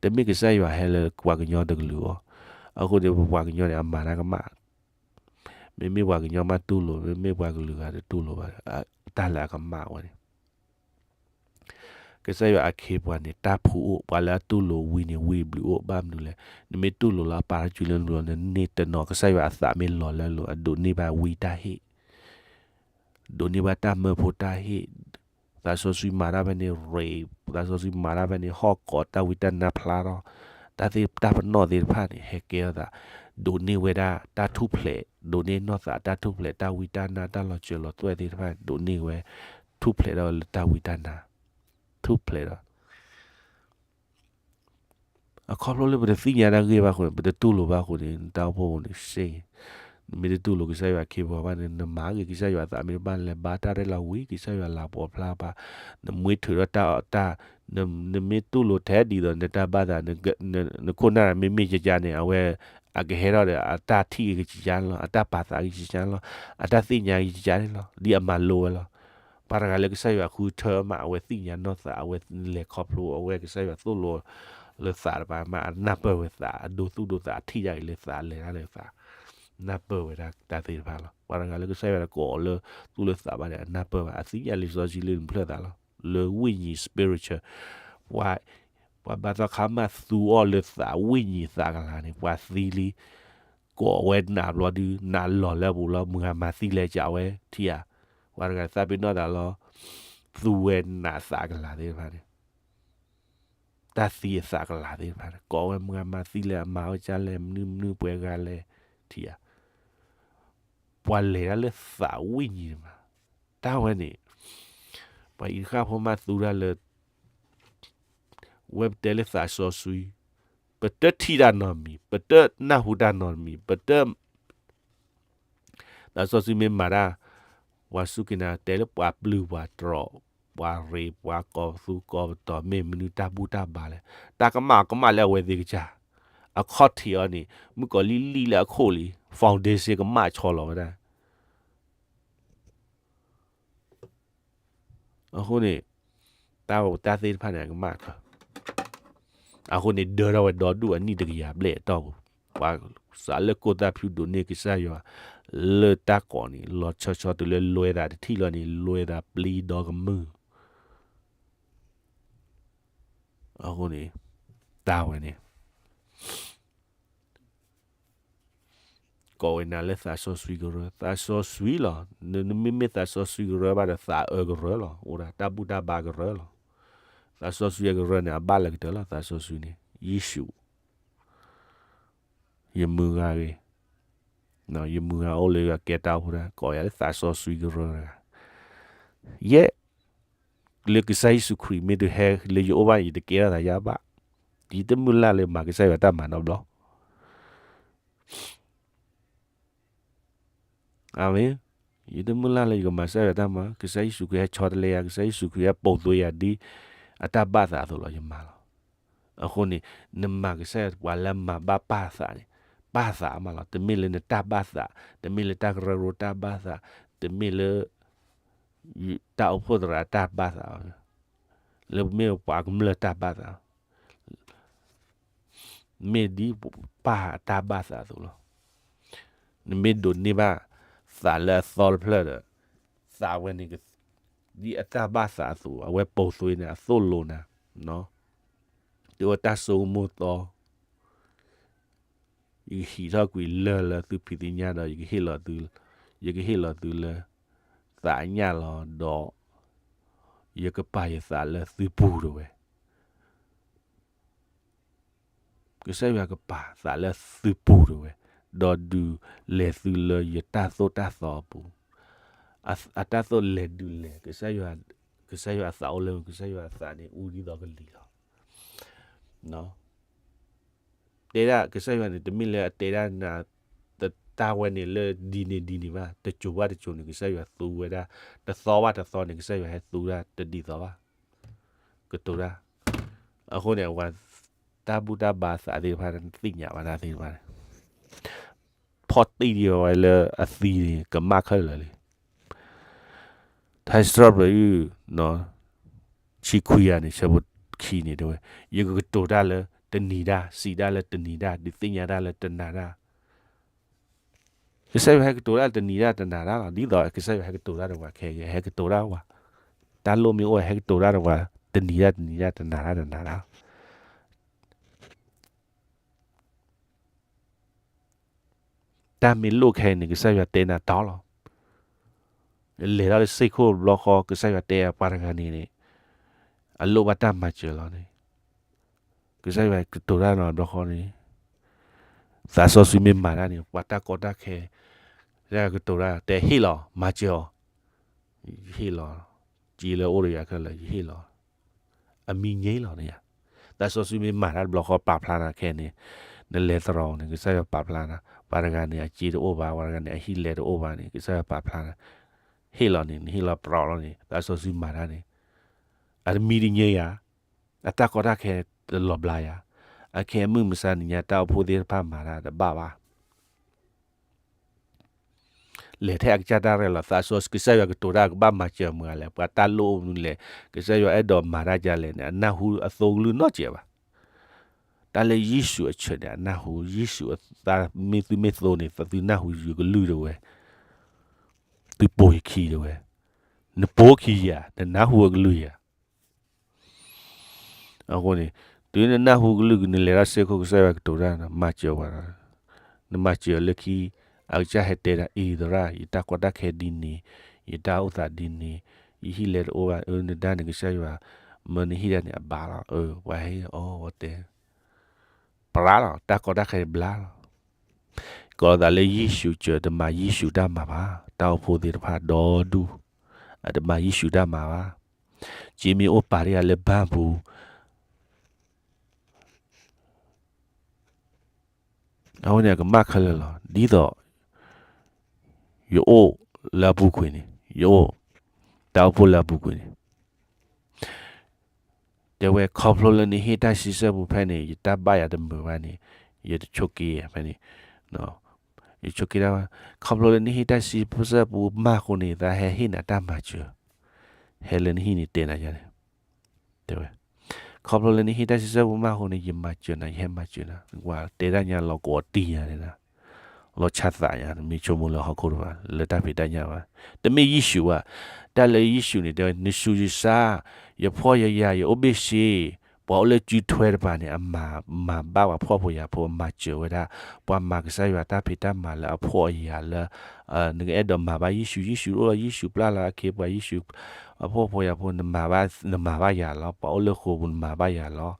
တမ့ၢ်ကစၢ်ယွၤဟဲလၢပှၤကညီတကလုာ်အီၤ အဃိန့ၣ် ပပှၤကညီန့ၣ် အမၤတၢ်ကမၣ် မ့မ့ၢ်ပှၤကညီမးတူၢ်လိာ် မ့မ့ၢ်ပှၤကလုာ်ဂၤတတူၢ်လိာ်ဘၣ် တၢ်လၢအကမၣ်ဝဲန့ၣ် ကစၢ်ယွၤအခ့အပှၤန့ၣ် တၢ်ဖှူအိၣ် ပှၤလၢအတူၢ်လိာ်ဝံၤန့ၣ် ဝံၤဘျုးအိၣ် ဘၣ်မနုၤလဲၣ် နမ့ၢ်တူၢ်လိာ်လၢအပာ်ထီၣ်ကွံာ်လၢနပူၤလီၤ နန့ၢ်တနီၤ ကစၢ်ယွၤအသးမ့ၢ်လီၤလၢလိၤ အဒိးန့ၢ်ဘၣ်ဝံတၢ်ဟ့ၣ် ဒိးန့ၢ်ဘၣ်တၢ်မၢဖိတၢ်ဟ့ၣ် သးစီဆှံမၤတၢ်ဖဲန့ၣ် ရ့ သးစီဆှံမၤတၢ်ဖဲန့ၣ် ဟီၣ်ကိးတၢ်ဝံတၢ်နါဖျါထီၣ် တၢ်သ့ၣ်တၢ်ပနီၣ်သ့ၣ်တဖၣ်န့ၣ် ဟဲကဲထီၣ်သး ဒိးန့ၢ်ဝဲဒၣ်တၢ်ထူၣ်ဖျဲး ဒိးန့ၢ်နီၢ်သးတၢ်ထူၣ်ဖျဲး တၢ်ဝံတၢ်နါတၢ်လီၤစၢၤလီၤသွဲၣ်သ့ၣ်တဖၣ် ဒိးန့ၢ်ဝဲ ထူၣ်ဖျဲးထီၣ်လၢတၢ်ဝံတၢ်နါ ထူၣ်ဖျဲးထီၣ် အခီဖျိလၢပတသ့ၣ်ညါတၢ်ဂ့ၢ်ဘၣ်အဃိန့ၣ် ပတတူၢ်လိာ်ဘၣ်အဃိန့ၣ် တၢ်အိၣ်ဖှိၣ်ပူၤန့ၣ် ရှဲ နမ့ၢ်တတူၢ်လိာ်ကစၢ်ယွၤအခ့အပှၤဘၣ်န့ၣ် နမၤဂ့ၤကစၢ်ယွၤအသးမ့ၢ်တဘၣ်လဲၤဘါတၢ်ရဲၣ်လီၤဝံၤ ကစၢ်ယွၤလၤပိာ်ဖျါဘၣ် နမှ့ထုးထီၣ်တၢ်အီၣ်တၢ် နမ့ၢ်တူၢ်လိာ်ထဲဒ်သိးနတၢ်ဘၣ်သး နခိၣ်နၢ်မ့မ့ၢ်ကကါန့ၣ် အဝဲ အကဟဲထီၣ်ဒီး အတၢ်ထံၣ်ဂ့ၤကကါန့ၣ်လီၤ အတၢ်ပာ်သးဂ့ၤကကါန့ၣ်လီၤ အတၢ်သ့ၣ်ညါဂ့ၤကကါန့ၣ်လီၤ ဒ်အမၤလိဝဲလီၤ ပှၤတဂၤလၢကစၢ်ယွၤဃုထၢမး အဝဲသ့ၣ်ညါနီၢ်သး အဝဲလဲၤခီဖျိ အဝဲကစၢ်ယွၤသိၣ်လိလၢသးတပၤမး အနၢ်ပၢၢ်ဝဲသး အဒိသူၣ်ဒိသး အထံၣ်ယၤအံၤလၢသး လဲၤတၢ်လၢသး နၢ်ပၢၢ်ဝဲဒၣ်တၢ်သ့ၣ်တဖၣ်လီၤ. ပှၤတဂၤလၢကစၢ်ယွၤတကိးအီၤလၢသူၣ်လၢသးဘၣ်ဒီး အနၢ်ပၢၢ်ဘၣ် အသ့ၣ်ညါလံာ်စီဆှံလၢနဖျၢၣ်သးလီၤ. လၢဝိညာဉ် spiritual ပှၤ ပှၤဘါသီခါမးသူအီၤလၢသး ဝိညာဉ်သးကလၤန့ၣ် ပှၤသံလံ ကိးဝဲနးဘျီဒု နးလီၤလၢအပူၤလီၤ မုၢ်ဂၤမၤသံလဲၤကးဝဲ ထံၣ်ဧါ. ပှၤတဂၤသးပ့ၤနီၣ်သးလီၤ သူဝဲနးသးကလၤသ့ၣ်တဖၣ်န့ၣ် တၢ်သံအသးကလၤသ့ၣ်တဖၣ်န့ၣ် ကိးဝဲမုၢ်ဂၤမၤသံလဲၤ အမၤဝဲကၢလဲၤ မနုၤမနုၤပှဲၤဂၤလဲၤ ထံၣ်ဧါ. ပှၤလဲၤတၢ်လၢသးဝိညာဉ်န့ၣ်မး တၢ်ဝဲန့ၣ် ပှၤအံၤတဃၣ်ဖိမးသူတၢ်လၢ ဝဲပတဲလၢသးစီဆှံ ပတထံၣ်တၢ်နီတမံၤ ပတနၢ်ဟူတၢ်နီတမံၤ ပတ သးစီဆှံမ့ၢ်မၤတၢ် ပှၤစူၢ်က့ၤနာ်က့ၤတဲလၢပှၤပျုၢ်ပှၤတြီ ပှၤရ့ပှၤကီၤသူကီၤပတီၤ မ့ၢ်မနုၤတၢ်ဘူၣ်တၢ်ဘါလဲၣ် တၢ်ကမၣ်ကမၣ်လၢအဝဲသ့ၣ်ကစၢ် အခီၣ်ထံးအီၤန့ၣ် မုၣ်ကီၤလံၢ်လံၢ်လၢအခိၣ်လံ foundation ကမၣ်ဆီလီၤဝဲဒၣ် အဃိန့ၣ် တၢ်တၢ်သ့ၣ်တဖၣ်န့ၣ် အကမၣ်ချၢ အဃိန့ၣ် ဒၢထီၣ်ဝဲဒီဒူၣ်အနံၣ်တကယၤဘျဲၣ်အတီၢ်ပူၤ ပှၤစးလၢကိၢ်သၣ်ဖၠူဒိးန့ၢ်ကစၢ်ယွၤ လၢတၢ်ကိးန့ၣ် လီၤဆီဆီတုၤလၢလွဲသးတထံၣ်လီၤန့ၣ် လွဲသးပျံၤဒီကမုၢ် အဃိန့ၣ် တၢ်ဝဲန့ၣ် ကိးဝဲနၤလၢသးစီဆှံကရၢ သးစီဆှံလီၤ. နမ့မ့ၢ်သးစီဆှံကရၢဘၣ်ဒီး သးအၢကရၢလီၤ. အိၣ်ဒၣ်တၢ်ဘူၣ်တၢ်ဘါကရၢလီၤ. သးစီဆှံအကရၢန့ၣ် အဘၣ်လၢကတၢၢ်လီၤ. သးစီဆှံန့ၣ် ယ့ၣ်ၡူး ယမုၢ်ဂၤဂ့ၤ, ယမုၢ်ဂၤအိၣ်လၢယွၤကဲတၢ်အိၣ်ဖှိၣ်တၢ် ကိးယၤလၢသးစီဆှံကရၢတဂၤ, ယဲၢ် လၢကစၢ်ယ့ၣ်ၡူးခရံာ်မ့ၢ်တဟဲလၢယအိၣ်ဘၣ် ယတကဲထီၣ်သးယါဘၣ်, ယတမုၢ်လၢ်လၢမၤကစၢ်ယွၤတၢ်မၤနီတဘျီ. အၤမ့ၣ်, ယတမုၢ်လၢ်လၢယကမၤကစၢ်ယွၤတၢ်မၤ, ကစၢ်ယ့ၣ်ၡူးခရံာ်ဟဲဆီတလဲယၤ, ကစၢ်ယ့ၣ်ၡူးခရံာ်ဟဲပိာ်သွ့ယၤဒ်အတၢ်ဘၣ်သးအသိးလီၤ ယမၤလီၤ. အဃိန့ၣ် နမၤကစၢ်ယွၤပှၤလၢမၤဘၣ်ပၢ်သးန့ၣ်, ပၢ်သးမးလီၤ. တမ့ၢ်လၢနတၢ်ဘၣ်သး, တမ့ၢ်လၢတၢ်ကရၢကရိတၢ်ဘၣ်သး, တမ့ၢ်လၢ တၢ်အိၣ်ဖှိၣ်သရၣ်တၢ်ဘၣ်သး, လၢမ့ၢ်ပှၤကမျၢၢ်တၢ်ဘၣ်သး မ့ၢ်ဒ်ပၢ်အတၢ်ဘၣ်သးအသိးလီၤ. နမ့ၢ်ဒိးန့ၢ်ဘၣ်သးလၢအသီတဖျၢၣ်ဒီး, သးဝဲန့ၣ် ဒ်အတၢ်ဘၣ်သးအသိး အဝဲပိာ်သွ့နၤ အသိၣ်လိနၤ, တုၤဝဲတၢ်စိကမီၤသီ ယကဟံးထီၣ်ကွံာ်လၢၢ်လၢသုဖံးသုညၣ်ဒီး ယကဟ့ၣ်လီၤသု, ယကဟ့ၣ်လီၤသုလၢ သးအညၣ်လီၤဒီး ယကပာ်ယသးလၢသုပူၤတဝဲ ကစၢ်ယွၤကပာ်သးလၢသုပူၤတဝဲ, ဒီးဒုးလဲၤသုလၢယတၢ်သိၣ်တၢ်သီအပူၤ, အတၢ်သိၣ်လဲၤဒုးလဲၤ, ကစၢ်ယွၤ, ကစၢ်ယွၤအသးအိၣ်လၢ ကစၢ်ယွၤအသးန့ၣ်အူဒ်သိးကလံၤလီၤ. တဲဒၣ်ကစၢ်ယွၤန့ၣ် တမ့ၢ်လၢအတဲဒၣ်နၤ တၢ်ဝဲန့ၣ်လၢဒ်န့ၣ်ဒ်န့ၣ်ဘၣ်, တစိၤဘၣ်တစိၤန့ၣ် ကစၢ်ယွၤသူဝဲဒၣ်, တသီဘၣ်တသီန့ၣ် ကစၢ်ယွၤဟဲသူဒၣ်တဒ်သိးဘၣ်, ကတိၤတၢ်. အဃိန့ၣ် အဝဲ တၢ်ဘူၣ်တၢ်ဘါသးသ့ၣ်တဖၣ် နသ့ၣ်ညါဘၣ်တၢ်သ့ၣ်တဖၣ်န့ၣ် ဖီၣ်တံၢ်ဒံးဝဲလၢအသံန့ၣ် ကမၣ်ခဲလၢာ်လံ. ထါစံးထီၣ်ပတြၢၤ ဆံခွံဂၤန့ၣ် ဆၢဖိခံန့ၣ်တဲဝဲ, ယကကတိၤတၢ်လၢတနံၤတၢ်, စံးတၢ်လၢတနံၤတၢ်, ဒုးသ့ၣ်ညါတၢ်လၢတနၤတၢ်. ကစၢ်ယွၤဟဲကတိၤတၢ်တနံၤတၢ်တနၤတၢ်လီၤ. ဒ်သိးကစၢ်ယွၤဟဲကတိၤတၢ်တဝၤခဲအံၤ ဟဲကတိၤတၢ်ဝဲ, တၢ်လိၣ်မ့ၢ်အိၣ်ဟဲကတိၤတၢ်တဝၤ, တနံၤတၢ်တနံၤတၢ်တနၤတၢ်တနၤတၢ်လီၤ. တၢ်မ့ၢ်လိၣ်ခဲအံၤန့ၣ် ကစၢ်ယွၤတဲနၤတီလီၤ. လဲၤထီၣ်လၢစ့ၢ်ခိၣ်တဘျီဃီ ကစၢ်ယွၤတဲပှၤတဂၤန့ၣ်န့ၣ် အလိၣ်ဘၣ်တၢ်မၤစၢၤလီၤန့ၣ်, ကစၢ်ယွၤကတိၤတၢ်နီတဘျီဃီန့ၣ်, သးစီဆှံမ့ၢ်မၤတၢ်န့ၣ် ပှၤတၢ်ကီတၢ်ခဲ ကတိၤတၢ် တဲဟ့ၣ်လီၤ မၤစၢၤအီၤ, ယဟ့ၣ်လီၤ, စ့လၢအိၣ်ဒီးယၤခဲလၢာ် ယဟ့ၣ်လီၤ အမံၤညါလီၤန့ၣ်ဧါ. သးစီဆှံမ့ၢ်မၤတၢ်တဘျီဃီ ပာ်ဖျါနၤခဲအံၤန့ၣ်, နလဲၤသရိာ်န့ၣ် ကစၢ်ယွၤပာ်ဖျါနၤ, ပှၤတဂၤန့ၣ် အစ့တအိၣ်ဘၣ်, ပှၤတဂၤန့ၣ် အဟံၣ်လဲတအိၣ်ဘၣ်န့ၣ် ကစၢ်ယွၤပာ်ဖျါနၤ, ဟ့ၣ်လီၤန့ၣ် နဟ့ၣ်လီၤပြီလီၤန့ၣ် သးစီဆှံမၤတၢ်န့ၣ် အတမံၤတညါဧါ. အတၢ်ကီတၢ်ခဲတလီၤဘျါယၤ, အခဲအံၤမုၢ်မဆါနံၤညါ တၢ်အိၣ်ဖှိၣ်သ့ၣ်တဖၣ်မၤတၢ်တဘၣ်ဘၣ် လဲၤထဲအကစၢ်တၢ်ရဲၣ်လီၤ. သးစီဆှံကစၢ်ယွၤကတိၤတၢ်ကဘၣ်မၤစၢၤမုာ်ဂၤလဲၣ်, ပှၤတၢ်လိၣ်အိၣ်မနုၤလဲၣ်, ကစၢ်ယွၤအဲၣ်ဒိးမၤတၢ်ဒ်လဲၣ်န့ၣ် အနၢ်ဟူအသိကလုၢ်နီတစဲးဘၣ်. တၢ်လၢယ့ၣ်ၡူးအဆၢန့ၣ် အနၢ်ဟူ, ယ့ၣ်ၡူးအသးမ့ၢ်သုမ့ၢ်သိန့ၣ် သုနၢ်ဟူယကလုၢ်တဝဲ, သုပိာ်ယခံတဝဲ, နပိာ်ခံယၤ, နနၢ်ဟူအကလုၢ်ယၤ အဃိန့ၣ် တုၤနနၢ်ဟူကလုၢ် နလဲၤထီၣ်စ့ၢ်ခိၣ် ကစၢ်ယွၤကတိၤတၢ် မၤစၢၤဝဲ, နမၤစၢၤလၢခံ, အကစၢ်ဟဲတဲဒၣ်အံၤသရၣ် ယတၢ်ကီတၢ်ခဲဒ်န့ၣ်, ယတၢ်အိၣ်သးဒ်န့ၣ်, ယဟံၣ်လဲတအိၣ်ဘၣ်, အၢ နဒါန့ၣ် ကစၢ်ယွၤ မၢနဟံၣ်ဒၣ်န့ၣ်အဘၣ်လီၤ, အၢ ပှၤဟဲအီၤဝဲတဲ ဘျါလီၤ, တၢ်ကီတၢ်ခဲဘျါလီၤ. ကိးသးလၢယ့ၣ်ၡူးစၢၤ တမၤယ့ၣ်ၡူးတၢ်မၤဘၣ်, တၢ်အိၣ်ဖှိၣ်သ့ၣ်တဖၣ်ဒီဒူၣ်, အတမၤယ့ၣ်ၡူးတၢ်မၤဘၣ်. စ့မ့ၢ်အိၣ်ပာ်တ့ၢ်ယၤလၢဘၣ်ပူၤ, အဝဲန့ၣ်အကမၣ်ခဲလၢာ်လီၤ. ဒ်သိး ယအိၣ်လၢအပူၤကွံာ်န့ၣ်, ယအိၣ်တၢ်အိၣ်ဖှိၣ်လၢအပူၤကွံာ်န့ၣ် တဲဝဲ ခီဖျိလၢနဟ့ၣ်တၢ်စံးဆၢပူၤဖဲန့ၣ် ယတၢ်ဘၣ်ယၤတမုာ်ဘၣ်န့ၣ် ယတဆိးက့ဖဲန့ၣ်, ယဆိးက့ဒၣ်ဝဲ, ခီဖျိလၢနဟ့ၣ်တၢ်စံးဆၢပူၤမးအဃိန့ၣ် သးဟဲဟ့ၣ်နၤတၢ်မၤစၢၤ, ဟဲလၢနဟံၣ်န့ၣ်တဲနၤယၤန့ၣ်, တဲဝဲ ခီဖျိလၢနဟ့ၣ်တၢ်စံးဆၢပူၤမးအဃိန့ၣ် ယမၤစၢၤနၤ ယဟဲမၤစၢၤနၤ, ကွၢ်တဲဒၣ်ညါလီၤကီးတံၢ်ညါန့ၣ်, လီၤဆါသးညါ နမ့ၢ်ဆိကမိၣ်လၢဟီၣ်ခိၣ်တဖၣ် လၢတၢ်ဖံးတၢ်ညၣ်ဘၣ်, တမ့ၢ်ယ့ၣ်ၡူးဘၣ်, တၢ်လၢယ့ၣ်ၡူးန့ၣ်တဲဝဲ နဆူးယဆါ, ယဖှီၣ်ယယာ် ယအိၣ်ဘ့ၣ်ဆ့, ပှၤအိၣ်လၢစုထွဲတပၤန့ၣ် အမၤ, မၤဘၣ်ပှၤဖှီၣ်ဖိယာ်ဖိ အမၤစၢၤဝဲဒၣ်, ပှၤမၤကစၢ်ယွၤတၢ်ဖံးတၢ်မၤလၢအဖှီၣ်အယာ်လၢ နကအဲၣ်ဒိးမၤဘၣ်ယ့ၣ်ၡူး, ယ့ၣ်ၡူးအိၣ်လီၤ, ယ့ၣ်ၡူးပျၢ်လီၤအခ့ပှၤ, ယ့ၣ်ၡူးအဖှီၣ်ဖိယာ်ဖိ နမၤဘၣ်ယၤလီၤ, ပှၤအိၣ်လၢဃိာ်ပူၤ နမၤဘၣ်ယၤလီၤ.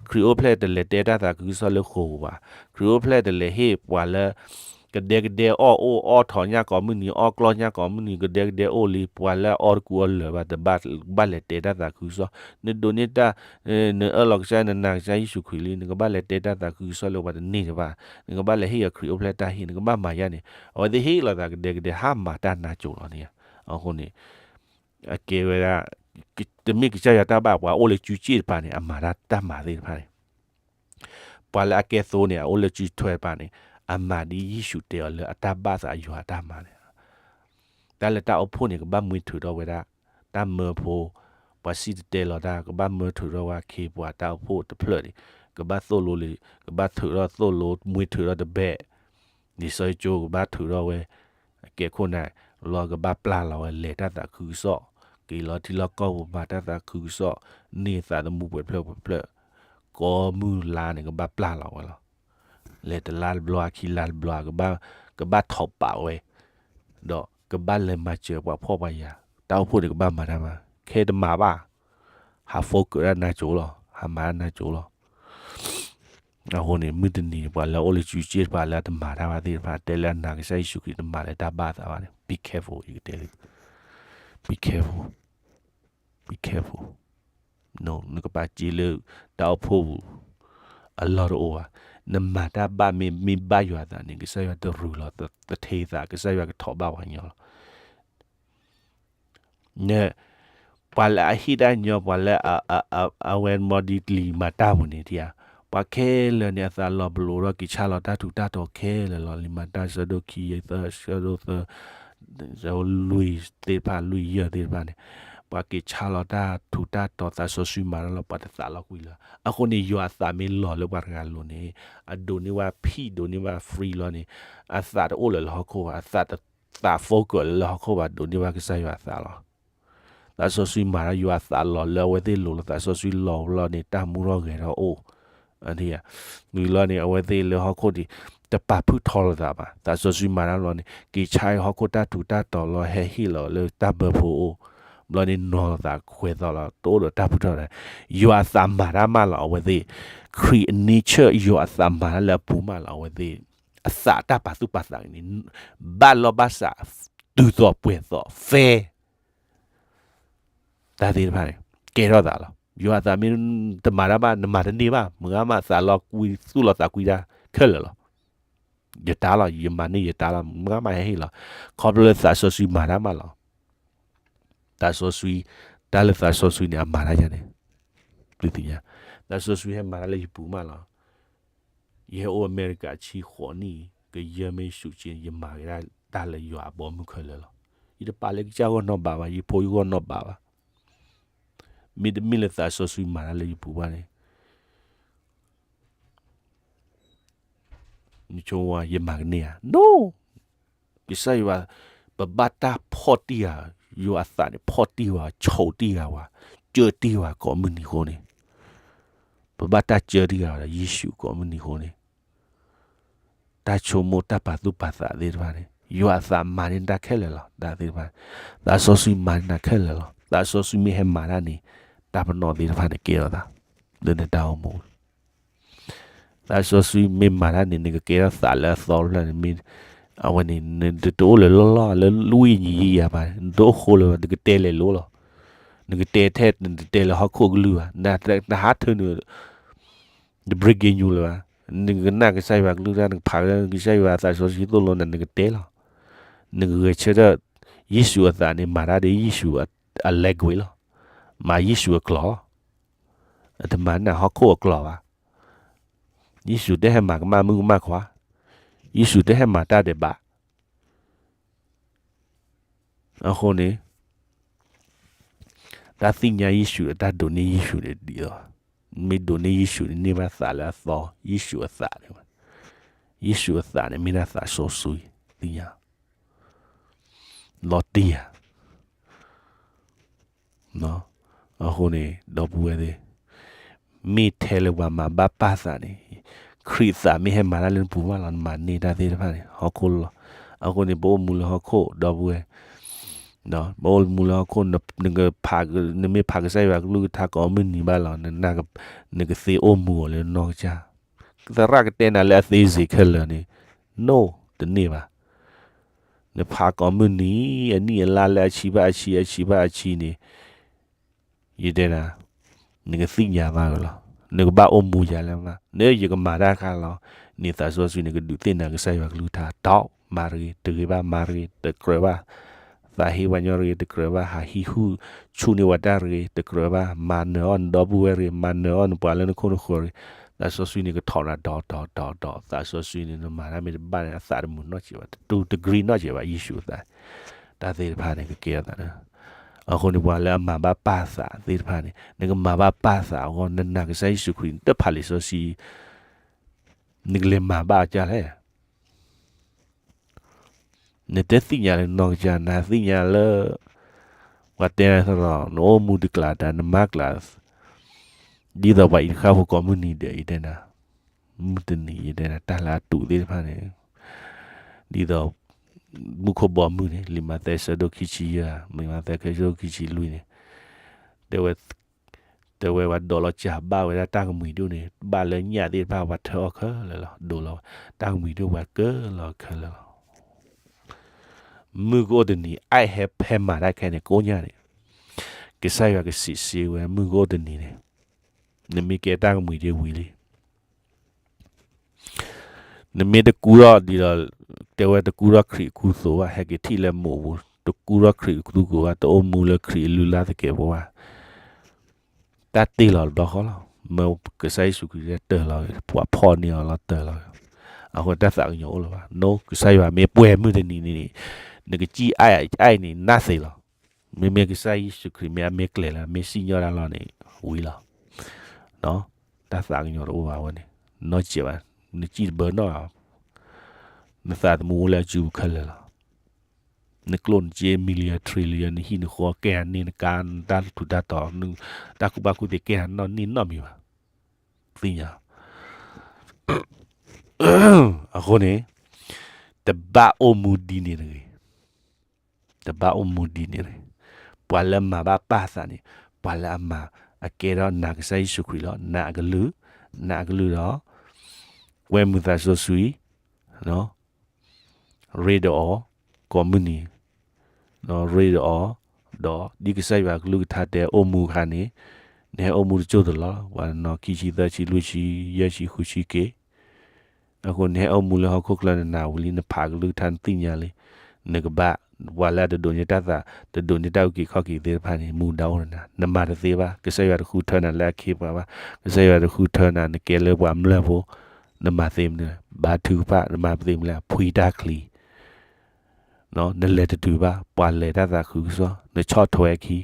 ခရံာ်အိၣ်ဖျဲၣ်တလဲၤတဲတၢ်သးခုကစီၣ်လၢဃိာ်ပူၤဘၣ်, ခရံာ်အိၣ်ဖျဲၣ်တလဲၤဟ့ၣ်ပှၤလၢ ကဒဲကဒဲအီၣ်အိၣ်အီထီၣ်ညၣ်ကိးမုၢ်နံၤ အီၣ်ကျီၢ်ညၣ်ကိးမုၢ်နံၤ ကဒဲကဒဲအိၣ်လံ, ပှၤလၢအအီၣ်တကူအီၣ်လၢာ်ဘၣ် တဘၣ်လဲၤတဲတၢ်သးခုကစီၣ်, နဒိးန့ၢ်တၢ် နအၢၣ်လီၤကစၢ် နနာ်ကစၢ်ယ့ၣ်ၡူးခရံာ်လံ, နကဘၣ်လဲၤတဲတၢ်သးခုကစီၣ်လၢပှၤတန့ၢ်တဘၣ်, နကဘၣ်လဲၤဟ့ၣ်အီၤခရံာ်အိၣ်ဖျဲၣ်တၢ်ဟ့ၣ်, နကဘၣ်မၤယါန့ၣ်, အဝဲသ့ၣ်ဟ့ၣ်လီၤသးကဒဲကဒဲ ဟးမၤတၢ်နါစိၤလီၤန့ၣ်ဧါ. အဃိန့ၣ် အကဲဝဲဒၣ် တမ့ၢ်ကစၢ်ယွၤတၢ်ဘၣ် ပှၤအိၣ်လၢစုစ့ၣ်တပၤန့ၣ် အမၤတၢ်တၢ်မၤသ့ၣ်တဖၣ်န့ၣ်, ပှၤလၢအကဲသိးန့ၣ် အအိၣ်လၢစုထွဲတပၤန့ၣ် အမၤဒ်ယ့ၣ်ၡူးတဲအီၤလၢအတၢ်ဘၣ်သးယွၤအတၢ်မၤန့ၣ်, တၢ်လၢတၢ်အိၣ်ဖှိၣ်န့ၣ် ကဘၣ်မှံထုးထီၣ်ဝဲဒၣ် တၢ်မၢဖိ, ပှၤစံၣ်တဲၤတဲလီၤတၢ် ကဘၣ်မၢထုးထီၣ်ဝဲအခ့ပှၤတၢ်အိၣ်ဖှိၣ်တဖျၢၣ်န့ၣ်, ကဘၣ်သိၣ်လိလံ, ကဘၣ်ထုးထီၣ်သိၣ်လိ မှံထုးထီၣ်တဘ့ၣ် လံာ်စီဆှံကဘၣ်ထုးထီၣ်ဝဲ, အကဲခိၣ်နၢ်လီၤ ကဘၣ်ပျၢ်လီၤဝဲ လဲၤတၢ်သးခုကစီၣ်, က့ၤလီၤထံလီၢ်ကီၢ်ပူၤ မၤတၢ်သးခုကစီၣ်, န့ၢ်သးသမူပှဲၤဖျၢၣ်ပှဲၤဖျၢၣ်, ကိးမုၢ်လါန့ၣ် ကဘၣ်ပျၢ်လီၤဝဲလီၤ. လဲၤတလါတဘျီ ခံလါတဘျီ ကဘၣ်ထီၣ်ပာ်ဝဲ, ဒီးကဘၣ်လဲၤမၤစၢၤပှၤဖှီၣ်ပှၤယာ်, တၢ်အိၣ်ဖှိၣ်န့ၣ် ကဘၣ်မၤတၢ်မၤ, ခဲတမၤဘၣ်, ဟး focus တၢ်နါစိၤလီၤ, ဟးမၤတၢ်နါစိၤလီၤ. အဃိန့ၣ် မုၢ်တနံၤ ပှၤလၢအအိၣ်လၢကၠူကၠ့ၣ်တဖၣ်လၢအတမၤတၢ်ဘၣ်သ့ၣ်တဖၣ် တဲလၢအနာ်ကစၢ်ယ့ၣ်ၡူးခရံာ်တမၤလၢတၢ်ဘၣ်သးဘၣ်န့ၣ် be careful ယကတဲလၢ be careful, be careful, နကပာ်စ့လၢတၢ်အိၣ်ဖှိၣ်ပူၤ အလီၢ်တအိၣ်ဘၣ်. နမၤတၢ်ဘၣ်မ့ၢ် မ့ၢ်ဘၣ်ယွၤအသးန့ၣ် ကစၢ်ယွၤတရူးလီၤသထ့သး ကစၢ်ယွၤကထိးဘၣ်ပှၤညီလီၤ. န ပှၤလၢအဟ့ၣ်တၢ်ညီ ပှၤလၢအ အ အ အဝဲမီဒ်လံာ်မၤတၢ်ပူၤန့ၣ် ပှၤခဲလၢာ်န့ၣ် အသးလီၤပလိာ်ဒီးက့ၤဆါလီၤတၢ်ထူးတၢ်တီၤခဲလၢာ်လီၤ. လံာ်မၤတၢ်ဆၢဒိၣ်ခံ သၢ ဆၢဒိၣ်သၢ လွံၢ်သ့ၣ်တဖၣ် လွံၢ်ယဲၢ်သ့ၣ်တဖၣ်န့ၣ် ပှၤက့ၤဆါလီၤတၢ်ထူးတၢ်တီၤ သးစီဆှံမၤတၢ်လီၤ ပှၤတသးလီၤကွံာ်လၢၤ. အဃိန့ၣ် ယွၤအသးမ့ၢ်လီၤလၢပှၤတဂၤအလိၤန့ၣ် အဒိးန့ၢ်ဘၣ် peace ဒိးန့ၢ်ဘၣ် free လီၤန့ၣ် အသးတအိၣ်လၢၤလၢဟီၣ်ခိၣ်ဘၣ်, အသးတ သး focus လၢဟီၣ်ခိၣ်ဘၣ် ဒိးန့ၢ်ဘၣ်ကစၢ်ယွၤအသးလီၤ. သးစီဆှံမၤတၢ် ယွၤအသးလီၤလၢအဝဲသ့ၣ်လိၤလီၤ. သးစီဆှံလီၤလီၤန့ၣ် တၢ်မူထီၣ်ဂဲၤထီၣ်အိၣ်, ဝံၤလီၤန့ၣ် အဝဲသ့ၣ်လၢဟီၣ်ခိၣ်ဒံး တပာ်ဖုၣ်ထီလိာ်သးဘၣ်. သးစီဆှံမၤတၢ်လီၤန့ၣ် က့ၤဆါဟီၣ်ခိၣ်တၢ်ထူးတၢ်တီၤလီၤ ဟဲဟ့ၣ်လီၤလၢတၢ်ဘၢဖိအိၣ်, ဘျီန့ၣ် နီၤလိာ်သးခွဲးသီလီၤ တအိၣ်ဒီးတၢ်ဖုၣ်ထီဒီး ယွၤအသးမၤတၢ်မးလီၤ အဝဲသ့ၣ်, ခရံာ်အ nature ယွၤအသးမၤတၢ်လၢအပူၤမးလီၤ အဝဲသ့ၣ် အသးတၢ်ပာ်သူၣ်ပာ်သးန့ၣ် ဘၣ်လီၢ်ဘၣ်စး တုၤသိးပှဲၤသိး fair တၢ်သ့ၣ်တဖၣ်န့ၣ် ကဲထီၣ်သးလီၤ. ယွၤအသးမ့ၢ်တမၤတၢ်ဘၣ် နမၤတန့ၢ်ဘၣ်, မုၢ်ဂၤမးသးလီၤကွံ သူၣ်လီၤသးကွံတၢ်ခဲလၢာ်လီၤ. ယတၢ်လီၤ ယမၤန့ၢ်ယတၢ်လီၤ မုၢ်ဂၤမးဟဲဟ့ၣ်လီၤ. ခီဖျိလၢသးစီဆှံမၤတၢ်မးလီၤ. သးစီဆှံ, တၢ်လၢသးစီဆှံန့ၣ် အမၤတၢ်ယၤန့ၣ် သုသ့ၣ်ညါ, သးစီဆှံဟဲမၤတၢ်လၢယပူၤမးလီၤ. ယဟဲအိၣ်အမဲရကၤဆံဃိးနံၣ် ကယဲၢ်မ့ၢ်ဆူၣ်က့ ယမၤက့ၤဒၣ်တၢ်လၢယွၤအဘီအမုၢ်ခဲလၢာ်လီၤ. ယတပာ်လၢကစၢ်ဂီၢ်နီၢ်ဘးဘၣ်, ယဖိယဂီၢ်နီၢ်ဘးဘၣ်. မ့တမ့ၢ်လၢသးစီဆှံမၤတၢ်လၢယပူၤဘၣ်န့ၣ် နဆိဝါ ယမၤကန့ၢ်ဧါ. No! ကစၢ်ယွၤ, ပဘၣ်တၢ်ဖီၣ်တံၢ်ဧါ, ယွၤအသးန့ၣ် ဖီၣ်တံၢ်ဝဲ, ဆိးတံၢ်ဂၤဝဲ, ကၢတံၢ်ဝဲကိးမုၢ်နံၤအဃိန့ၣ်, ပဘၣ်တၢ်ကၢတံၢ်ဂၤဝဲဒီးယ့ၣ်ၡူးကိးမုၢ်နံၤအဃိန့ၣ်, တၢ်ဆိကမိၣ်တၢ်ပာ်သူၣ်ပာ်သးသ့ၣ်တဖၣ်န့ၣ် ယွၤအသးမၤန့ၢ်တၢ်ခဲလၢာ်လီၤ. တၢ်သ့ၣ်တဖၣ်, သးစီဆှံမၤန့ၢ်တၢ်ခဲလၢာ်လီၤ. သးစီဆှံမ့ၢ်ဟဲမၤတၢ်န့ၣ် တၢ်ပနီၣ်သ့ၣ်တဖၣ်န့ၣ်ကဲထီၣ်သး လၢနတၢ်အိၣ်မူ သးစီဆှံမ့ၢ်မၤတၢ်န့ၣ် နကကဲထီၣ်သးလၢအသီတဖျၢၣ်န့ၣ်မ့ၢ်, အဝဲန့ၣ် နတအိၣ်လၢလီၢ်လီၢ်လၢလွံၢ်နံၣ်ယံာ်ယံာ်ဘၣ်, နတအိၣ်ဃိလၢၤဘၣ်, နကတဲလဲၤလိၤလီၤ. နကတဲထဲ နတတဲလၢဟီၣ်ခိၣ်ကလုၢ်ဘၣ်, နဟးထၢနုာ် န breaking news လၢၤဘၣ်, နကနၣ်ကစၢ်ယွၤကလုၢ်တၢ် နကဖးကစၢ်ယွၤသးစီဆှံသိၣ်လိနၤ နကတဲလီၤ. နကဂဲၤဆၢထၢၣ်, ယ့ၣ်ၡူးအသးန့ၣ် မၤတၢ်ဒီးယ့ၣ်ၡူးအ language လီၤ. မၤယ့ၣ်ၡူးအကျိာ်လီၤ. အတမၤနၢ်ဟီၣ်ခိၣ်အကျိာ်ဘၣ်. ယ့ၣ်ၡူးတဟဲမၤကမၣ်မုၣ်ကမၣ်ခွါ, ယ့ၣ်ၡူးတဟဲမၤတၢ်ဒဲးဘး. အဃိန့ၣ် တၢ်သ့ၣ်ညါယ့ၣ်ၡူး တၢ်ဒိးန့ၢ်ယ့ၣ်ၡူးန့ၣ်ဒ်သိး, မ့ၢ်ဒိးန့ၢ်ယ့ၣ်ၡူးန့ၣ် န့ၢ်ဘၣ်သးလၢအသီ, ယ့ၣ်ၡူးအသးန့ၣ်, ယ့ၣ်ၡူးအသးန့ၣ် မ့ၢ်ဒၣ်သးစီဆှံ, သ့ၣ်ညါ လီၤတံၢ်ဧါ. အဃိန့ၣ် ဒီပုၢ်ဝဲၢ်သ့ၣ်, မ့ၢ်ထဲလၢပှၤမၤဘၣ်ပၢ်သးန့ၣ်, ခရံာ်သးမ့ၢ်ဟဲမၤတၢ်လၢနပူၤမးလီၤ, နမၤန့ၢ်တၢ်သ့ၣ်တဖၣ်န့ၣ် ဟီၣ်ခိၣ်လီၤ. အဃိန့ၣ် ပအိၣ်မူလၢဟီၣ်ခိၣ် ဒီပုၢ်ဝဲၢ်, ပအိၣ်မူလၢဟီၣ်ခိၣ်, နမ့ၢ်ဖးကစၢ်ယွၤကလုၢ်ကထါကိးမုၢ်နံၤဘၣ်လီၤ, နကသ့အိၣ်မူအီၤလၢနီၢ်ကစၢ်. သရၣ်ကတဲနၤလၢအသ့စ့ၢ်ခဲလၢာ်န့ၣ်, no, တန့ၢ်ဘၣ်. နဖးကိးမုၢ်နံၤ အနံၣ်အလါလၢအဆံဘၣ်အဆံ အဆံဘၣ်အဆံန့ၣ်, ယတဲနၤ, နကသ့ၣ်ညါဘၣ်ကလီၤ. နကဘၣ်အိၣ်မူယၤလၢမး, နယကမၤတၢ်တခါလီၤ. န့ၣ်သးစီဆှံန့ၣ် ကဒုးသ့ၣ်နၤကစၢ်ယွၤကလုၢ်ကထါ ဒီးမၤတဂ့ၤ, တဂ့ၤဘၣ် မၤတဂ့ၤ, တကြၢးဘၣ်, သးဟ့ပှၤညီတဂ့ၤ, တကြၢးဘၣ်, ဟးဟံးဟူး ဆူၣ်န့ၢ်ဝဲတၢ်တဂ့ၤ, တကြၢးဘၣ်, မၤနၢၤအီၣ်နဒီပုၢ်ဝဲၢ်တဂ့ၤ, မၤနၢၤအီၣ်နပှၤလၢနခိၣ်နဃၢၤတဂ့ၤ, သးစီဆှံန့ၣ်ကထိးနၤဒီးဒီးဒီးဒီး, သးစီဆှံန့ၣ် နမၤတၢ်မ့ၢ်တဘၣ်န့ၣ် အသးတမုာ်နီတစဲးဘၣ်, တတူၢ်တကြံနီတစဲးဘၣ်, ယ့ၣ်ၡူးအသး, တၢ်သ့ၣ်တဖၣ်န့ၣ် ကကဲထီၣ်သးလၢ, အဃိန့ၣ် ပှၤလၢအမၤဘၣ်ပၢ်သးသ့ၣ်တဖၣ်န့ၣ် နကမၤဘၣ်ပၢ်သးအဂီၢ် နနာ်ကစၢ်ယ့ၣ်ၡူးခရံာ် နတဖးလံာ်စီဆှံ နကလဲၤမၤဘၣ်အီၤဒ်လဲၣ်. နတသ့ၣ်ညါလၢနီၢ်ကစၢ်, နသ့ၣ်ညါလၢ ပှၤတဲနၤသရီ, နအိၣ်မူတကျးတၢ်, နမၤကျး, ဒ်သိးပှၤအံၤတဃၣ်ဖိကိးမုၢ်နံၤဒဲး ယတဲနၤ, မုၢ်တနံၤ ယတဲနၤ တၢ်လၢအတူးသ့ၣ်တဖၣ်န့ၣ်, ဒ်သိး မူခိၣ်ဘီမုၢ်န့ၣ် လံာ်မးသဲဆၢဒိၣ်ခံဆံယဲၢ်, လံာ်မးသဲဆၢဒိၣ်ခံဆံလွံၢ်န့ၣ်, တဲဝဲ, တဲဝဲပှၤဒိးလီၤစၢ်ဘၣ်ဝဲဒၣ်တၢ်ကမှံၤဒိၣ်န့ၣ် ဘၣ်လၢညၣ်သ့ၣ်တဖၣ်ပှၤထၢအီၣ်ခဲလၢာ်လီၤ. ဒိးလီၤတၢ်ကမှံၤဒိၣ်ပှၤကၢလီၤခဲလၢာ်လီၤ. မုၢ်ကအိၣ်တနံၤ အအဲၣ်ဟဲဖဲမၤတၢ်ခဲန့ၣ် ကိးညါန့ၣ် ကစၢ်ယွၤကစံးစ့ဝဲ မုၢ်ကအိၣ်တနံၤန့ၣ် နမ့ၢ်ကဲတၢ်ကမှံၤဒ့ဝံၤလံ နမ့ၢ်တကူထီၣ်ဒ်ဒီး တဲဝဲတကူထီၣ်ခရံာ်အကူအသိးဘၣ် ဟဲက့ၤထံၣ်လၢမိၢ်ပူၤ တကူထီၣ်ခရံာ်အကူအသိးဘၣ် တအိၣ်မူလၢခရံာ်အလုၢ်လၢ်သကဲးပဝး တၢ်တ့ၢ်လီၤတဘျီဃီလီၤ. မ့ၢ်ကစၢ်ယ့ၣ်ၡူးခရံာ်တၢ်တၢၢ်လီၤ ပှၤဖီၣ်န့ၢ်အီၤလီၤတၢၢ်လီၤ. အဃိတၢ်သးကညီၤအိၣ်လၢၤဘၣ် နိ ကစၢ်ယွၤမ့ၢ်ပှဲၤမုၢ်တနံၤန့ၣ်န့ၣ် နကစံၣ်အါအါအံၤန့ၣ် နၢ်သ့လီၤ. မ့မ့ၢ်ကစၢ်ယ့ၣ်ၡူးခရံာ်မ့ၢ်အမ့ၢ်ကျဲၤလၢ မ့ၢ်စံၣ်ညီၣ်တၢ်လီၤန့ၣ် ဝံၤလီၤ. တၢ်သးကညီၤတအိၣ်ဘၣ်ဝဲန့ၣ် နီၢ်စဲးဘၣ် နစံၣ်တဘၢနီၣ် နသးသမူအိၣ်လၢအစုပူၤခဲလၢာ်လီၤ. နကျိၣ်နစ့ million trillion နဟံၣ်နဃီ ကဲဟးန့ၢ်နကါ နတၢ်ထူးတၢ်တီၤ တၢ်ကူၣ်ဘၣ်ကူၣ်သ့ကဲဟးနီၣ်န့ၢ်နီတမံၤဘၣ်. သ့ၣ်ညါ အဃိန့ၣ် တဘၣ်အိၣ်မူဒ်န့ၣ်တဂ့ၤ. တဘၣ်အိၣ်မူဒ်န့ၣ်တဂ့ၤ. ပှၤလၢအမၤဘၣ်ပၢ်သးန့ၣ် ပှၤလၢအမၤ အကဲထီၣ်နာ်ကစၢ်ယ့ၣ်ၡူးခရံာ်လီၤ. နာ်အကလုၢ် နာ်အကလုၢ်ဒီး ဝဲမုာ်သးစီဆှံ ရ့ဒီးအီၤ ကိးမုၢ်နံၤ ရ့ဒီးအီၤ ဒီးဒ်ကစၢ်ယွၤအကလုၢ်ကထါတဲအိၣ်မူအခါန့ၣ် နဟဲအိၣ်မူတစိၢ်တလီၢ် ပှၤနီၤခံဆံသၢဆံလွံၢ်ဆံယဲၢ်ဆံဃုဆံက့ၤ အဃိန့ၣ် နဟဲအိၣ်မူလၢဟီၣ်ခိၣ်ချၢနနၢ်ဝံၤလံ နဖးကလုၢ်ကထါနသ့ၣ်ညါလံ နကဘၣ် ပှၤလၢအတဒိးန့ၢ်တၢ်သး တဒိးန့ၢ်တၢ်အုၣ်က့ၤခီၣ်က့ၤသ့ၣ်တဖၣ်န့ၣ် မူဒါအိၣ်ဒီးနၤ နမၤတသ့ဘၣ် ကစၢ်ယွၤတဃုထၢနၤလၢအခ့အပှၤဘၣ် ကစၢ်ယွၤတဃုထၢနၤ နကဲလၢပှၤမျၢၢ်ဖိ နမၤသ့မနုၤလဲၣ် ဘါထုကဖၣ် နမၤသ့မနုၤလဲၣ် ဖှံတၢ်ချံ နလဲၤတတုၤဘၣ် ပှၤလဲၤတၢ်သးခုကစီၣ် နဆီၣ်ထွဲခံ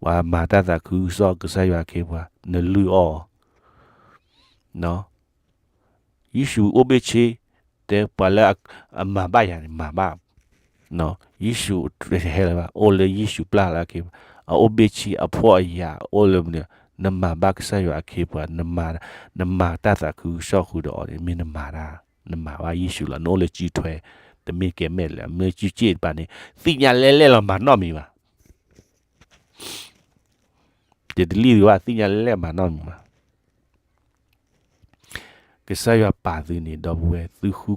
ပှၤမၤတၢ်သးခုကစီၣ် ကစၢ်ယွၤအခ့အပှၤ နလုၢ်အီၣ်အီၤ ယ့ၣ်ၡူးအိၣ်ဘ့ၣ်ဆ့ တဲပှၤလၢအမၤဘၣ်ယၤန့ၣ် မၤဘၣ် ယ့ၣ်ၡူးတဟဲလၢၤဘၣ် အိၣ်လၢယ့ၣ်ၡူးပျၢ်လၢအခ့အပှၤ အအိၣ်ဘ့ၣ်ဆ့ အဖှီၣ်အယာ် အိၣ်လၢမနုၤ နမၤဘၣ်ကစၢ်ယွၤအခ့အပှၤ နမၤတၢ်သးခုကစီၣ်ဃုာ်ဒီးအီၤန့ၣ် မ့ၢ်နမၤတၢ် နမၤဘၣ်ယ့ၣ်ၡူးလီၤ နအိၣ်လၢစုထွဲ တမ့ၢ်ကဲမဲာ်လၢ မ့ၢ်စုစ့ၣ်တပၤန့ၣ် သ့ၣ်ညါလဲၣ်လဲၣ်လီၤ မၤနီတမံၤဘၣ် ယတလံၣ်သုဘၣ် သ့ၣ်ညါလဲၣ်လဲၣ် မၤနီတမံၤဘၣ် ကစၢ်ယွၤပာ်သုန့ၣ် ဒီပုၢ်ဝဲၢ် သုဃု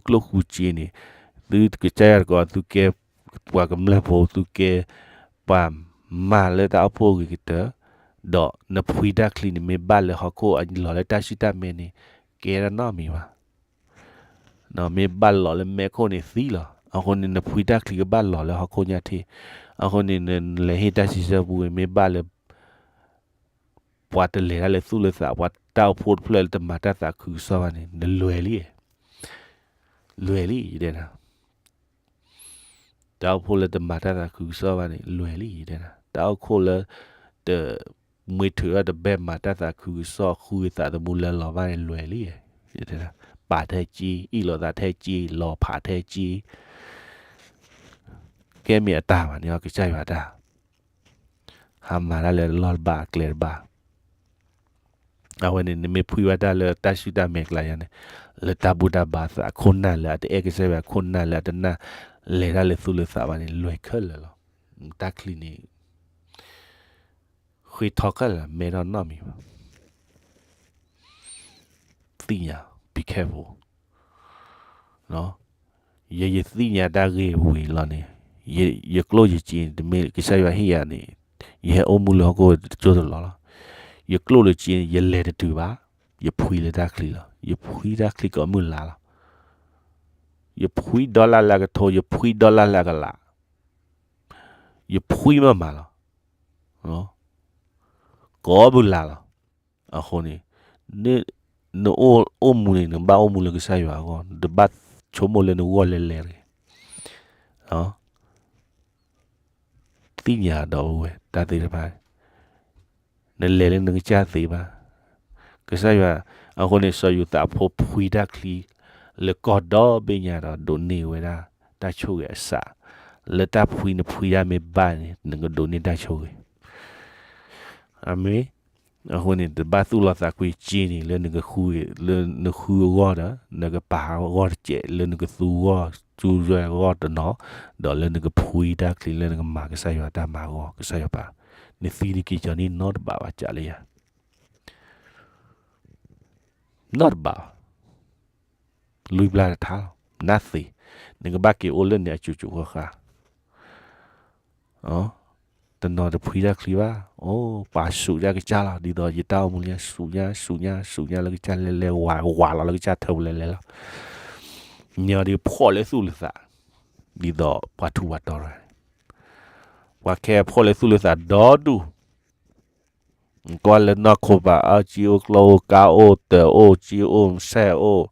ကျိၣ်ဃုစ့န့ၣ် သုကစၢ်ယွၤတကိး သုကဲပှၤကမျၢၢ်ဖိ သုကဲပှၤမၤလၢတၢ်အိၣ်ဖှိၣ်အဂ့ၤကတၢၢ် ဒီးနဖှံတၢ်ချံန့ၣ် မ့ၢ်ဘၣ်လၢဟီၣ်ခိၣ်အလီၢ်လၢတၢ်ဆူၣ်တၢ်မဲန့ၣ် ကဲဒၣ်နီတမံၤဘၣ် မ့ၢ်ဘၣ်လီၤလၢမဲးခိၣ်န့ၣ်သံလီၤ. အဃိန့ၣ် နဖှံတၢ်ချံကဘၣ်လီၤလၢဟီၣ်ခိၣ်ညါထံၣ်. အဃိန့ၣ် နလဲၤဟ့ၣ်တၢ်စံးဆၢပူၤ မ့ၢ်ဘၣ်လၢ ပှၤတလဲၤတၢ်လၢသူၣ်လၢသး ပှၤတၢ်အိၣ်ဖှိၣ်တဖျၢၣ်လၢတမၤတၢ်သးခုကစီၣ်ဘၣ်န့ၣ် နလွဲၤလံ. လွဲၤလံ ယတဲနၤ တၢ်အိၣ်ဖှိၣ်လၢတမၤတၢ်သးခုကစီၣ်ဘၣ်န့ၣ် လွဲၤလံ ယတဲနၤ. တၢ်အိၣ်ဖှိၣ်လၢ တမှံထုးထီၣ်တဘဲၣ်မၤတၢ်သးခုကစီၣ် ဃုသးသမူလၢလီၤဘၣ်န့ၣ် လွဲၤလံ. ယတဲနၤ ပာ်ထဲက့ အ့ၣ်လိာ်သးထဲက့ လီၤဖးထဲက့ ကဲမ့ၢ်အတၢ်ဘၣ်န့ၣ် ကစၢ်ယွၤတၢ် ဟးမၤတၢ်လၢလီၢ်တဘၣ်အကျဲတဘၣ်. အဝဲန့ၣ် နမ့ၢ်ဖှံဘၣ်တၢ်လၢတၢ်ဆူၣ်တၢ်မဲာ်ကျါယၤန့ၣ် လၢတၢ်ဘူၣ်တၢ်ဘါသး ခိၣ်နၢ်လၢအတအဲၣ်ကစၢ်ယွၤ ခိၣ်နၢ်လၢအတနာ် လဲၤတၢ်လၢသူၣ်လၢသးဘၣ်န့ၣ် လွဲၤခဲလၢာ်လီၤ. တၢ်ချံန့ၣ် ဃ့ထီခဲလၢာ် မဲထီၣ်နီတမံၤဘၣ်. သ့ၣ်ညါ be careful ယဲယသ့ၣ်ညါတၢ်ဂ့ၢ်ဝံၤလီၤန့ၣ် ယကျိၣ်ယစ့ တမ့ၢ်ကစၢ်ယွၤဟ့ၣ်ယၤန့ၣ် ယဟဲအိၣ်မူလၢဟီၣ်ခိၣ်တစိၢ်တလီၢ်လီၤ. ယကျိၣ်လၢစ့ ယလဲၤတတုၤဘၣ်. ယဖှံလၢတၢ်ချံလီၤ. ယဖှံတၢ်ချံကိးမုၢ်လါလီၤ. ယဖှံဒီလၣ်လၢအကထိ ယဖှံဒီလၣ်လၢအကလး ယဖှံမးမးလီၤ. ကိးမုၢ်လါလီၤ. အဃိန့ၣ် နအိၣ်မူန့ၣ် နဘၣ်အိၣ်မူလၢကစၢ်ယွၤအဂီၢ် နတဘၣ်ဆိကမိၣ်လၢနဂီၢ်လဲၤလဲၤတဂ့ၤ. သ့ၣ်ညါဒီးဝဲ တၢ်သ့ၣ်တဖၣ် နလဲၤလၢနကစၢ်သ့ဘၣ်. ကစၢ်ယွၤ အဃိန့ၣ် စီၤယိၤသးအဖိဖှံတၢ်ချံ လၢကီၢ်ဒီဘ့ၣ်ညါဒီး ဒိးန့ၢ်ဝဲဒၣ် တၢ်ဆိၣ်ဂ့ၤအစး လၢတၢ်ဖှံနဖှံတၢ်မ့ၢ်ဘၣ်န့ၣ် နကဒိးန့ၢ်တၢ်ဆိၣ်ဂ့ၤ. အမ့ၢ် အဃိန့ၣ် တဘၣ်သူၣ်လီၤသးကွံစ့န့ၣ် လၢနကဃု လၢနဃုအဂီၢ်ဒီး နကပာ်အဂီၢ်တစဲး လၢနကသူဂီၢ် သူဂီၢ်တနီၤ ဒီးလၢနကဖှံတၢ်ချံ လၢနကမၤကစၢ်ယွၤတၢ်မၤအဂီၢ် ကစၢ်ယွၤပာ် နသံနက့ၤကီၤန့ၣ်နီတဘးဘၣ် ကးလၢယၤ နီတဘးဘၣ်. လွံၢ်ဘျၢတထါလီၤ, nothing. နကဘၣ်က့ၤအိၣ်လၢန့ၣ်အစိၤစိၤဃၣ်ဃၣ် တနီၤတဖှံတၢ်ချံဘၣ်, အိၣ်ပှၤဆူးတၢ်ကစၢ်လီၤ, ဒ်သိးယတၢ်အိၣ်မူလၢဆူးညါ ဆူးညါ ဆူးညါလၢကစၢ်လဲၤလဲၤဝး ဝးလီၤလၢကစၢ်ထၢပူၤလဲၤလဲၤလီၤ. န့ၣ်အီၤဒ်ဖှီၣ်လၢသူၣ်လၢသး, ဒ်သိးပှၤထူးပှၤတီၤရၣ်, ပှၤခဲဖှီၣ်လၢသူၣ်လၢသးဒီဒူၣ် ကွၢ်လၢနီၢ်ခိပၤ အကၠံအိၣ် ကျီၢ်အိၣ် ကါအိၣ် တၢၤအိၣ် ကၠံအိၣ် စဲၣ်အိၣ်,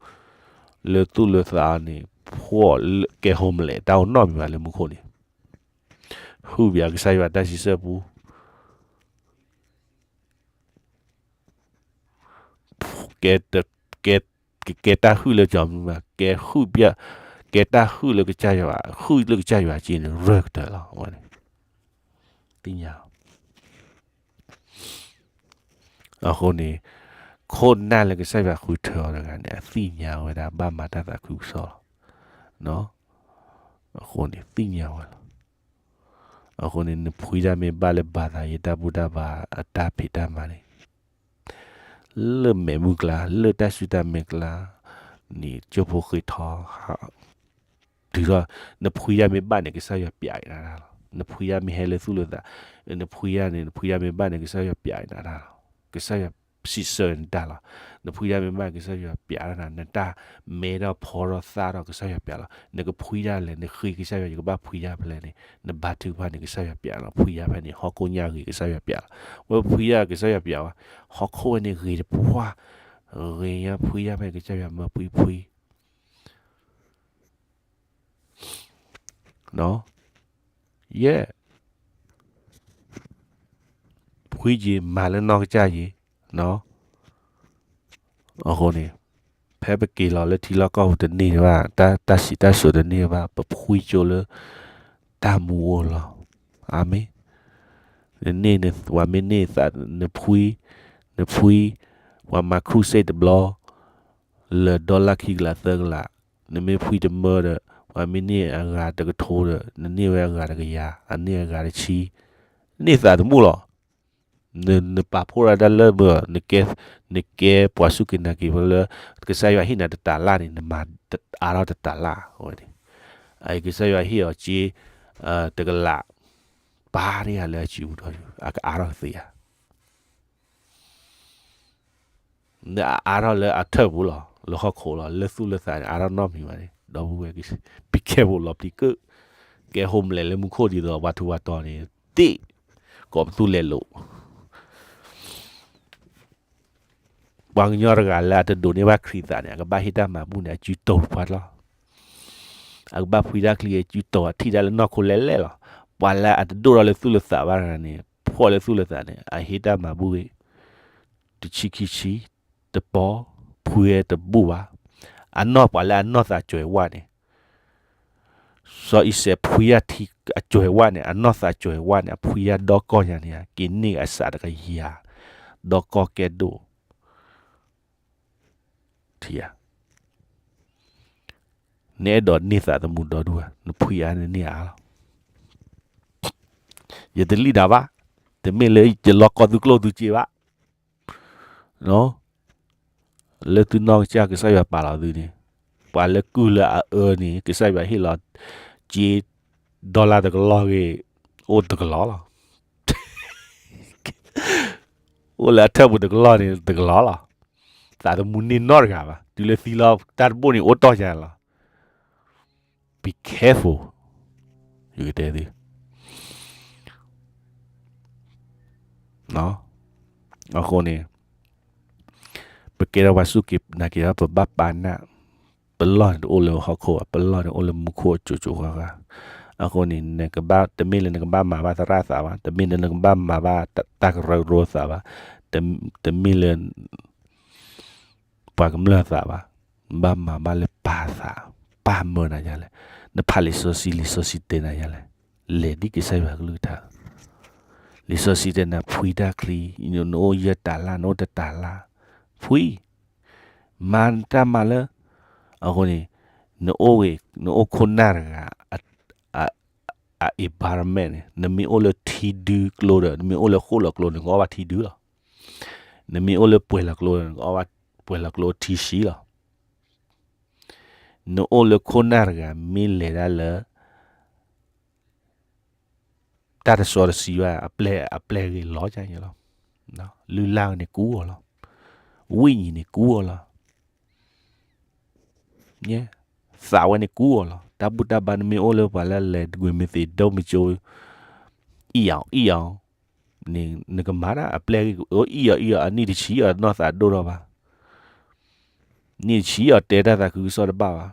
လၢသူၣ်လၢသးန့ၣ် ဖှီၣ်လၢကဲ homeless တၢ်အိၣ်နီတမံၤဘၣ်လၢမူခိၣ်န့ၣ်, ဟုၣ်ဘၣ်ကစၢ်ယွၤတၢ်စံးဆၢပူ ကဲ ကဲ ကဲတၢ်ဟုၣ်လၢကီၤမုၢ်ဘၣ်, ကဲဟုၣ်ဘၣ်, ကဲတၢ်ဟုၣ်လၢကစၢ်ယွၤ, ဟုၣ်လၢကစၢ်ယွၤက့န့ၣ် ရၢၢ်ကတၢၢ်လီၤ, အဝဲန့ၣ် သ့ၣ်ညါ အဃိန့ၣ် ခိၣ်နၢ်လၢကစၢ်ယွၤဃုထၢအီၤတဂၤန့ၣ် အသ့ၣ်ညါဝဲဒၣ်ဘၣ်မၤတၢ်သးခုကစီၣ်လီၤ. အဃိန့ၣ်သ့ၣ်ညါဝဲလီၤ. အဃိန့ၣ် နဖှံတၢ်မ့ၢ်ဘၣ်လၢဘၣ်သးယတၢ်ဘူၣ်တၢ်ဘါအတၢ်ဖံးတၢ်မၤန့ၣ် လၢမဲာ်မုၢ်ကျါ လၢတၢ်စူၢ်တၢ်မဲာ်ကျါန့ၣ် ကၠိဖိဃ့ထီ တုၤထီၣ် နဖှံတၢ်မ့ၢ်ဘၣ်န့ၣ် ကစၢ်ယွၤပျးက့ၤနၤတၢ်လီၤ. နဖှံတၢ်မ့ၢ်ဟဲလၢသူၣ်လၢသး, နဖှံတၢ်န့ၣ် နဖှံတၢ်မ့ၢ်ဘၣ်န့ၣ် ကစၢ်ယွၤပျးက့ၤနၤတၢ်လီၤ. ကစၢ်ယွၤစံးဆၢနတၢ်လီၤ. နဖှံတၢ်မ့ၢ်ဘၣ်န့ၣ် ကစၢ်ယွၤပျးနၤ, နတၢ်မဲထီၣ်ဖီထီၣ်သၣ်ထီၣ် ကစၢ်ယွၤပျးလီၤ. နကဖှံတၢ်လဲၣ် နဃ့ကစၢ်ယွၤ ယကဘၣ်ဖှံတၢ်ဖဲလဲၣ်န့ၣ် နဘါထုကဖၣ်န့ၣ် ကစၢ်ယွၤပျးလီၤ. ဖှံတၢ်ဖဲန့ၣ် ဟီၣ်ခိၣ်ညါဂ့ၤ ကစၢ်ယွၤပျးလီၤ. ဝဲဖှံတၢ် ကစၢ်ယွၤပျးဝဲ, ဟီၣ်ခိၣ်ဝဲန့ၣ်ဂ့ၤတပှၢ်, ဂ့ၤညါဖှံတၢ်ဖဲန့ၣ် ကစၢ်ယွၤမၢဖှံဖှံ ယဲၢ်, ဖှံယံၤ မၤလၢနီၢ်ကစၢ်ယံၤ, အဃိန့ၣ် ဖဲပက့ၤလီၤလၢထံလီၢ်ကီၢ်ပူၤတန့ၢ်ဘၣ်, တၢ်စံးတၢ်စိၤတန့ၢ်ဘၣ်, ပဖှံကၠိလၢတၢ်မူအိၣ်လီၤ. အၤမ့ၣ်. နန့ၢ် ပှၤမ့ၢ်န့ၢ်သး နဖှံ, နဖှံ, ပှၤမၤ crusade တဘျီ လၢ dollar ခံကလးသၢကလး, နမ့ၢ်ဖှံတမၢဒီး ပှၤမ့ၢ်န့ၢ်အဂၤတကထိဒီး နန့ၢ်ဝဲအဂၤတကယၤ, အန့ၢ်အဂၤတဆံ, န့ၢ်သးသမူလီၤ. နပာ်ဖှိၣ်ဒၣ်တၢ်လၢမုာ်, နကဲပှၤစူၢ်က့ၤနာ်က့ၤဖိလၢ ကစၢ်ယွၤဟ့ၣ်နၤတတၤလၢ်န့ၣ် နမၤအါထီၣ်တတၤလၢ်ဝဲန့ၣ်, အကစၢ်ယွၤဟ့ၣ်အီၤစ့ တကလး, ပာ်ဒၣ်ယၤလၢအစုပူၤဒီး အကအါထီၣ်ကသ့ဧါ. နအအါထီၣ်လၢအထၢၣ်ပူၤလီၤ, လၢဟီၣ်ခိၣ်လီၤ, လၢသူၣ်လၢသးန့ၣ် အါထီၣ်နီတမံၤဘၣ်န့ၣ် ဒီပုၢ်ဝဲၢ်, ပကဲဖိလီၤပျံၤကၢၣ်, ကဲ homeless လၢမူခိၣ်ဒ်သိး ပှၤထူးပှၤတီၤန့ၣ် တ့ၢ်, ကိးပသူလဲၤလိာ် ပှၤကညီတဂၤလၢအတဒိးန့ၢ်ဘၣ်ခရံာ်သးန့ၣ် အကဘၣ်ဟ့ၣ်တၢ်မၤဘူၣ်န့ၣ် အစုတိာ်တပှၢ်လီၤ. အကဘၣ်ဖှံတၢ်ချံအစုတိာ် အထံၣ်တၢ်လၢနီၢ်ခိလဲၣ်လဲၣ်လီၤ. ပှၤလၢအတဒိၣ်ထီၣ်လၢသူၣ်လၢသးဘၣ်တဂၤန့ၣ် ဖှီၣ်လၢသူၣ်လၢသးန့ၣ် အဟ့ၣ်တၢ်မၤဘူၣ်ဂ့ၤ တဆံခံဆံ, တပီ, ဖှံဝဲတဘူၣ်ဘၣ်. အနီၢ်ပှၤလၢအနီၢ်သးစှဲၤဝဲန့ၣ် စီၤအံၤစဲးဖှံယၢ်ထံအစှဲၤဝဲန့ၣ် အနီၢ်သးစှဲၤဝဲန့ၣ် အဖှံယၢ်ဒီကီၢ်ညါန့ၣ် က့ၤန့ၢ်အစးတကယၤ, ဒီကီၢ်ကဲဒိၣ်, ထံဧါ. နအဲၣ်ဒိးန့ၢ်သးသမူဒီဒူၣ်ဧါ, နဖှံအါနန့ၢ်အါလီၤ. ယတလံၣ်ဒၣ်ဘၣ်, တမ့ၢ်လၢယလီၢ်ကီၢ်သုကျိၣ်သုစ့ဘၣ် လၢသုနီၢ်ကစၢ်ကစၢ်ယွၤပာ်လီၤသုန့ၣ်, ပှၤလၢကုၢ်လၢအအၢန့ၣ် ကစၢ်ယွၤဟ့ၣ်လီၤ စ့ dollar တကလီၢ်ဂ့ၤ, အိၣ်တကလီၢ်လီၤ. အိၣ်လၢအထၢၣ်ပူၤတကလီၢ်န့ၣ် တကလီၢ်လီၤ. သးသမူန့ၢ်နီတဂၤဘၣ်, တုၤလၢသံလီၤတၢ်တဘိၣ်န့ၣ် အိၣ်တီၢ်ညါလီၤ. Be careful, ယကတဲသု အဃိန့ၣ် ပကဲထီၣ်ပှၤစူၢ်က့ၤနာ်က့ၤဒီး ပဘၣ်ပာ်နၢ်, ပလီၢ်န့ၣ်တအိၣ်လၢဟီၣ်ခိၣ်ဘၣ်, ပလီၢ်န့ၣ်အိၣ်လၢမူခိၣ်အစိၤစိၤဃၣ်ဃၣ်. အဃိန့ၣ် နကဘၣ်, တမ့ၢ်လၢနကဘၣ်မၤဘၣ်သရၣ်သးဘၣ်, တမ့ၢ်လၢနကဘၣ်မၤဘၣ်တၢ်ကရၢကရိသးဘၣ်, တမ့ၢ်လၢ ပှၤကမျၢၢ်သးဘၣ်, ဘၣ်မၤဘၣ်လၢပၢ်သး, ပၢ်မၢနၤယၤလဲၣ်, နဖးလံာ်စီဆှံ လံာ်စီဆှံတဲနၤယၤလဲၣ်, လဲၤဒ်ကစၢ်ယွၤကလုၢ်ကထါ, လံာ်စီဆှံတဲနၤဖှံတၢ်ချံ, နအိၣ်ယဲၢ်တၤလၢ်, နအိၣ်တတၤလၢ်, ဖှံ, မၤတၢ်မၤလၢ, အဃိန့ၣ်, နအိၣ်ဝဲ, နအိၣ်ခိၣ်နၢ်တဂၤ အ environment န့ၣ်, နမ့ၢ်အိၣ်လၢထံဒုကျိဒီး နမ့ၢ်အိၣ်လၢဃိၣ်လီၤကျိ နကအီၣ်ဘၣ်ထံဒုလီၤ. နမ့ၢ်အိၣ်လၢပှဲၤလီၤကျိ နကအီၣ်ဘၣ် ပှဲၤလီၤကျိထံဆံလီၤ. နအိၣ်လၢခိၣ်နၢ်တဂၤ မ့ၢ်လဲၤဒၣ်လၢ တၢ်တစီတဆှံဘၣ် အပျဲၢ် အပျဲၢ်ဂ့ၤလီၤ ကန့ၣ်လီၤ. လုၢ်လၢ်ဝဲန့ၣ်ကူအီၤလီၤ. ဝိညာဉ်န့ၣ်ကူအီၤလီၤ. သးဝဲန့ၣ်ကူအီၤလီၤ. တၢ်ဘူၣ်တၢ်ဘါ နမ့ၢ်အိၣ်လၢပှၤလၢလဲၤတကွံာ်မ့ၢ်သ့ၣ်ဒိၣ်မ့ၢ်ကၠိ အံၣ်အီၤအံၣ်အီၤ နကမၤဒၣ်အပျဲၢ်ဂ့ၤ အံၣ်အီၤအံၣ်အီၤ အနံၣ်တဆံအီၤ နီၢ်သးဒိၣ်ထီၣ်ဘၣ်. နံၣ်တဆံအီၤ တဲတၢ်သးခုကစီၣ်တဘၣ်ဘၣ်.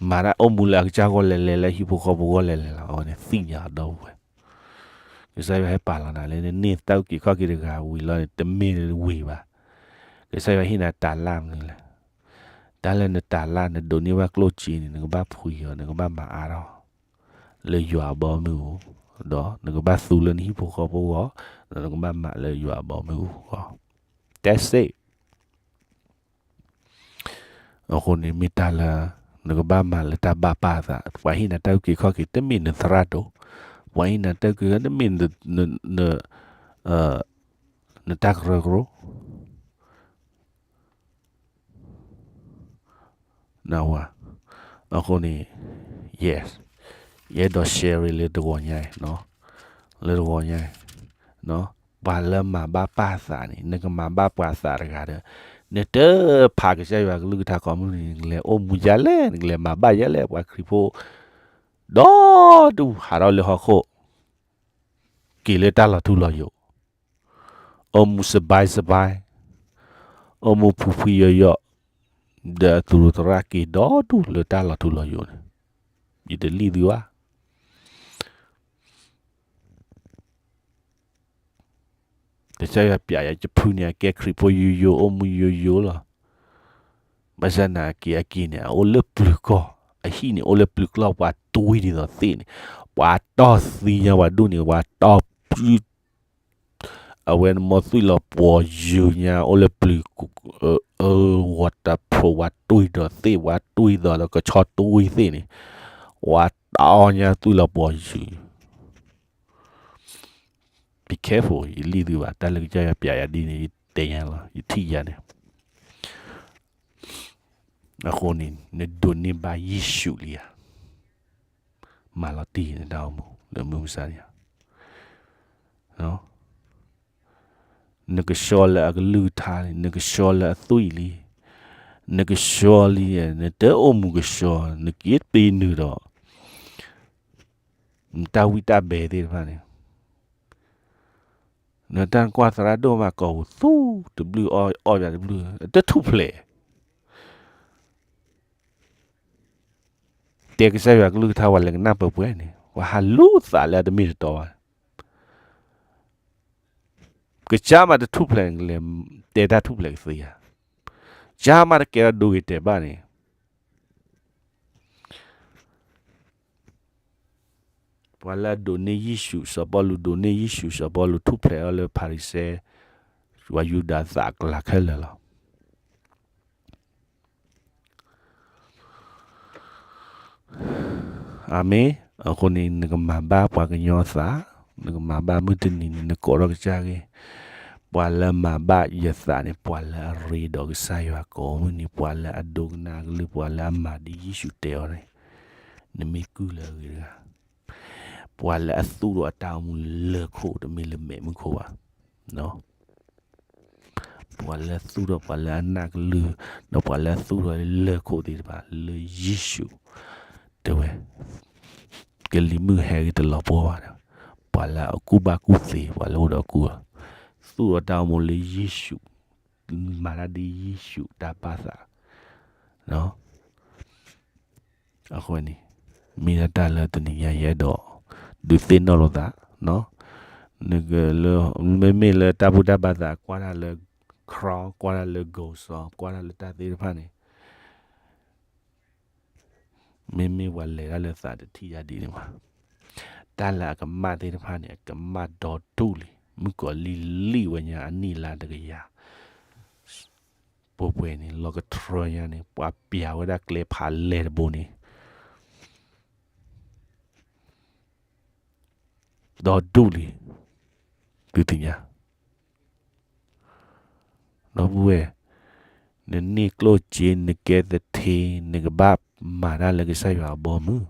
မၤတၢ်အိၣ်မူလၢအကစၢ်ဂီၢ်လဲၤလဲၤ လၢဟံၣ်ဖိဃီဖိဂီၢ်လဲၤလဲၤလီၤ. အဝဲန့ၣ်သ့ၣ်ညါအီၤဒီပုၢ်ဝဲၢ်, ကစၢ်ယွၤဟဲပာ်လီၤနၤလၢနန့ၢ်တၢ်အုၣ်က့ၤခီၣ်က့ၤတဂၤဝံၤလီၤန့ၣ် တမ့ၢ်ဝံၤဘၣ်. ကစၢ်ယွၤဟ့ၣ်နၤတၤလၢ်မနုၤလဲၣ်. တၢ်လၢနတၤလၢ် နဒိးန့ၢ်ဘၣ်ကျိၣ်စ့န့ၣ် နကဘၣ်ဖှံအီၤ နကဘၣ်မၤအါထီၣ် လၢယွၤအဘီအမုၢ်အအိၣ်, ဒီးနကဘၣ်သူလၢနဟံၣ်ဖိဃီဖိဂီၢ်, ဒီးနကဘၣ်မၤလၢယွၤအဘီအမုၢ်အအိၣ်. That's it. အဃိန့ၣ်မ့ၢ်တၢ်လၢ နကဘၣ်မၤလၢတၢ်ဘၣ်ပာ်သး, ပှၤဟ့ၣ်နၤတၢ်အုၣ်က့ၤခီၣ်က့ၤ တမ့ၢ်နသရၣ်ဒိၣ်, ပှၤဟ့ၣ်နၤတၢ်အုၣ်က့ၤခီၣ် တမ့ၢ်န နတၢ်ကရၢကရိ နဝၤ, အဃိန့ၣ် yes, ယအဲၣ်ဒိး share လၢတဂီၤညါအံၤ, လၢတဂီၤညါအံၤ, ပှၤလၢမၤဘၣ်ပာ်သးန့ၣ် နကမၤဘၣ်ပှၤသးတဂၤဒီး နတဖးကစၢ်ယွၤကလုၢ်ကထါကိးမုၢ်နံၤ နကလဲၤအိၣ်မူဒ်လဲၣ်, နကလဲၤမၤဘၣ်ဒ်လဲၣ်, ပှၤခရံာ်ဖိ ဒီဒူၣ်ဟးထီၣ်လၢဟီၣ်ခိၣ် က့ၤလၢတၢ်လီၤထူလီၤယိာ်, အိၣ်မူစဘဲစဘဲ, အိၣ်မူဖှံဖှံယိာ်ယိာ်, ဒီးအသူၣ်ရိၣ်သရၣ်က့ၤဒီဒူၣ်လၢတၢ်လီၤထူလီၤယိာ်န့ၣ်, ယတလံၣ်သုဘၣ်. ကစၢ်ယွၤပျးယၤ ယဖုန့ၣ် အကဲခရံာ်ဖိယိယိ အိၣ်မူယိယိလီၤ. ဘၣ်ဆၣ်နာ်က့ၤအက့ၤန့ၣ် အအိၣ်လၢပျုၤကီၢ်, အဟံၣ်န့ၣ် အိၣ်လၢပျုၤကီၢ်, ပှၤတွံၢ်ဒ်သိးသ့ၣ်န့ၣ်, ပှၤတီၢ်သံညါပှၤဒိၣ်န့ၣ်, ပှၤတီၢ် အဝဲန့ၣ်မ့ၢ်သွံၣ်လီၤပှီၤယုာ်ညါ အိၣ်လၢပျုၤ, အၢ waterproof, ပှၤတွံၢ်ဒီးသ့ၣ်, ပှၤတွံၢ်ဒီးလၢကဆီတွံၢ်သ့ၣ်န့ၣ်, ပှၤတီၢ်ညါသွံၣ်လီၤပှီၤယုာ် Be careful, ယလံၣ်သုဘၣ်, တၢ်လၢကစၢ်ယွၤပျးယၤဒ်န့ၣ် ယတဲညါလီၤ, ယထံၣ်ယၤန့ၣ်. အဃိန့ၣ် နဒိးန့ၢ်ဘၣ်ယ့ၣ်ၡူးလံဧါ, မၤလီၤတံၢ်နတၢ်အိၣ်မူ လၢမုၢ်မဆါန့ၣ် နကဆှီလၢအကလုၢ်ကထါလံ, နကဆှီလၢအသွံၣ်လံ, နကဆှီလံ, နတအိၣ်မူကဆှီ, နက့ၤတပ့ၤနုာ်ဒီး နတၢ်ဝံတၢ်ဘဲသ့ၣ်တဖၣ်န့ၣ်, နတၢ်ကွၢ်သရၣ်ဒိၣ်မး ကိာ်ပူၤသူတဘျုး အီၣ်ယၤတဘျုး တထူၣ်ဖျဲး တဲကစၢ်ယွၤကလုၢ်ကထါ ပှၤလဲၤကနၢ်ပၢၢ်ပှဲၤန့ၣ် ပှၤဟးလူၤသးလၢအတမ့ၢ်တတီဘၣ်. ကစၢ်မးတထူၣ်ဖျဲးန့ၣ် ကလဲၤတဲတၢ်ထူၣ်ဖျဲးကသ့ဧါ. ကစၢ်မးတကဲထီၣ်ဒိဂ့ၤတဲာ်ဘၣ်န့ၣ် ပှၤလၢအဒိးန့ၢ်ယ့ၣ်ၡူး စီၤပီလူးဒိးန့ၢ်ယ့ၣ်ၡူး စီၤပီလူးထူၣ်ဖျဲးအီၤလၢ ဖၤရံၤၡဲ ပှၤယူဒၤသးအကျါခဲလၢာ်လီၤ. အၤမ့ၣ်. အဃိန့ၣ် နကမၤဘၣ်ပှၤကညီအသး, နကမၤဘၣ်မုၢ်တနံၤန့ၣ် နကိးထီၣ်ကစၢ်ဂ့ၤ. ပှၤလၢမၤဘၣ်ယသးန့ၣ် ပှၤလၢအရ့ဒီးကစၢ်ယွၤကိးမုၢ်နံၤ, ပှၤလၢအဒိကနၣ်အကလုၢ်, ပှၤလၢအမၤဒ်ယ့ၣ်ၡူးတဲအီၤန့ၣ်, နမ့ၢ်ကုၢ်လၢအဂ့ၤတဂၤ, ပှၤလၢအသူၣ်ထီၣ်အတၢ်အိၣ်မူလၢခိၣ် တမ့ၢ်လၢမဲးမုၢ်ခိၣ်ဘၣ်. ပှၤလၢသူၣ်ထီၣ် ပှၤလၢအနာ်ကလုၢ်, ဒီးပှၤလၢသူၣ်ထီၣ်လၢခိၣ်သ့ၣ်တဖၣ် လၢယ့ၣ်ၡူး, တဲဝဲ, ကလံၤမုၢ်ဟဲဂ့ၤတလီၤပှီၢ်ဘၣ်ဒီး, ပှၤလၢအကူၣ်ဘၣ်ကူၣ်သ့ ပှၤလၢအိၣ်ဒီးကူၣ်, သူၣ်ထီၣ်တၢ်အိၣ်မူလၢယ့ၣ်ၡူး, မၤတၢ်ဒ်ယ့ၣ်ၡူးတၢ်ဘၣ်သး. အဃိန့ၣ် မ့ၢ်ဒၣ်တၢ်လၢတနံၤညါယအဲၣ်ဒိး ဒုးသ့ၣ်နီၣ်လိာ်သး, နကလၢ မ့မ့ၢ်လၢတၢ်ဘူၣ်တၢ်ဘါသး ကွၢ်တၢ်လၢ ခရီ, ကွၢ်တၢ်လၢ ကိးစီ, ကွၢ်တၢ်လၢတၢ်သ့ၣ်တဖၣ်န့ၣ်, မ့မ့ၢ်ပှၤလဲၤတၢ်လၢသးတထံၣ်ယၤဒ်န့ၣ်ဘၣ်. တၢ်လၢအကမၣ်သ့ၣ်တဖၣ်န့ၣ် အကမၣ်ဒီဒူၣ်လံ. မုၣ်ကီၤလံၢ်လံၣ်ဝဲညါအနံၣ်လါတကယၤ ပှဲၤပှဲၤန့ၣ် လီၤကထြၢညါန့ၣ် ပှၤပျးဝဲဒၣ်ကျဲဖးလဲၢ်တဘိန့ၣ် ဒီဒူၣ်လံ. သုသ့ၣ်ညါ, ဒီပုၢ်ဝဲၢ်, နန့ၢ်ကျိၣ်စ့ နကဲသထ့ နကဘၣ်မၤတၢ်လၢကစၢ်ယွၤအဘီမုၢ်,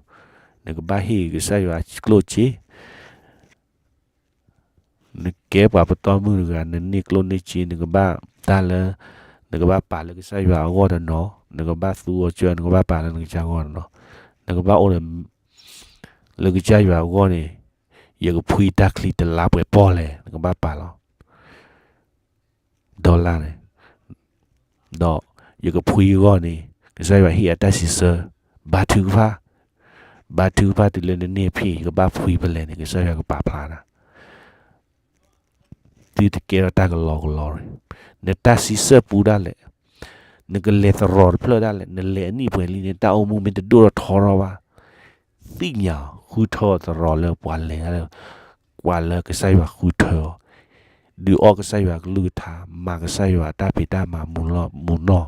နကဘၣ်ဟ့ၣ်ကစၢ်ယွၤကျိၣ်စ့ နကဲပှၤပတီၢ်မုၢ်တဂၤ နန့ၢ်ကျိၣ်န့ၢ်စ့ နကဘၣ်တၢ်လၢ နကဘၣ်ပာ်လၢကစၢ်ယွၤအဂီၢ်တနီၤ, နကဘၣ်သူအီၤကၢ နကဘၣ်ပာ်လၢနကစၢ်ဂီၢ်တနီၤ, နကဘၣ်အိၣ်ဒီး လၢကစၢ်ယွၤအဂီၢ်န့ၣ် ယကဖှံတၢ်ချံတလါပှဲၤပီၢ်လဲၣ် နကဘၣ်ပာ်လီၤ dollar န့ၣ်, ဒီးယကဖှံအဂီၢ်န့ၣ် ကစၢ်ယွၤဟ့ၣ်အတၢ်စံးဆၢ, ဘါထုကဖၣ်, ဘါထုကဖၣ်တုၤလၢနန့ၢ်ဖံး ယကဘၣ်ဖှံဖဲလဲၣ်န့ၣ် ကစၢ်ယွၤကပာ်ဖျါနၤ သုတကဲထီၣ်တၢ်ကလီကလီရ့ၣ်, နတၢ်စံးဆၢပူၤဒၣ်လဲာ်, နကလဲၤသရိာ်တဖျၢၣ်ဒၣ်လဲာ်, နလဲၤအနံၣ်ပှဲၤလံန့ၣ် တၢ်အိၣ်မူမ့ၢ်တဒိၣ်ထီၣ်ထီထီၣ်ဘၣ်, သ့ၣ်ညါအီၤ ဃုထၢအီၤသရိာ်လၢပှၤလဲၤဒၣ်လၢ ပှၤလၢကစၢ်ယွၤဃုထၢအီၤ, ဒုးအီၣ်ကစၢ်ယွၤကလုၢ်ကထါ, မၤကစၢ်ယွၤတၢ်ဖံးတၢ်မၤမူလီၤမူနီၢ်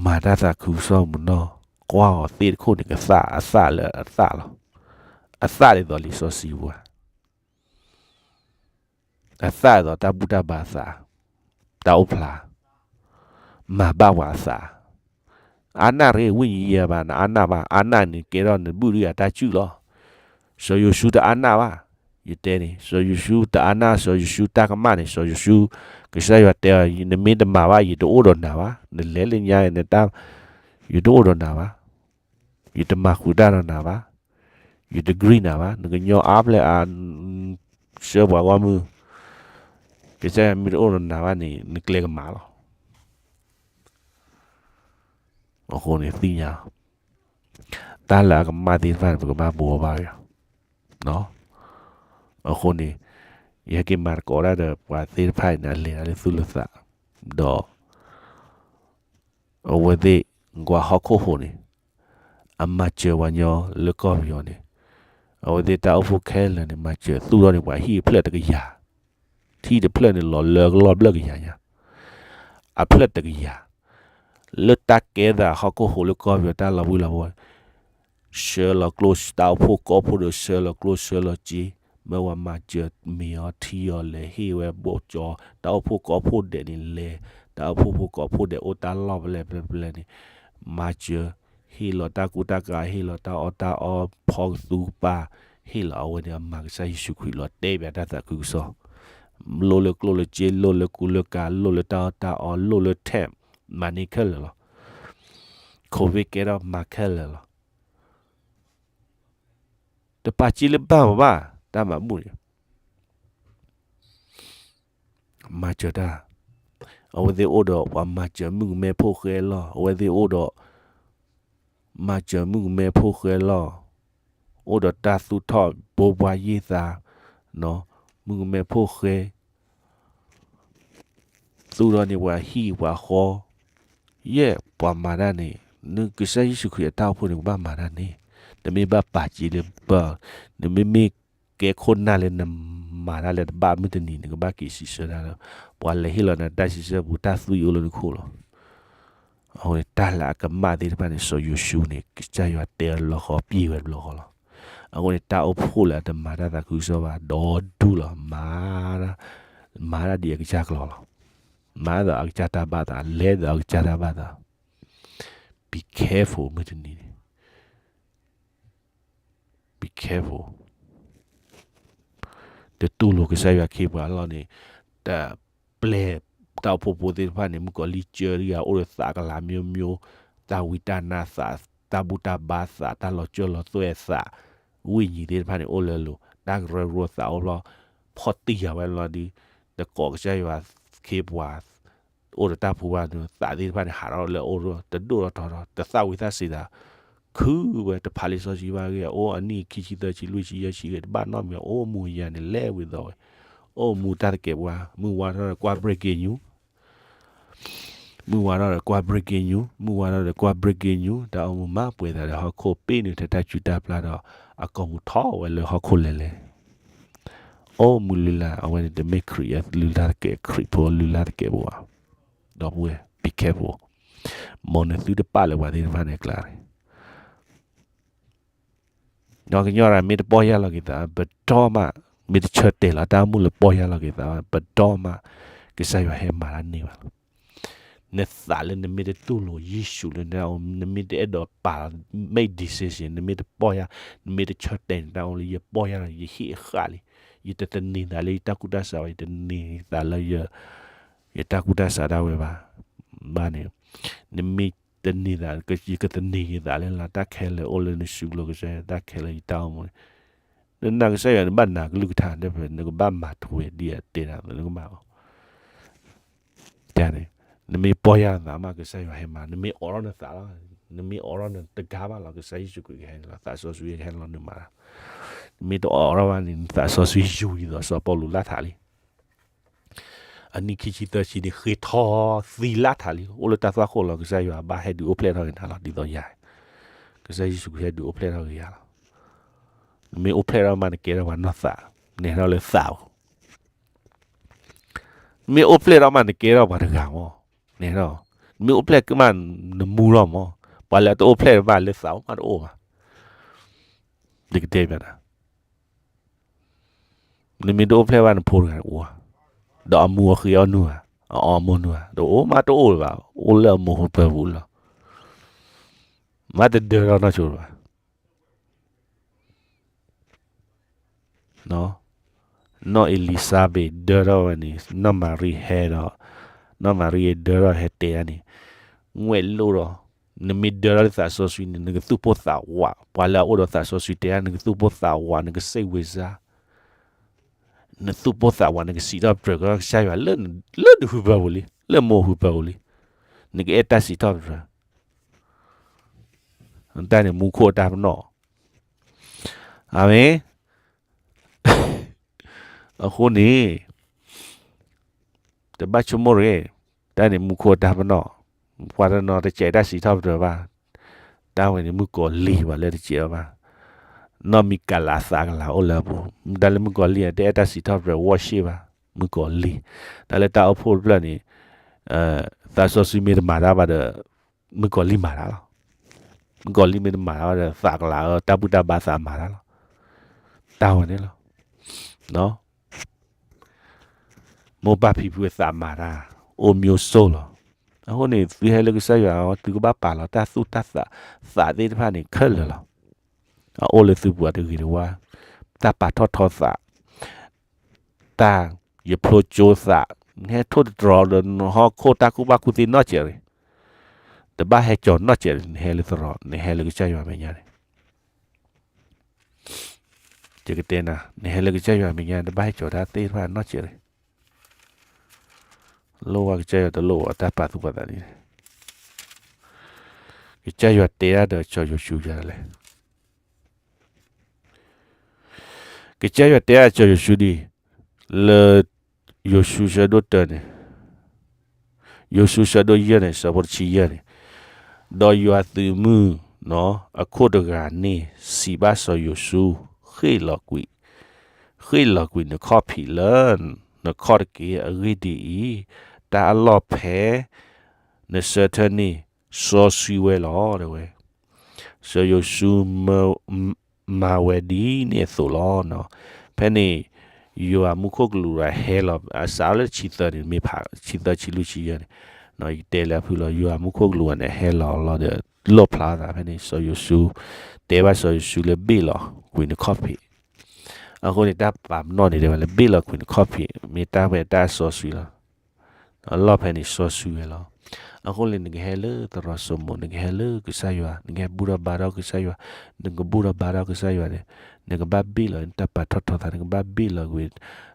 မၤတၢ်သးခုကစီၣ်မူနီၢ်, ကွၢ်အီၤသ့ၣ်တခိၣ်န့ၣ် ကသၣ်အသၣ်လၢအသၣ်လီၤ. အသၣ်ဒ်သိးလံာ်စီဆှံပူၤ, အသၣ်ဒ်သိးတၢ်ဘူၣ်တၢ်ဘါအသး, တၢ်အိၣ်ဖျါ, မၤဘၣ်ပှၤအသး, အါနၣ်ရ့ဝိညာဉ်ရေးရာဘၣ်, နအါနၣ်ဘၣ်, အါနၣ်န့ၣ်ကဲထီၣ်နဘုၣ်ဒုၣ်အတၢ်စုၣ်လီၤ. စီၤယိၤၡူတအါနၣ်ဘၣ်, ယတဲန့ၣ်, စီၤယိၤၡူတအါနၣ်, စီၤယိၤၡူတၢ်ကမၣ်န့ၣ်, စီၤယိၤၡူ, ကစၢ်ယွၤတဲအီၤ နမ့ၢ်တမၤဘၣ် ယတအိၣ်ဒီးနၤဘၣ်, နလဲၤလၢညါနတၢ်, ယတအိၣ်ဒီးနၤဘၣ်, ယတမၤဃုာ်တၢ်ဒီးနၤဘၣ်, ယတ agree နၤဘၣ်, နကညီအါဖျဲၣ်အါ, ဆှၢပှၤဂီၢ်မုၢ်, ကစၢ်ယွၤမ့ၢ်တအိၣ်ဒီးနၤဘၣ်န့ၣ် နကျဲကမၤလီၤ. အဃိန့ၣ်သ့ၣ်ညါ, တၢ်လၢအကမၣ်သ့ၣ်တဖၣ်န့ၣ် ပကဘၣ်ဘိးဘၣ်ဝဲ, အဃိန့ၣ်, ယဟဲက့ၤမၤသကိးတၢ်ဒီးပှၤသ့ၣ်တဖၣ်အံၤန့ၣ် အလဲၤတၢ်လၢသူၣ်လၢသး, ဒီး အဝဲသ့ၣ်ကွၢ်ဟီၣ်ခိၣ်ဟိးန့ၣ်, အမၤစၢၤပှၤညီလၢကီၢ်ပယီၤန့ၣ်, အဝဲသ့ၣ်တၢ်အိၣ်ဖှိၣ်ခဲလၢာ်န့ၣ် မၤစၢၤသူၣ်ထီၣ်န့ၢ်ပှၤဟံၣ်အဖျၢၣ်တကယၤ, ဟံၣ်တဖျၢၣ်န့ၣ်လီၤလၢကလီၢ်ဘျၢၣ်ကယၤညါ, အဖျၢၣ်တကယၤ, လၢတၢ်ကဲသးဟီၣ်ခိၣ်ဟိးလၢကီၢ်ပယီၤတၢ်လီၤဘှံးလီၤဘှီ, ဆှၢလီၤကျိၣ် တၢ်အိၣ်ဖှိၣ်ကိးဖှိၣ်ဒီးဆှၢလီၤကျိၣ်ဆှၢလီၤစ့, မၢဝဲမၤစၢၤမ့ၤအီထံအီလဲၤဟ့ၣ်ဝဲဘိၣ်ကၠီ, တၢ်အိၣ်ဖှိၣ်ကိးဖှိၣ်ဒဲးန့ၣ်လဲၤ, တၢ်အိၣ်ဖှိၣ်ဖိကိးဖှိၣ်ဒဲးအိၣ်တၢ်လီၢ်ဖဲလဲၣ်ဖဲလဲၣ်ဖဲလဲၣ်န့ၣ်, မၤစၢၤ, ဟ့ၣ်လီၤတၢ်ကူတၢ်ကၤ, ဟ့ၣ်လီၤတၢ်အီၣ်တၢ်အီဖီကသူကပၤ, ဟ့ၣ်လီၤအဝဲန့ၣ်အမၤကစၢ်ယ့ၣ်ၡူးခရံာ်လီၤ တဲဘၣ်တၢ်သးခုကစီၣ်, လိၣ်လၢကျိၣ်လၢစ့, လိၣ်လၢကူလၢကၤ, လိၣ်လၢတၢ်အီၣ်တၢ်အီ, လိၣ်လၢ tent, မၤန့ၢ်ခဲလၢာ်လီၤ. covid ကဲထီၣ်မၤခဲလၢာ်လီၤ. တပာ်စ့လၢဘၣ်မၤဘၣ်, တၢ်မၤဘူၣ်န့ၣ် မၤစၢၤတၢ်, အဝဲသ့ၣ်အိၣ်ဒီးပှၤမၤစၢၤမုၣ်ကမဲဖိဃဲလီၢ်, အဝဲသ့ၣ်အိၣ်ဒီး မၤစၢၤမုၣ်ကမဲဖိဃဲလီၢ်, အိၣ်ဒီးတၢ်သူၣ်ထီၣ်ဘိပှၤယ့ၢ်သး, မုၣ်ကမဲဖိဃဲ သူၣ်ထီၣ်န့ၢ်ပှၤဟံၣ်ပှၤဃီ, ယဲၢ်ပှၤမၤတၢ်န့ၣ်, နကစၢ်ယ့ၣ်ၡူးခရံာ်အတၢ်အိၣ်ဖှိၣ်န့ၣ် ကဘၣ်မၤတၢ်န့ၣ်, နမ့ၢ်ဘၣ်ပာ်စ့လၢဘၣ်, နမ့မ့ၢ်ကဲခိၣ်နၢ်လၢနမၤတၢ်လၢတဘၣ်မုၢ်တနံၤ နကဘၣ်က့ၤစံးဆၢတၢ်လၢ ပှၤလဲၤဟ့ၣ်လီၤနၤတၢ်စံးဆၢပူၤ တၢ်သွံၣ်အိၣ်လၢနခိၣ်လီၤ. အဃိန့ၣ် တၢ်လၢအကမၣ်သ့ၣ်တဖၣ်န့ၣ် စီၤယိၤၡူန့ၣ် ကစၢ်ယွၤတဲအီၤလီၤဃီ ပျဲဝဲတဘျီဃီလီၤ. အဃိန့ၣ် တၢ်အိၣ်ဖှိၣ်လၢအတမၤတၢ်သးခုကစီၣ်ဘၣ် ဒီဒူၣ်လီၤ. မၤ, မၤတၢ်ဒ်အကစၢ်ကျိၤလီၤ. မၤဒီးအကစၢ်တၢ်ဘၣ်သး, လဲၤဒီးအကစၢ်တၢ်ဘၣ်သး. Be careful မုၢ်တနံၤန့ၣ် Be careful. တတူၢ်လိာ်ကစၢ်ယွၤခ့ပှၤအလီၢ်န့ၣ်, တပျဲၢ်တၢ်အိၣ်ဖှိၣ်ဖိသ့ၣ်တဖၣ်န့ၣ် မုၣ်ကီၤလံၢ်စၢတဂၤ အိၣ်ဒီးသးကလၤမျိုးမျိုး, တၢ်ဝံတၢ်နါသး, တၢ်ဘူၣ်တၢ်ဘါသး, တၢ်လီၤစၢလီၤသွဲၣ်သး, ဝိညာဉ်သ့ၣ်တဖၣ်န့ၣ် အိၣ်လၢအလိၤ, တၢ်ကရၢကရိသးအိၣ်ဘျီ, ဖီၣ်တံၢ်ယၤဝဲလီၤဒီး, တကိးကစၢ်ယွၤခ့ပှၤ အိၣ်ဒီးတၢ်ဖိဘၣ်န့ၣ် သးသ့ၣ်တဖၣ်န့ၣ် ဟးထီၣ်လၢအအိၣ်ဒီး တဒိၣ်ထီၣ်ထီထီၣ် တသၣ်ဝံၤသၣ်စံးသး, ခုဝဲတဖးလံာ်စီဆှံဘၣ်ဂ့ၤ, အိၣ်အနံၣ်ခံဆံသၢဆံလွံၢ်ဆံယဲၢ်ဆံဂ့ၤ တဘၣ်နီတမံၤ, အိၣ်မူအယၤန့ၣ် လဲၤဝံၤသီဝဲ, အိၣ်မူတၢ်သကဲးပဝး, မုၢ်ဝါထီၣ်ဒီးကွၢ် breaking news, မုၢ်ဝါထီၣ်ဒီးကွၢ် breaking news, မုၢ်ဝါထီၣ်ဒီးကွၢ် breaking news, တၢ်အိၣ်မူမၤပှဲၤသးဒီးဟီၣ်ခိၣ် ပ့ၢ်နုာ်ထဲတၢ်စူၤတၢ်ပျၢ်ဒီး အကိာ်ပူၤထီၣ်ဝဲလၢဟီၣ်ခိၣ်လဲၤလဲၤ အိၣ်မူလုၢ်လၢ်, အဝဲန့ၣ်တမ့ၢ်ခရံာ်အလုၢ်လၢ်သကဲး, ခရံာ်ဖိလုၢ်လၢ်သကဲးပဝး. ဒီပုၢ်ဝဲၢ် be careful, မ်နသုတပာ်လၢပှၤသ့ၣ်တဖၣ်န့ၣ်အကျါန့ၣ်, ဒီးကညီရၤမ့ၢ်တပီၢ်ယၢ်လီၤက့ၤသး ပတီၢ်မး, မ့ၢ်တဆၢတဲာ်လီၤတၢ်အိၣ်မူလၢပီၢ်ယၢ်လီၤက့ၤသး ပတီၢ်မး, က ကစၢ်ယွၤဟဲမၤတၢ်န့ၢ်ဘၣ်လီၤ. နသးလၢနမ့ၢ်တတူၢ်လိာ်ယ့ၣ်ၡူးလၢနတၢ်အိၣ်မူ နမ့ၢ်တအဲၣ်ဒိးပာ် make decision နမ့ၢ်တပီၢ်ယၢ် နမ့ၢ်တဆၢတဲာ်နတၢ်အိၣ်လၢယပီၢ်ယၢ်ဒီး ယဟ့ၣ်အဃၣ်လံ, ယတသန့ၤသးလၢယတၢ်ကူၣ်တၢ်ဆးဘၣ်, ယတန့ၤသးလၢယ ယတၢ်ကူၣ်တၢ်ဆးဒၣ်ဝဲဘၣ်, ဘၣ်န့ၣ်, နမ့ၢ်တန့ၤသး ယကသန့ၤယသးလၢလၢတၢ်ခဲလၢာ်အိၣ်လၢနစုလိၤကစၢ်ယွၤ တၢ်ခဲလၢာ်ယတၢ်အိၣ်မူန့ၣ်, နနာ်ကစၢ်ယွၤ နဘၣ်နာ်ကလုၢ်ကထါ နကဘၣ်မၤထွဲဒ်အတဲဒၣ် နကမၤအီၤ တၢ်န့ၣ်, နမ့ၢ်ပီၢ်ယၢ်နသးမး ကစၢ်ယွၤဟဲမၤ, နမ့ၢ်အိးထီၣ်နသးလီၤ, နမ့ၢ်အိးထီၣ်နတဂၤဘၣ်လီၤ ကစၢ်ယ့ၣ်ၡူးခရံာ်ကဟဲလီၤ သးစီဆှံကဟဲလီၤနမၤ, နမ့ၢ်တအိးထီၣ်ဘၣ်န့ၣ် နသးစီဆှံယူၤဒ်သိးစီၤပီလူးလၢ်ထးလံ အနံၣ်ခံဆံသၢဆံန့ၣ် ဃ့ထီၣ်သံလၢ်ထးလံ, အိၣ်လၢတၢ်သွၣ်ခိၣ်လီၤ ကစၢ်ယွၤဘၣ်ဟဲဒုးအိၣ်ဖျဲၣ်ထီၣ်က့ၤနၤလီၤ ဒ်သိးယၤ, ကစၢ်ယ့ၣ်ၡူးခရံာ်ဟဲဒုးအိၣ်ဖျဲၣ်ထီၣ်က့ၤယၤလီၤ, နမ့ၢ်အိၣ်ဖျဲၣ်ထီၣ်မး နကဲထီၣ်ပှၤနီၢ်သး, နဟဲထီၣ်လၢသးဧိၤ မ့ၢ်အိၣ်ဖျဲၣ်ထီၣ်မး နကဲထီၣ်ပှၤတဂၤမး, နဟဲထီၣ်, မ့ၢ်အိၣ်ဖျဲၣ်ကမး နမူထီၣ်မး, ပှၤလၢအတအိၣ်ဖျဲၣ်မး လၢသးအိၣ်မးတအိၣ်ဘၣ်, ယကတဲဘၣ်နၤ, နမ့ၢ်တအိၣ်ဖျဲၣ်ဘၣ်နဖိတဂၤအိၣ်ဧါ, ဒီးအမူအဃံအီၣ်နုၢ်ဧါ, အအီမူနုၢ်ဧါ, တအိၣ်မးတအိၣ်လၢၤဘၣ်, အိၣ်လၢအမိၢ်ဟူပၢၤပူၤလီၤ, မ့ၢ်တဒၢထီၣ်နီၢ်ဆိဘၣ် နီၢ်အ့လံၤစါဘ့းဒၢထီၣ်ဝဲန့ၣ် နီၢ်မၤရံဟဲဒီး, နီၢ်မၤရံဒၢထီၣ်ဟဲတဲဒၣ်န့ၣ်, ငွဲၣ်လိၣ်ဒီး, နမ့ၢ်ဒၢထီၣ်လၢသးစီဆှံန့ၣ် နကသူၣ်ပိၢ်သးဝး, ပှၤလၢအအိၣ်ဒီးသးစီဆှံတဲဒၣ် နကသူၣ်ပိၢ်သးဝး နကစံးဝဲစါ, နသူၣ်ပိၢ်သးဝး နကစံးထီၣ်ပတြၢၤကစၢ်ယွၤလၢနဟူပၢၤပူၤလံ, လၢမိၢ်ဟူပၢၤပူၤလံ, နကအဲၣ်တၢ်စံးထီၣ်ပတြၢၤ တၢ်န့ၣ်မူခိၣ်အတၢ်ပနီၣ်, အၤမ့ၣ်, အဃိန့ၣ်, တဘၣ်ဆိကမိၣ်ရ့ၣ်, တၢ်န့ၣ်မူခိၣ်အတၢ်ပနီၣ်, ပှၤတနီၤတစဲးတၢ်စံးထီၣ်ပတြၢၤဘၣ်, တၢ်ဝဲန့ၣ်မုၣ်ကီၤလံၢ်ပှၤလၢတစဲးအီၤဘၣ်, နီၢ်မံကၤလးအသးကလၤအိၣ်လၢအပူၤ, တၢ်လၢမုၣ်ကီၤလံၢ်အတအဲၣ်တၢ်စံးထီၣ်ပတြၢၤ worship ဘၣ်, မုၣ်ကီၤလံၢ်, တၢ်လၢတၢ်အိၣ်ဖှိၣ်တဖျၢၣ်န့ၣ်, သးစီဆှံမ့ၢ်တမၤတၢ်ဘၣ်ဒီး, မုၣ်ကီၤလံၢ်မၤတၢ်လီၤ, မုၣ်ကီၤလံၢ်မ့ၢ်တမၤတၢ်ဘၣ်ဒီး သးကလၤအတၢ်ဘူၣ်တၢ်ဘါသးမၤတၢ်လီၤ, တၢ်ဝဲန့ၣ်လီၤ. မိၢ်ပၢ်ဖံဖုအသးမၤတၢ်, အိၣ်မံၤစိၢ်လီၤ. အဃိန့ၣ် သုဟဲလၢကစၢ်ယွၤအအိၣ် သုကဘၣ်ပာ်လီၤတၢ်သူၣ်တၢ်သး, သးသ့ၣ်တဖၣ်န့ၣ် ခဲလၢာ်လီၤ. အအိၣ်လၢသုပူၤတဂ့ၤတဝါ, တၢ်ပာ်ထီၣ်ထီသး, တၢ်ယဖျိကၠိသး, နဟဲထိၣ်တတြီဒီး နဟီၣ်ခိၣ်တၢ်ကူၣ်ဘၣ်ကူၣ်သ့နီၢ်စဲးရံၣ်, တဘၣ်ဟဲကၠီၤနီၢ်စဲးရံၣ်, နဟဲလၢသရိာ်, နဟဲလၢကစၢ်ယွၤမဲာ်ညါန့ၣ် ယကတဲနၤ, နဟဲလၢကစၢ်ယွၤမဲာ်ညါ တဘၣ်ဟဲကၠီၤတၢ်သ့ၣ်တဖၣ်နီၢ်စဲးရံၣ်, လိၣ်ဝဲကစၢ်ယွၤတလိၣ်ဝဲတၢ်ပာ်သူၣ်ပာ်သးန့ၣ်, ကစၢ်ယွၤတဲဒၣ်ဒီးစီၤယိၤၡူယၤလဲၣ်, ကစၢ်ယွၤတဲဒၣ်စီၤယိၤၡူဒ်အံၤ, လၢယိၤၡူဆၢဒိၣ်တၢန့ၣ်, ယိၤၡူဆၢဒိၣ်ယဲၢ်န့ၣ် ဆၢဖိတဆံယဲၢ်န့ၣ်, ဒီးယွၤသုးမုၢ်နီၢ်အခိၣ်တဂၤန့ၣ် စံးဘၣ်စီၤယိၤၡူ, ဃ့ၣ်လီၤကွံာ်, ဃ့ၣ်လီၤကွံာ်နခီၣ်ဖံးလၢနခီၣ်တက့ၢ်. အဂ့ၢ်ဒ်အံၤ, တၢ်အလီၢ်ဖဲနဆၢထၢၣ်န့ၣ် စီဆှံဝဲလီၤ တဲဝဲ. စီၤယိၤၡူ မၤဝဲဒ်န့ၣ်အသိးလီၤ. ဖဲန့ၣ် ယွၤမူခိၣ်ကလူးတဂၤဟဲလီၤ, အစးထီၣ်လၢဆံသၢန့ၣ် မ့ၢ်ဖးဆံသၢ ဆံလွံၢ် ဆံယဲၢ်န့ၣ်, ယတဲလၢအဖုၣ်လီၤ, ယွၤမူခိၣ်ကလူးတဂၤန့ၣ် ဟဲလီၤလီၤဒီး လီၣ်ဖျါသးဖဲန့ၣ် စီၤယိၤၡူ, တဲဘၣ်စီၤယိၤၡူလၢဘ့ၣ်လီၤကွံာ်နခီၣ်ဖံး. အဃိန့ၣ် တၢ်ပာ်ပနီၣ်န့ၣ် တဲဝဲလၢဘ့ၣ်လီၤကွံာ်နခီၣ်ဖံး မ့ၢ်တၢ်ဝဲတၢ်စီဆှံလီၤ. အလီၢ်ဖဲန့ၣ်စီဆှံဝဲလီၤ. အဃိန့ၣ် နကဟဲလၢသရိာ်စိမိၤ, နကဟဲလၢကစၢ်ယွၤ, နကဟဲဘူၣ်ထီၣ်ဘါထီၣ်ကစၢ်ယွၤ, နကဘူၣ်ထီၣ်ဘါထီၣ်ကစၢ်ယွၤန့ၣ်, နကဘၣ်ဘ့ၣ်လီၤနတၢ်ပာ်ထီၣ်ထီသး, နကဘၣ်ဘ့ၣ်လီၤကွံာ်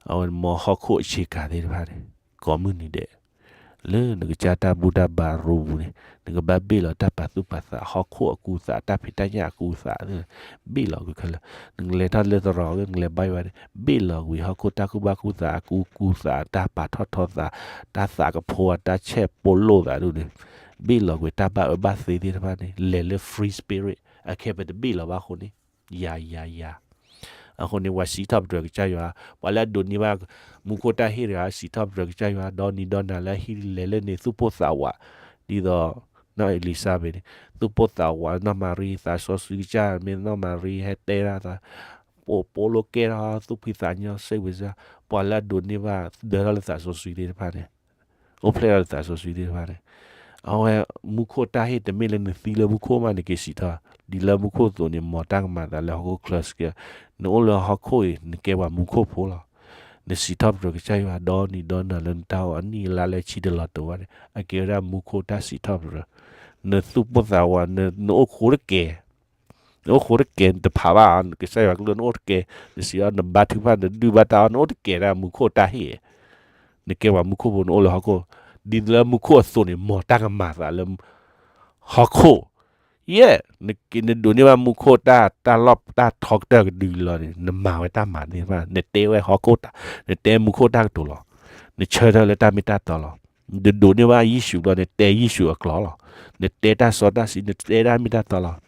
အဝဲမ့ၢ်ဟီၣ်ခိၣ်အဆ့ကၤသ့ၣ်တဖၣ်န့ၣ်, ကိးမုၢ်နံၤဒဲး လၢနကစၢ်တၢ်ဘူၣ်တၢ်ဘါရူပူၤန့ၣ်, နကဘၣ်ဘ့ၣ်လီၤတၢ်ပာ်သူၣ်ပာ်သး, ဟီၣ်ခိၣ်အကူအသး, တၢ်ဖံးတၢ်ညၣ်အကူအသး, ဘ့ၣ်လီၤကွံာ်ခဲလၢာ်. နကလဲၤထီၣ်လၢသရိာ်, နကလဲၤဘါယွၤန့ၣ်, ဘ့ၣ်လီၤကွံာ်ဟီၣ်ခိၣ်တၢ်ကူၣ်ဘၣ်ကူၣ်သး, အကူအကူသး, တၢ်ပာ်ထီၣ်ထီသး, တၢ်သးကဖိ, တၢ်ဆဲးပိာ်လိာ်သးဒ်န့ၣ်, ဘ့ၣ်လီၤကွံာ်တၢ်ဘၣ်အၢဘၣ်သီသ့ၣ်တဖၣ်န့ၣ်, လဲၤလၢ free spirit, အခဲပတဘ့ၣ်လီၤဘၣ်အဃိန့ၣ် ယၤ ယၤ ယၤ. အဃိန့ၣ် ပှၤစံးထီၣ်ပတြၢၤကစၢ်ယွၤ, ပှၤလၢအဒိးန့ၢ်ဘၣ်မူခိၣ်တၢ်ဟ့ၣ်တဂၤ စံးထီၣ်ပတြၢၤကစၢ်ယွၤ, ဒီနံၤဒီနၤလၢအဟံးလဲၤလၢန့ၣ် သူၣ်ပိၢ်သးဝး, ဒ်သိး နီၢ်အ့လံၤစါဘ့းန့ၣ်, သူၣ်ပိၢ်သးဝး, နီၢ်မၤရံသးစီဆှံကစၢ်, မ့ၢ်နီၢ်မၤရံဟဲတဲဒၣ်သး, ပိာ်ပိာ်လိာ်ကဲထီၣ် သူၣ်ဖှံသးညီ စံးဝဲစါ, ပှၤလၢအဒိးန့ၢ်ဘၣ် ဒၢထီၣ်လၢသးစီဆှံသ့ၣ်တဖၣ်န့ၣ် အိၣ်ဖျဲၣ်ထီၣ်လၢသးစီဆှံသ့ၣ်တဖၣ်န့ၣ်, အဝဲမူခိၣ်တၢ်ဟ့ၣ် တမ့ၢ်လၢနသံလၢမူခိၣ်မး နက့ၤစံးထီၣ်, ဒ်လၢမူခိၣ်အသိးန့ၣ် မ်တၢ်ကမၤသးလၢဟီၣ်ခိၣ်ချၢစ့ၢ်ကီး, နအိၣ်လၢဟီၣ်ခိၣ်အံၤ နကဲပှၤမူခိၣ်ဖိလီၤ. နစံးထီၣ်ပတြၢၤကစၢ်ယွၤဒီနံၤဒီနၤလၢနတၢ်အိၣ်အနံၣ်အလါလၢဆံတလီၤတဝၢန့ၣ် အကဲဝဲဒၣ်မူခိၣ်တၢ်စံးထီၣ်ပတြၢၤ, နသူၣ်ပိၢ်သးဝး နအိၣ်ဃိတကဲ နအိၣ်ဃိတကဲ နတဖးဘၣ် ကစၢ်ယွၤကလုၢ်နအိၣ်တကဲ, နစံးအီၤ နဘါထုကဖၣ် နဒုၣ်ဘၣ်တၢ်အီၣ် နအိၣ်တကဲဒၣ်မူခိၣ်တၢ်ဟ့ၣ်, နကဲပှၤမူခိၣ်ဖိ နအိၣ်လၢဟီၣ်ခိၣ်, ဒ်သိးလၢမူခိၣ်အသိးန့ၣ် မ်တၢ်ကမၤသးလၢ ဟီၣ်ခိၣ်, ယဲၢ်, နဒိးန့ၢ်ဘၣ်မူခိၣ်တၢ် တၢ်လီၢ်တၢ်ထီကတၢၢ်ကဒုလီၤန့ၣ် နမၤဝဲတၢ်မၤသ့ၣ်တဖၣ် နတဲဝဲဟီၣ်ခိၣ်တၢ် နတဲမူခိၣ်တၢ်ကတိၤလီၤ, နဆၢထၢၣ်လၢတၢ်မ့ၢ်တၢ်တီလီၤ, နဒိးန့ၢ်ဘၣ်ယ့ၣ်ၡူးဘျီ နတဲယ့ၣ်ၡူးအကျိာ်လီၤ, နတဲတၢ်စီတၢ်ဆှံ နတဲတၢ်မ့ၢ်တၢ်တီလီၤ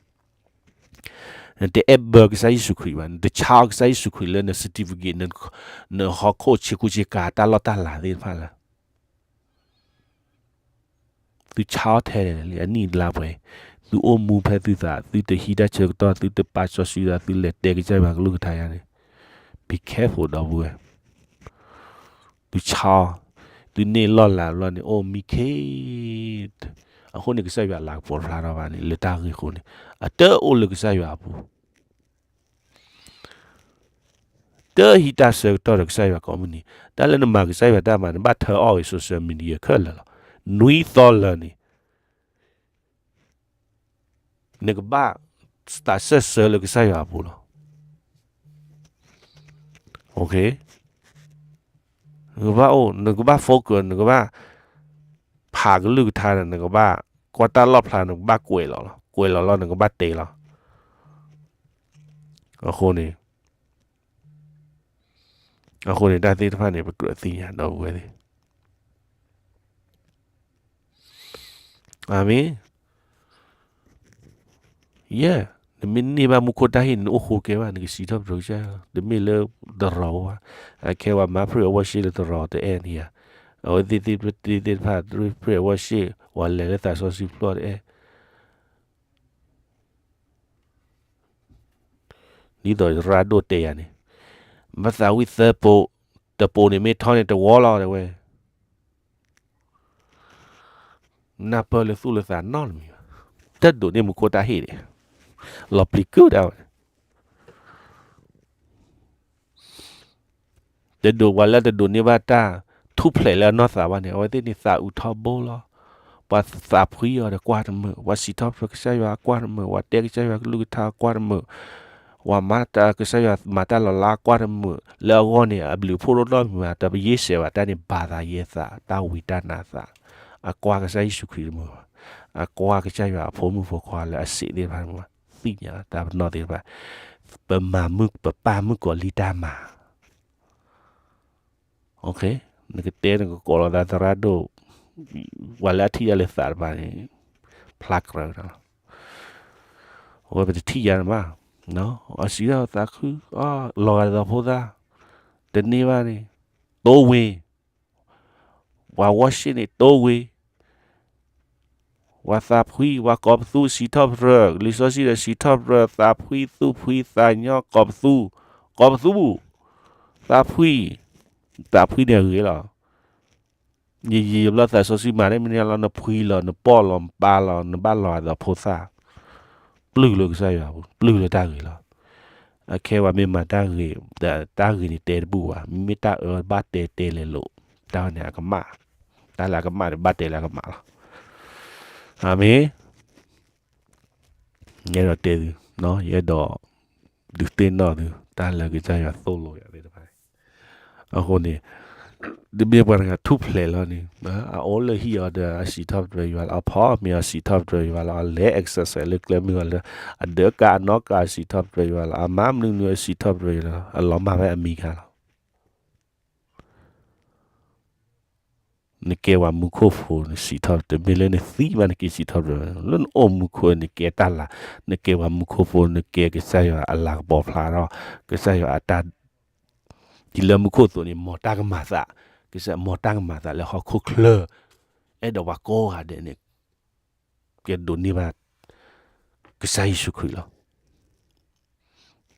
နတအဲၣ်ဘၢကစၢ်ယ့ၣ်ၡူးခရံာ်ဘၣ်, နတဆါအီၤကစၢ်ယ့ၣ်ၡူးခရံာ်လၢန certificate နဟီၣ်ခိၣ်ဆ့ကူဆ့ကၤတၢ်လီၢ်တၢ်လၤသ့ၣ်တဖၣ်လၢ သုဆါအီၤထဲလဲၣ်လံ အနံၣ်အလါပှဲၤ, သုအိၣ်မူဖဲသုသး သုတဟံးတၢ်ဆၢကတီၢ် သုတပာ်စီဆှံသး သုလဲၤတဲကစၢ်ယွၤကလုၢ်ကထါယါန့ၣ် be careful ဒီပုၢ်ဝဲၢ် သုဆါအီၤ, သုန့ၢ်လီၢ်လၤဘျီန့ၣ် အိၣ်မံခ့, အဃိန့ၣ် ကစၢ်ယွၤအလၤကပီၤဖျါထီၣ်ဘၣ်န့ၣ် လၢတၢ်ဂ့ၢ်အဃိန့ၣ် အတအိၣ်လၢကစၢ်ယွၤအပူၤ တဟံးတၢ်ဆၢကတီၢ်ဒီးကစၢ်ယွၤကိးမုၢ်နံၤ, တၢ်လၢနမၤကစၢ်ယွၤတၢ်မၤ နဘၣ်ထၢအီၣ်ဝဲ social media ခဲလၢာ်လီၤ. နွံသီလၢာ်န့ၣ် နကဘၣ်သးစၢၢ်ဆၢလၢကစၢ်ယွၤအပူၤလီၤ. နကဘၣ်အိၣ် နကဘၣ် focus နကဘၣ်ဖးကလုၢ်ကထါဒီး နကဘၣ်ကွၢ်တၢ်လီၣ်ဖျါ နကဘၣ်ကွဲးလီၤလီၤ. ကွဲးလီၤလီၤ နကဘၣ်တဲလီၤ. အဃိန့ၣ် အဃိန့ၣ် တၢ်သ့ၣ်တဖၣ်န့ၣ် ပကြၢးသ့ၣ်ညါဒီပုၢ်ဝဲၢ်သ့ၣ် အၤမ့ၣ်. ယဲၢ်, နမ့ၢ်န့ၢ်ဘၣ်မူခိၣ်တၢ်ဟ့ၣ်န့ၣ် နအိၣ်ဃိကဲဘၣ် နကစံးထီၣ်ပတြၢၤကစၢ်ယွၤ, တမ့ၢ်လၢတရီၤဘၣ်. အခဲဝဲမၤ prayer worship လၢတရီၤတအဲၣ်န့ၣ်ဧါ, အဝဲသ့ၣ်သ့ၣ်တဖၣ် prayer worship ဝဲလဲၤလၢသးစီဆှံဖျိတအဲၣ် ဒ်သိးသရၣ်ဒိၣ်တဲယၤန့ၣ်, ဘၣ်သးဝံၣ်သၢပိ, တပိန့ၣ်မ့ၢ်ထီန့ၣ်တဝီလီၤတဲဝဲ, နၢ်ပၢၢ်လၢသူၣ်လၢသးနီတမံၤဘၣ်, တဒိးန့ၢ်မူခိၣ်တၢ်ဟ့ၣ်န့ၣ်, လီၤပျံၤကုၢ်ဒၣ်ဝဲ တဒိးပှၤလၢတဒိးန့ၢ်ဘၣ်တၢ်ထူၣ်ဖျဲးလၢအနီၢ်သးဘၣ်န့ၣ် အဝဲသ့ၣ်န့ၣ်သးအုးထီဘိလီၤ. ပှၤသးဖှံအီၤဒီးကွၢ်တမုာ်, ပှၤစံးထီၣ်ပတြၢၤကစၢ်ယွၤအကွၢ်တမုာ်, ပှၤတဲကစၢ်ယွၤကလုၢ်ကထါအကွၢ်တမုာ်, ပှၤမၤတၢ်ကစၢ်ယွၤမၤတၢ်လီၤလးအကွၢ်တမုာ်, လၢအဂီၢ်န့ၣ် အဘျုးအဖှိၣ်ဒိၣ်နီတမံၤဘၣ်, တပယ့ၢ်စဲးဘၣ်တၢ်န့ၣ် ဘၣ်သးယဲသး တၢ်ဝံတၢ်နါသး, အကွၢ်ကစၢ်ယ့ၣ်ၡူးခရံာ်တမုာ်ဘၣ်, အကွၢ်ကစၢ်ယွၤအဖိမုၣ်ဖိခွါလၢအစံးသ့ၣ်တဖၣ်တမုာ်ဘၣ်, သ့ၣ်ညါတၢ်ပနီၣ်သ့ၣ်တဖၣ်, ပမၤမုၣ် ပပာ်မုၣ်ကီၤလံၢ်တၢ်မၤ နကတဲနကကိးလီၤသးသရၣ်ဒိၣ်, ပှၤလၢအထံၣ်တၢ်လၢသးတဖၣ်န့ၣ် ဖျါကြၢးတၢ်လီၤ. အဝဲပတထံၣ်ယါန့ၣ်ဘၣ်, အစံးထီၣ်သးခု, လီၤဂာ်ဒ်သိးဖိသၣ်, တန့ၢ်ဘၣ်န့ၣ်, တိဝ့ၤ, ပှၤ worship န့ၣ် တိဝ့ၤ ပှၤသးဖှံ ပှၤကိးပသူစံးထီၣ်ပတြၢၤ လံာ်စီဆှံဒီးစံးထီၣ်ပတြၢၤ သးဖှံသူၣ်ဖှံသးညီကိးပသူ, ကိးပသူ, သးဖှံ, သးဖှံန့ၣ်အဂ့ၤလီၤ. ယံာ်ယံာ်ဘျီသးစီဆှံမၤတမံၤန့ၣ်လီၤ နဖှံလီၤ နပီၢ်လီၤ နပၢ်လီၤ နဘၣ်လီၤဂာ်ဒ်သိးဖိသၣ်, ပျုၢ်လၢကစၢ်ယွၤအပူၤ ပျုၢ်လၢတၢ်ဂ့ၤလီၤ. အခဲပှၤမ့ၢ်မၤတၢ်ဂ့ၤ, တၢ်ဂ့ၤန့ၣ်တဲတဘူၣ်ဘၣ်, မ့မ့ၢ်တၢ်အၢဘၣ်တဲတဲလဲၤလိာ်, တၢ်ဝဲန့ၣ်အကမၣ်, တၢ်လၢအကမၣ်န့ၣ် ဘၣ်တဲလၢအကမၣ်လီၤ. အၤမ့ၣ်. ယအဲၣ်ဒိးတဲသု, ယအဲၣ်ဒိးဒုးသ့ၣ်နီၣ်သု တၢ်လၢကစၢ်ယွၤသိၣ်လိယၤသ့ၣ်တဖၣ်န့ၣ်, အဃိန့ၣ် တမ့ၢ်ပှၤတဂၤထူၣ်ဖျဲးလီၤန့ၣ်, အအိၣ်လၢဟံၣ်အီၤဒီးအစံးထီၣ်ပတြၢၤယွၤလီၤ, အဖီမ့ၤအီၤစံးထီၣ်ပတြၢၤယွၤလီၤ, အလဲၤ exercise လၢကျဲမုၢ်အီၤလၢ အဒၢးကးအနီၣ်ကးအစံးထီၣ်ပတြၢၤယွၤလီၤ, အမၤမနုၤနုၤအစံးထီၣ်ပတြၢၤယွၤလီၤ, အလီၤမၢ်ဖဲအမံၤခါလီၤ. နကဲပှၤမူခိၣ်ဖိ နစံးထီၣ်, တမ့ၢ်လၢနသံဘၣ်နက့ၤစံးထီၣ်ပတြၢၤ, လၢနအိၣ်မူခိၣ် နကဲတၢ်လၤ, နကဲပှၤမူခိၣ်ဖိ နကဲကစၢ်ယွၤအလၤကပီၤဖျါထီၣ်, ကစၢ်ယွၤအတၢ် ဒ်လၢမူခိၣ်အသိးန့ၣ် မ်တၢ်ကမၤသး, ကစၢ်မ်တၢ်ကမၤသးလၢဟီၣ်ခိၣ်ချၢ, အဲၣ်ဒိးပှၤကိးဂၤဒဲးန့ၣ် ကဒိးန့ၢ်ဘၣ် ကစၢ်ယ့ၣ်ၡူးခရံာ်လီၤ.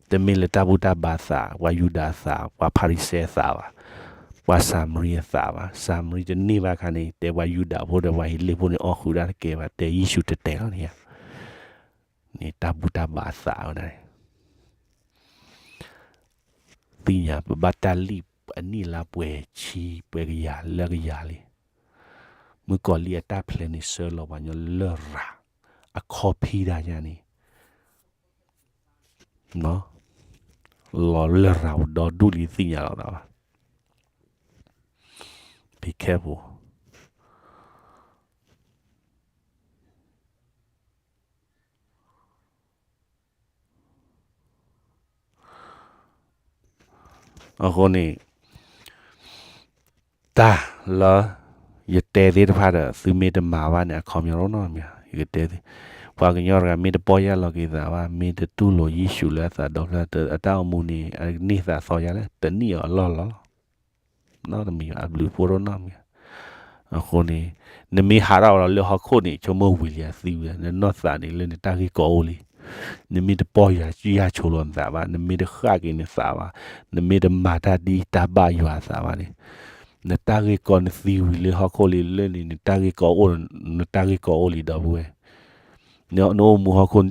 တမ့ၢ်လၢတၢ်ဘူၣ်တၢ်ဘါသး, ပှၤယူဒၤသး, ပှၤဖၤရံၤၡဲသးဘၣ်. ပှၤစၤမရံအသးဘၣ်. စၤမရံတန့ၢ်ဘၣ်ခါန့ၣ် တဲပှၤယူဒၤဖိဒီးပှၤဟ့းလ့ၣ်ဖိန့ၣ် အီၣ်ဃုာ်ဒၣ်တကဲဘၣ်, တဲယ့ၣ်ၡူးတတဲလီၤန့ၣ်ဧါ. န့ၣ်တၢ်ဘူၣ်တၢ်ဘါအသးဝဲဒၣ်န့ၣ် သ့ၣ်ညါ ပဘၣ်တၢ်လံၣ်အနံၣ်အလါပှဲၤဆံပှဲၤကယၤလၢကယၤလံ. မုၣ်ကီၤလံၢ်အတၢ်ဖျဲးန့ၣ် ဆှၢလီၤပှၤကညီလရာ် အခီၣ်ဖံးတၢ်ညါန့ၣ် လီၤလရာ်ပူၤဒီဒူၣ်လံ သ့ၣ်ညါလီၤသးဘၣ်. Be careful. အဃိန့ၣ် တၢ်လၢယတဲသ့ၣ်တဖၣ်ဒီး သုမ့ၢ်တမၤဘၣ်န့ၣ် အခီပညီတအိၣ်နီတမံၤ. ယကတဲသ့, ပှၤကညီတဂၤမ့ၢ်တပီၢ်ယၢ်လီၤက့ၤသးဘၣ်, မ့ၢ်တတူၢ်လိာ်ယ့ၣ်ၡူးလၢအသးဒီဖျၢၣ် အတၢ်အိၣ်မူန့ၣ် အန့ၢ်သးသီယၤလၢ တနံၣ်အီၤအလီၢ်လီၤလီၤ. နီတမံၤဘၣ်, အဘျုးအဖှိၣ်တအိၣ်နီတမံၤ. အဃိန့ၣ် နမ့ၢ်ဟးထီၣ်လီၤလၢဟီၣ်ခိၣ်န့ၣ် ဆိကမိၣ်ဝံၤလံအသံဝံၤ, နနီၢ်သးန့ၣ်လၢနတၢ်ဂ့ၢ်ကီအိၣ်လံ. နမ့ၢ်တပီၢ်ယၢ်ယၢ်ဆိလိာ်နသးဘၣ်, နမ့ၢ်တဃၣ်က့ၤနသးဘၣ်, နမ့ၢ်တမၤတၢ်ဒ်တၢ်ဘၣ်ယွၤအသးဘၣ်န့ၣ်, နတၢ်ဂ့ၢ်ကီနသံဝံၤလၢဟီၣ်ခိၣ်လံလၢန့ၣ် နတၢ်ဂ့ၢ်ကီအိၣ်, နတၢ်ဂ့ၢ်ကီအိၣ်လံ ဒီပုၢ်ဝဲၢ်. နအိၣ်မူဟီၣ်ခိၣ် န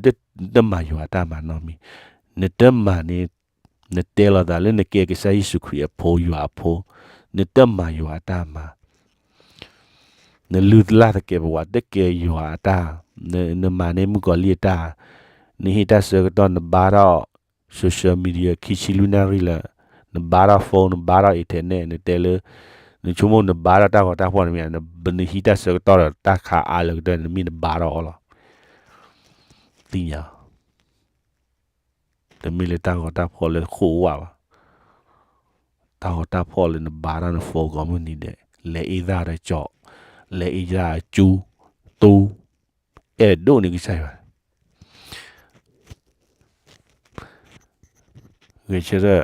တမၤယွၤအတၢ်မၤနီတမံၤ. နတမၤန့ၣ် နတဲလီၤသးလၢနကဲကစၢ်ယ့ၣ်ၡူးခရံာ်အဖိ ယွၤအဖိ, နတမၤယွၤအတၢ်မၤ, နလုၢ်လၢ်သကဲးပဝး တကဲယွၤအတၢ်, နမၤန့ၢ်မုၣ်ကီၤလံၢ်အတၢ်, နဟ့ၣ်တၢ်ဆၢကတီၢ် နဘါထီၣ် social media ခံဆံလွံၢ်နၣ်ရံၣ်လၢ နဘါထီၣ် phone နဘါထီၣ် internet နတဲလၢ နဆိကမိၣ်နဘါထီၣ်တၢ်ဂီၤတၢ်ဖှီၣ်န့ၣ်မ့ၢ် နဟံးတၢ်ဆၢကတီၢ်ဒီးတၢ်ခးအါလၢကတၢၢ်န့ၣ် နမ့ၢ်နဘါထီၣ်အီၤလီၤ. သ့ၣ်ညါ တမ့ၢ်လၢတၢ်ဂီၤတၢ်ဖှီၣ်လၢဃိာ်ဝးဘၣ်. တၢ်ဂီၤတၢ်ဖှီၣ်လၢနဘါထီၣ်န phone ကိးမုၢ်နံၤဒဲး, လဲၤအ့ၣ်သၣ်ဒီးကၠီ, လဲၤအ့ၣ်သၣ်အကၠူ, တူ, အဲၣ်ဒိၣ်န့ၣ်ကစၢ်ယွၤ ဂဲၤဆၢထၢၣ်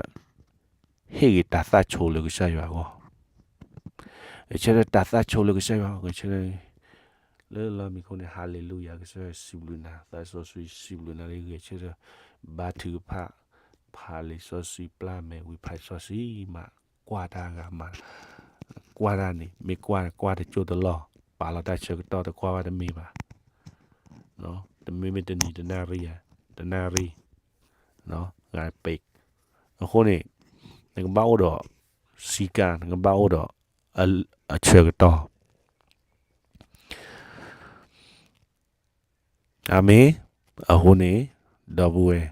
ဟ့ၣ်ဂ့ၤတၢ်သၣ်ဆိလၢကစၢ်ယွၤအဂီၢ်, ဂဲၤဆၢထၢၣ်တၢ်သၣ်ဆိလၢကစၢ်ယွၤ, ဂဲၤဆၢထၢၣ် လၢလီၢ်မံၤခိၣ်န့ၣ် ဟါလ့လူယၤ ကစၢ်ယွၤစံးဘျုးနၤ, သးစီဆှံစံးဘျုးနၤလၢဂဲၤဆၢထၢၣ် ဘါထုကဖၣ်, ဖးလံာ်စီဆှံပျၢ်မဲာ်ဝံၤ ဖးလံာ်စီဆှံမး, ကွၢ်တၢ်ဂၤမး, ကွၢ်တၢ်န့ၣ် မ့ၢ်ကွၢ် ကွၢ်တကၠိၢ်တလီၢ်, ပာ်လီၤတၢ်ဆၢကတီၢ်တကွၢ်ဘၣ်တမ့ၢ်ဘၣ်, တမ့မ့ၢ်တနံၤတနၣ်ရံၣ်ဧါ, တနၣ်ရံၣ်, ဂၤပ့း, အဃိန့ၣ် နကဘၣ်အိၣ်ဒီး စည်းကမ်း, နကဘၣ်အိၣ်ဒီး အဆၢကတီၢ် အၤမ့ၣ်. အဃိန့ၣ် ဒီပုၢ်ဝဲၢ်,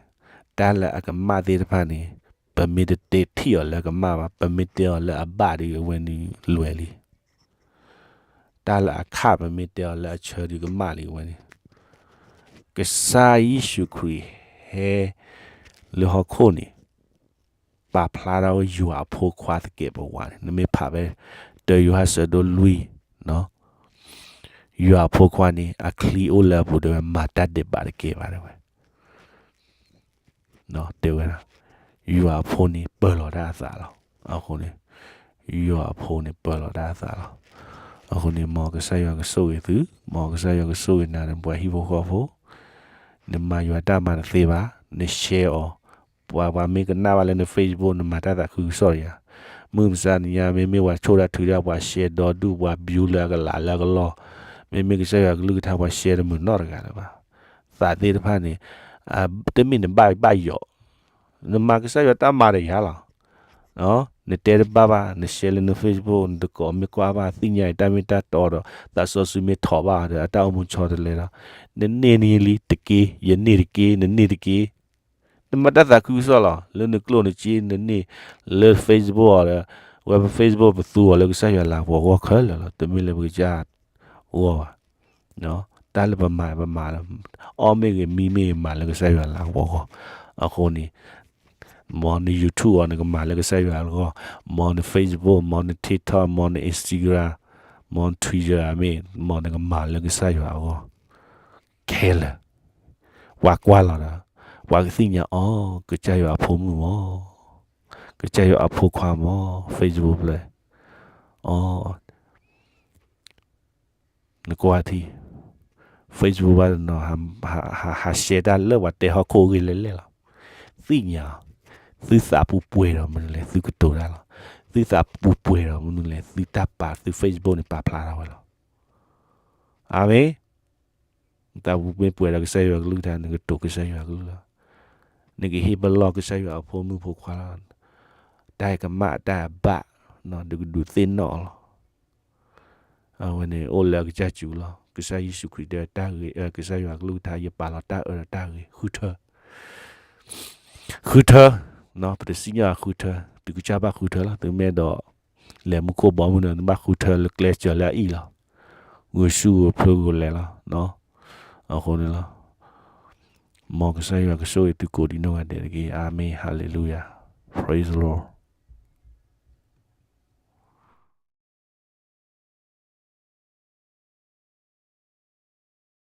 တၢ်လၢအကမၣ်သ့ၣ်တဖၣ်န့ၣ် ပမ့ၢ်တတဲထံၣ်အီၤလၢအကမၣ်ဘၣ်, ပမ့ၢ်တဲအီၤလၢအဘၣ်ဒီးအဝဲန့ၣ်လွဲၢ်လံ. တၢ်လၢအခၣ် ပမ့ၢ်တဲအီၤလၢအဆၢဒီးကမၣ်လံအဝဲန့ၣ်. ကစၢ်ယ့ၣ်ၡူးခရံာ်ဟဲလၢဟီၣ်ခိၣ်န့ၣ် ပာ်ဖျါထီၣ်ဝဲယွၤအဖိခွါသကဲးပဝးန့ၣ်, နမ့ၢ်ဖးဖဲ တၢယိၤဟၣ်ဆၢဒိၣ်လွံၢ်, ယွၤအဖိခွါန့ၣ် အချံအိၣ်လၢအပူၤ တဲဝဲ မၤတၢ်ဒဲးဘးတကဲဘၣ် တဲဝဲ, တဲဝဲဒၣ် ယွၤအဖိန့ၣ်ပၢၢ်လီၤတၢ်အသးလီၤ. အဃိန့ၣ် ယွၤအဖိန့ၣ်ပၢၢ်လီၤတၢ်အသးလီၤ. အဃိန့ၣ် မ်ကစၢ်ယွၤကဆိၣ်ဂ့ၤသု, မ်ကစၢ်ယွၤကဆိၣ်ဂ့ၤနၤဒီးပှၤဟံၣ်ဖိဃီဖိ, နမၤယွၤတၢ်မၤတသ့ဘၣ်, န share အီၤ, ပှၤ ပှၤမ့ၢ်ကနၣ်ဘၣ်လၢန Facebook နမၤတၢ်သးခုကစီၣ်ယၤ, မုၢ်မဆါတနံၤညါ မ့မ့ၢ်ပှၤဆိၣ်တၢ်ထုးတၢ် ပှၤ share ဒီဒူၣ် ပှၤ view လၢအကလးလၢအကလီၢ်, မ့မ့ၢ်ကစၢ်ယွၤကလုၢ်ကထါ ပှၤ share တမုာ်နီတဂၤလၢၤဘၣ်. သးသ့ၣ်တဖၣ်န့ၣ် တမ့ၢ်နဘၣ်ဘၣ်ယိး, နမၤကစၢ်ယွၤတၢ်မၤဒီးယၤလီၤ. နတဲတဘၣ်ဘၣ် န share လၢန Facebook နတကိးမ့ၢ်ကွၢ်ဘၣ် သ့ၣ်ညါအံၤတၢ်မ့ၢ်တၢ်တီဒီး သးစီဆှံမ့ၢ်ထီၣ်ဘၣ်ဒီး အတၢ်အိၣ်မူဆီတလဲဒီး နန့ၢ်န့ၢ်လံတက့ၢ်, ယန့ၢ်တက့ၢ်, နန့ၢ်တက့ၢ်, နမၤတၢ်သးခုကစီၣ်လီၤ. လၢနကျိၣ်နစ့ နန့ၢ်လၢ Facebook အီၤဒီး ဝဲပ Facebook ပသူအီၤလၢကစၢ်ယွၤလၤကပီၤအဂီၢ်ခဲလၢာ်လီၤ. တမ့ၢ်လၢပကစၢ်ဂီၢ်ဘၣ်. တၢ်လၢပမၤ ပမၤလၢ အီၣ်မ့ၢ်ဂ့ၤ မံမ့ၢ်ဂ့ၤ မၤလၢကစၢ်ယွၤလၤကပီၤအဂီၢ်. အဃိန့ၣ် မ်န YouTube အီၤ နကမၤလၢကစၢ်ယွၤအဂီၢ်, မ်န Facebook, မ်န TikTok, မ်န Instagram, မ်န Twitter မ့ၢ် မ်နကမၤလၢကစၢ်ယွၤအဂီၢ် ခဲလၢာ်. ပှၤကွၢ်လီၤဒီး ပှၤကသ့ၣ်ညါအီၤ ကစၢ်ယွၤအဖိမုၣ်မၢ်, ကစၢ်ယွၤအဖိခွါမၢ်, Facebook ဖျၢၣ် အီၤ နကွၢ်ထံ Facebook ဘၣ်တနီၤ ဟး ဟး share တၢ်လၢပှၤတဲဟီၣ်ခိၣ်အဂ့ၢ်လဲၣ်လဲၣ်လီၤ. သ့ၣ်ညါ သုသးပူၤပှဲၤဒီးမနုၤလဲၣ် သုကတိၤတၢ်လီၤ. သုသးပူၤပှဲၤဒီးမနုၤလဲၣ်, သုတၢ်ပာ်သု Facebook န့ၣ် ပာ်ဖျါထီၣ်ဝဲလီၤ. အၤမ့ၣ်. သးပူၤမ့ၢ်ပှဲၤဒီးကစၢ်ယွၤကလုၢ်ကထါ နကတိၤကစၢ်ယွၤကလုၢ်လီၤ. နကဟ့ၣ်ပလီၢ်ကစၢ်ယွၤအဖိမုၣ်ဖိခွါလီၤ. တၢ်အံၤကမၣ်တၢ်အဘၣ်, ဒုးကဒုးသ့ၣ်နီၣ်အီၤလီၤ. အဝဲန့ၣ် အိၣ်လၢအကစၢ်စူၤလီၤ. ကစၢ်ယ့ၣ်ၡူးခရံာ်တဲတၢ်ဂ့ၤ, ကစၢ်ယွၤကလုၢ်ကထါ ယပာ်လီၤတၢ်အၢဒီးတၢ်ဂ့ၤ, ဃုထၢ, ဃုထၢ, ပတစံၣ်ညီၣ်ဃုထၢ, သုကစၢ်ဘၣ်ဃုထၢလီၤ. သုမ့ၢ်အဲၣ်ဒိးလဲၤမူခိၣ်ဘီမုၢ်န့ၣ် နဘၣ်ဃုထၢလၢကျဲစၢၤလၢအအံၤလီၤ. ဂုာ်ဆူၣ်ဂုာ်ဖျိဂုာ်လဲၤလီၤ. အဃိန့ၣ်လီၤ. မ်ကစၢ်ယွၤကဆိၣ်ဂ့ၤသုကိးဒံးနီၢ်ဂၤဒဲးတက့ၢ်. အၤမ့ၣ်, ဟါလ့လူယၤ, Praise the Lord.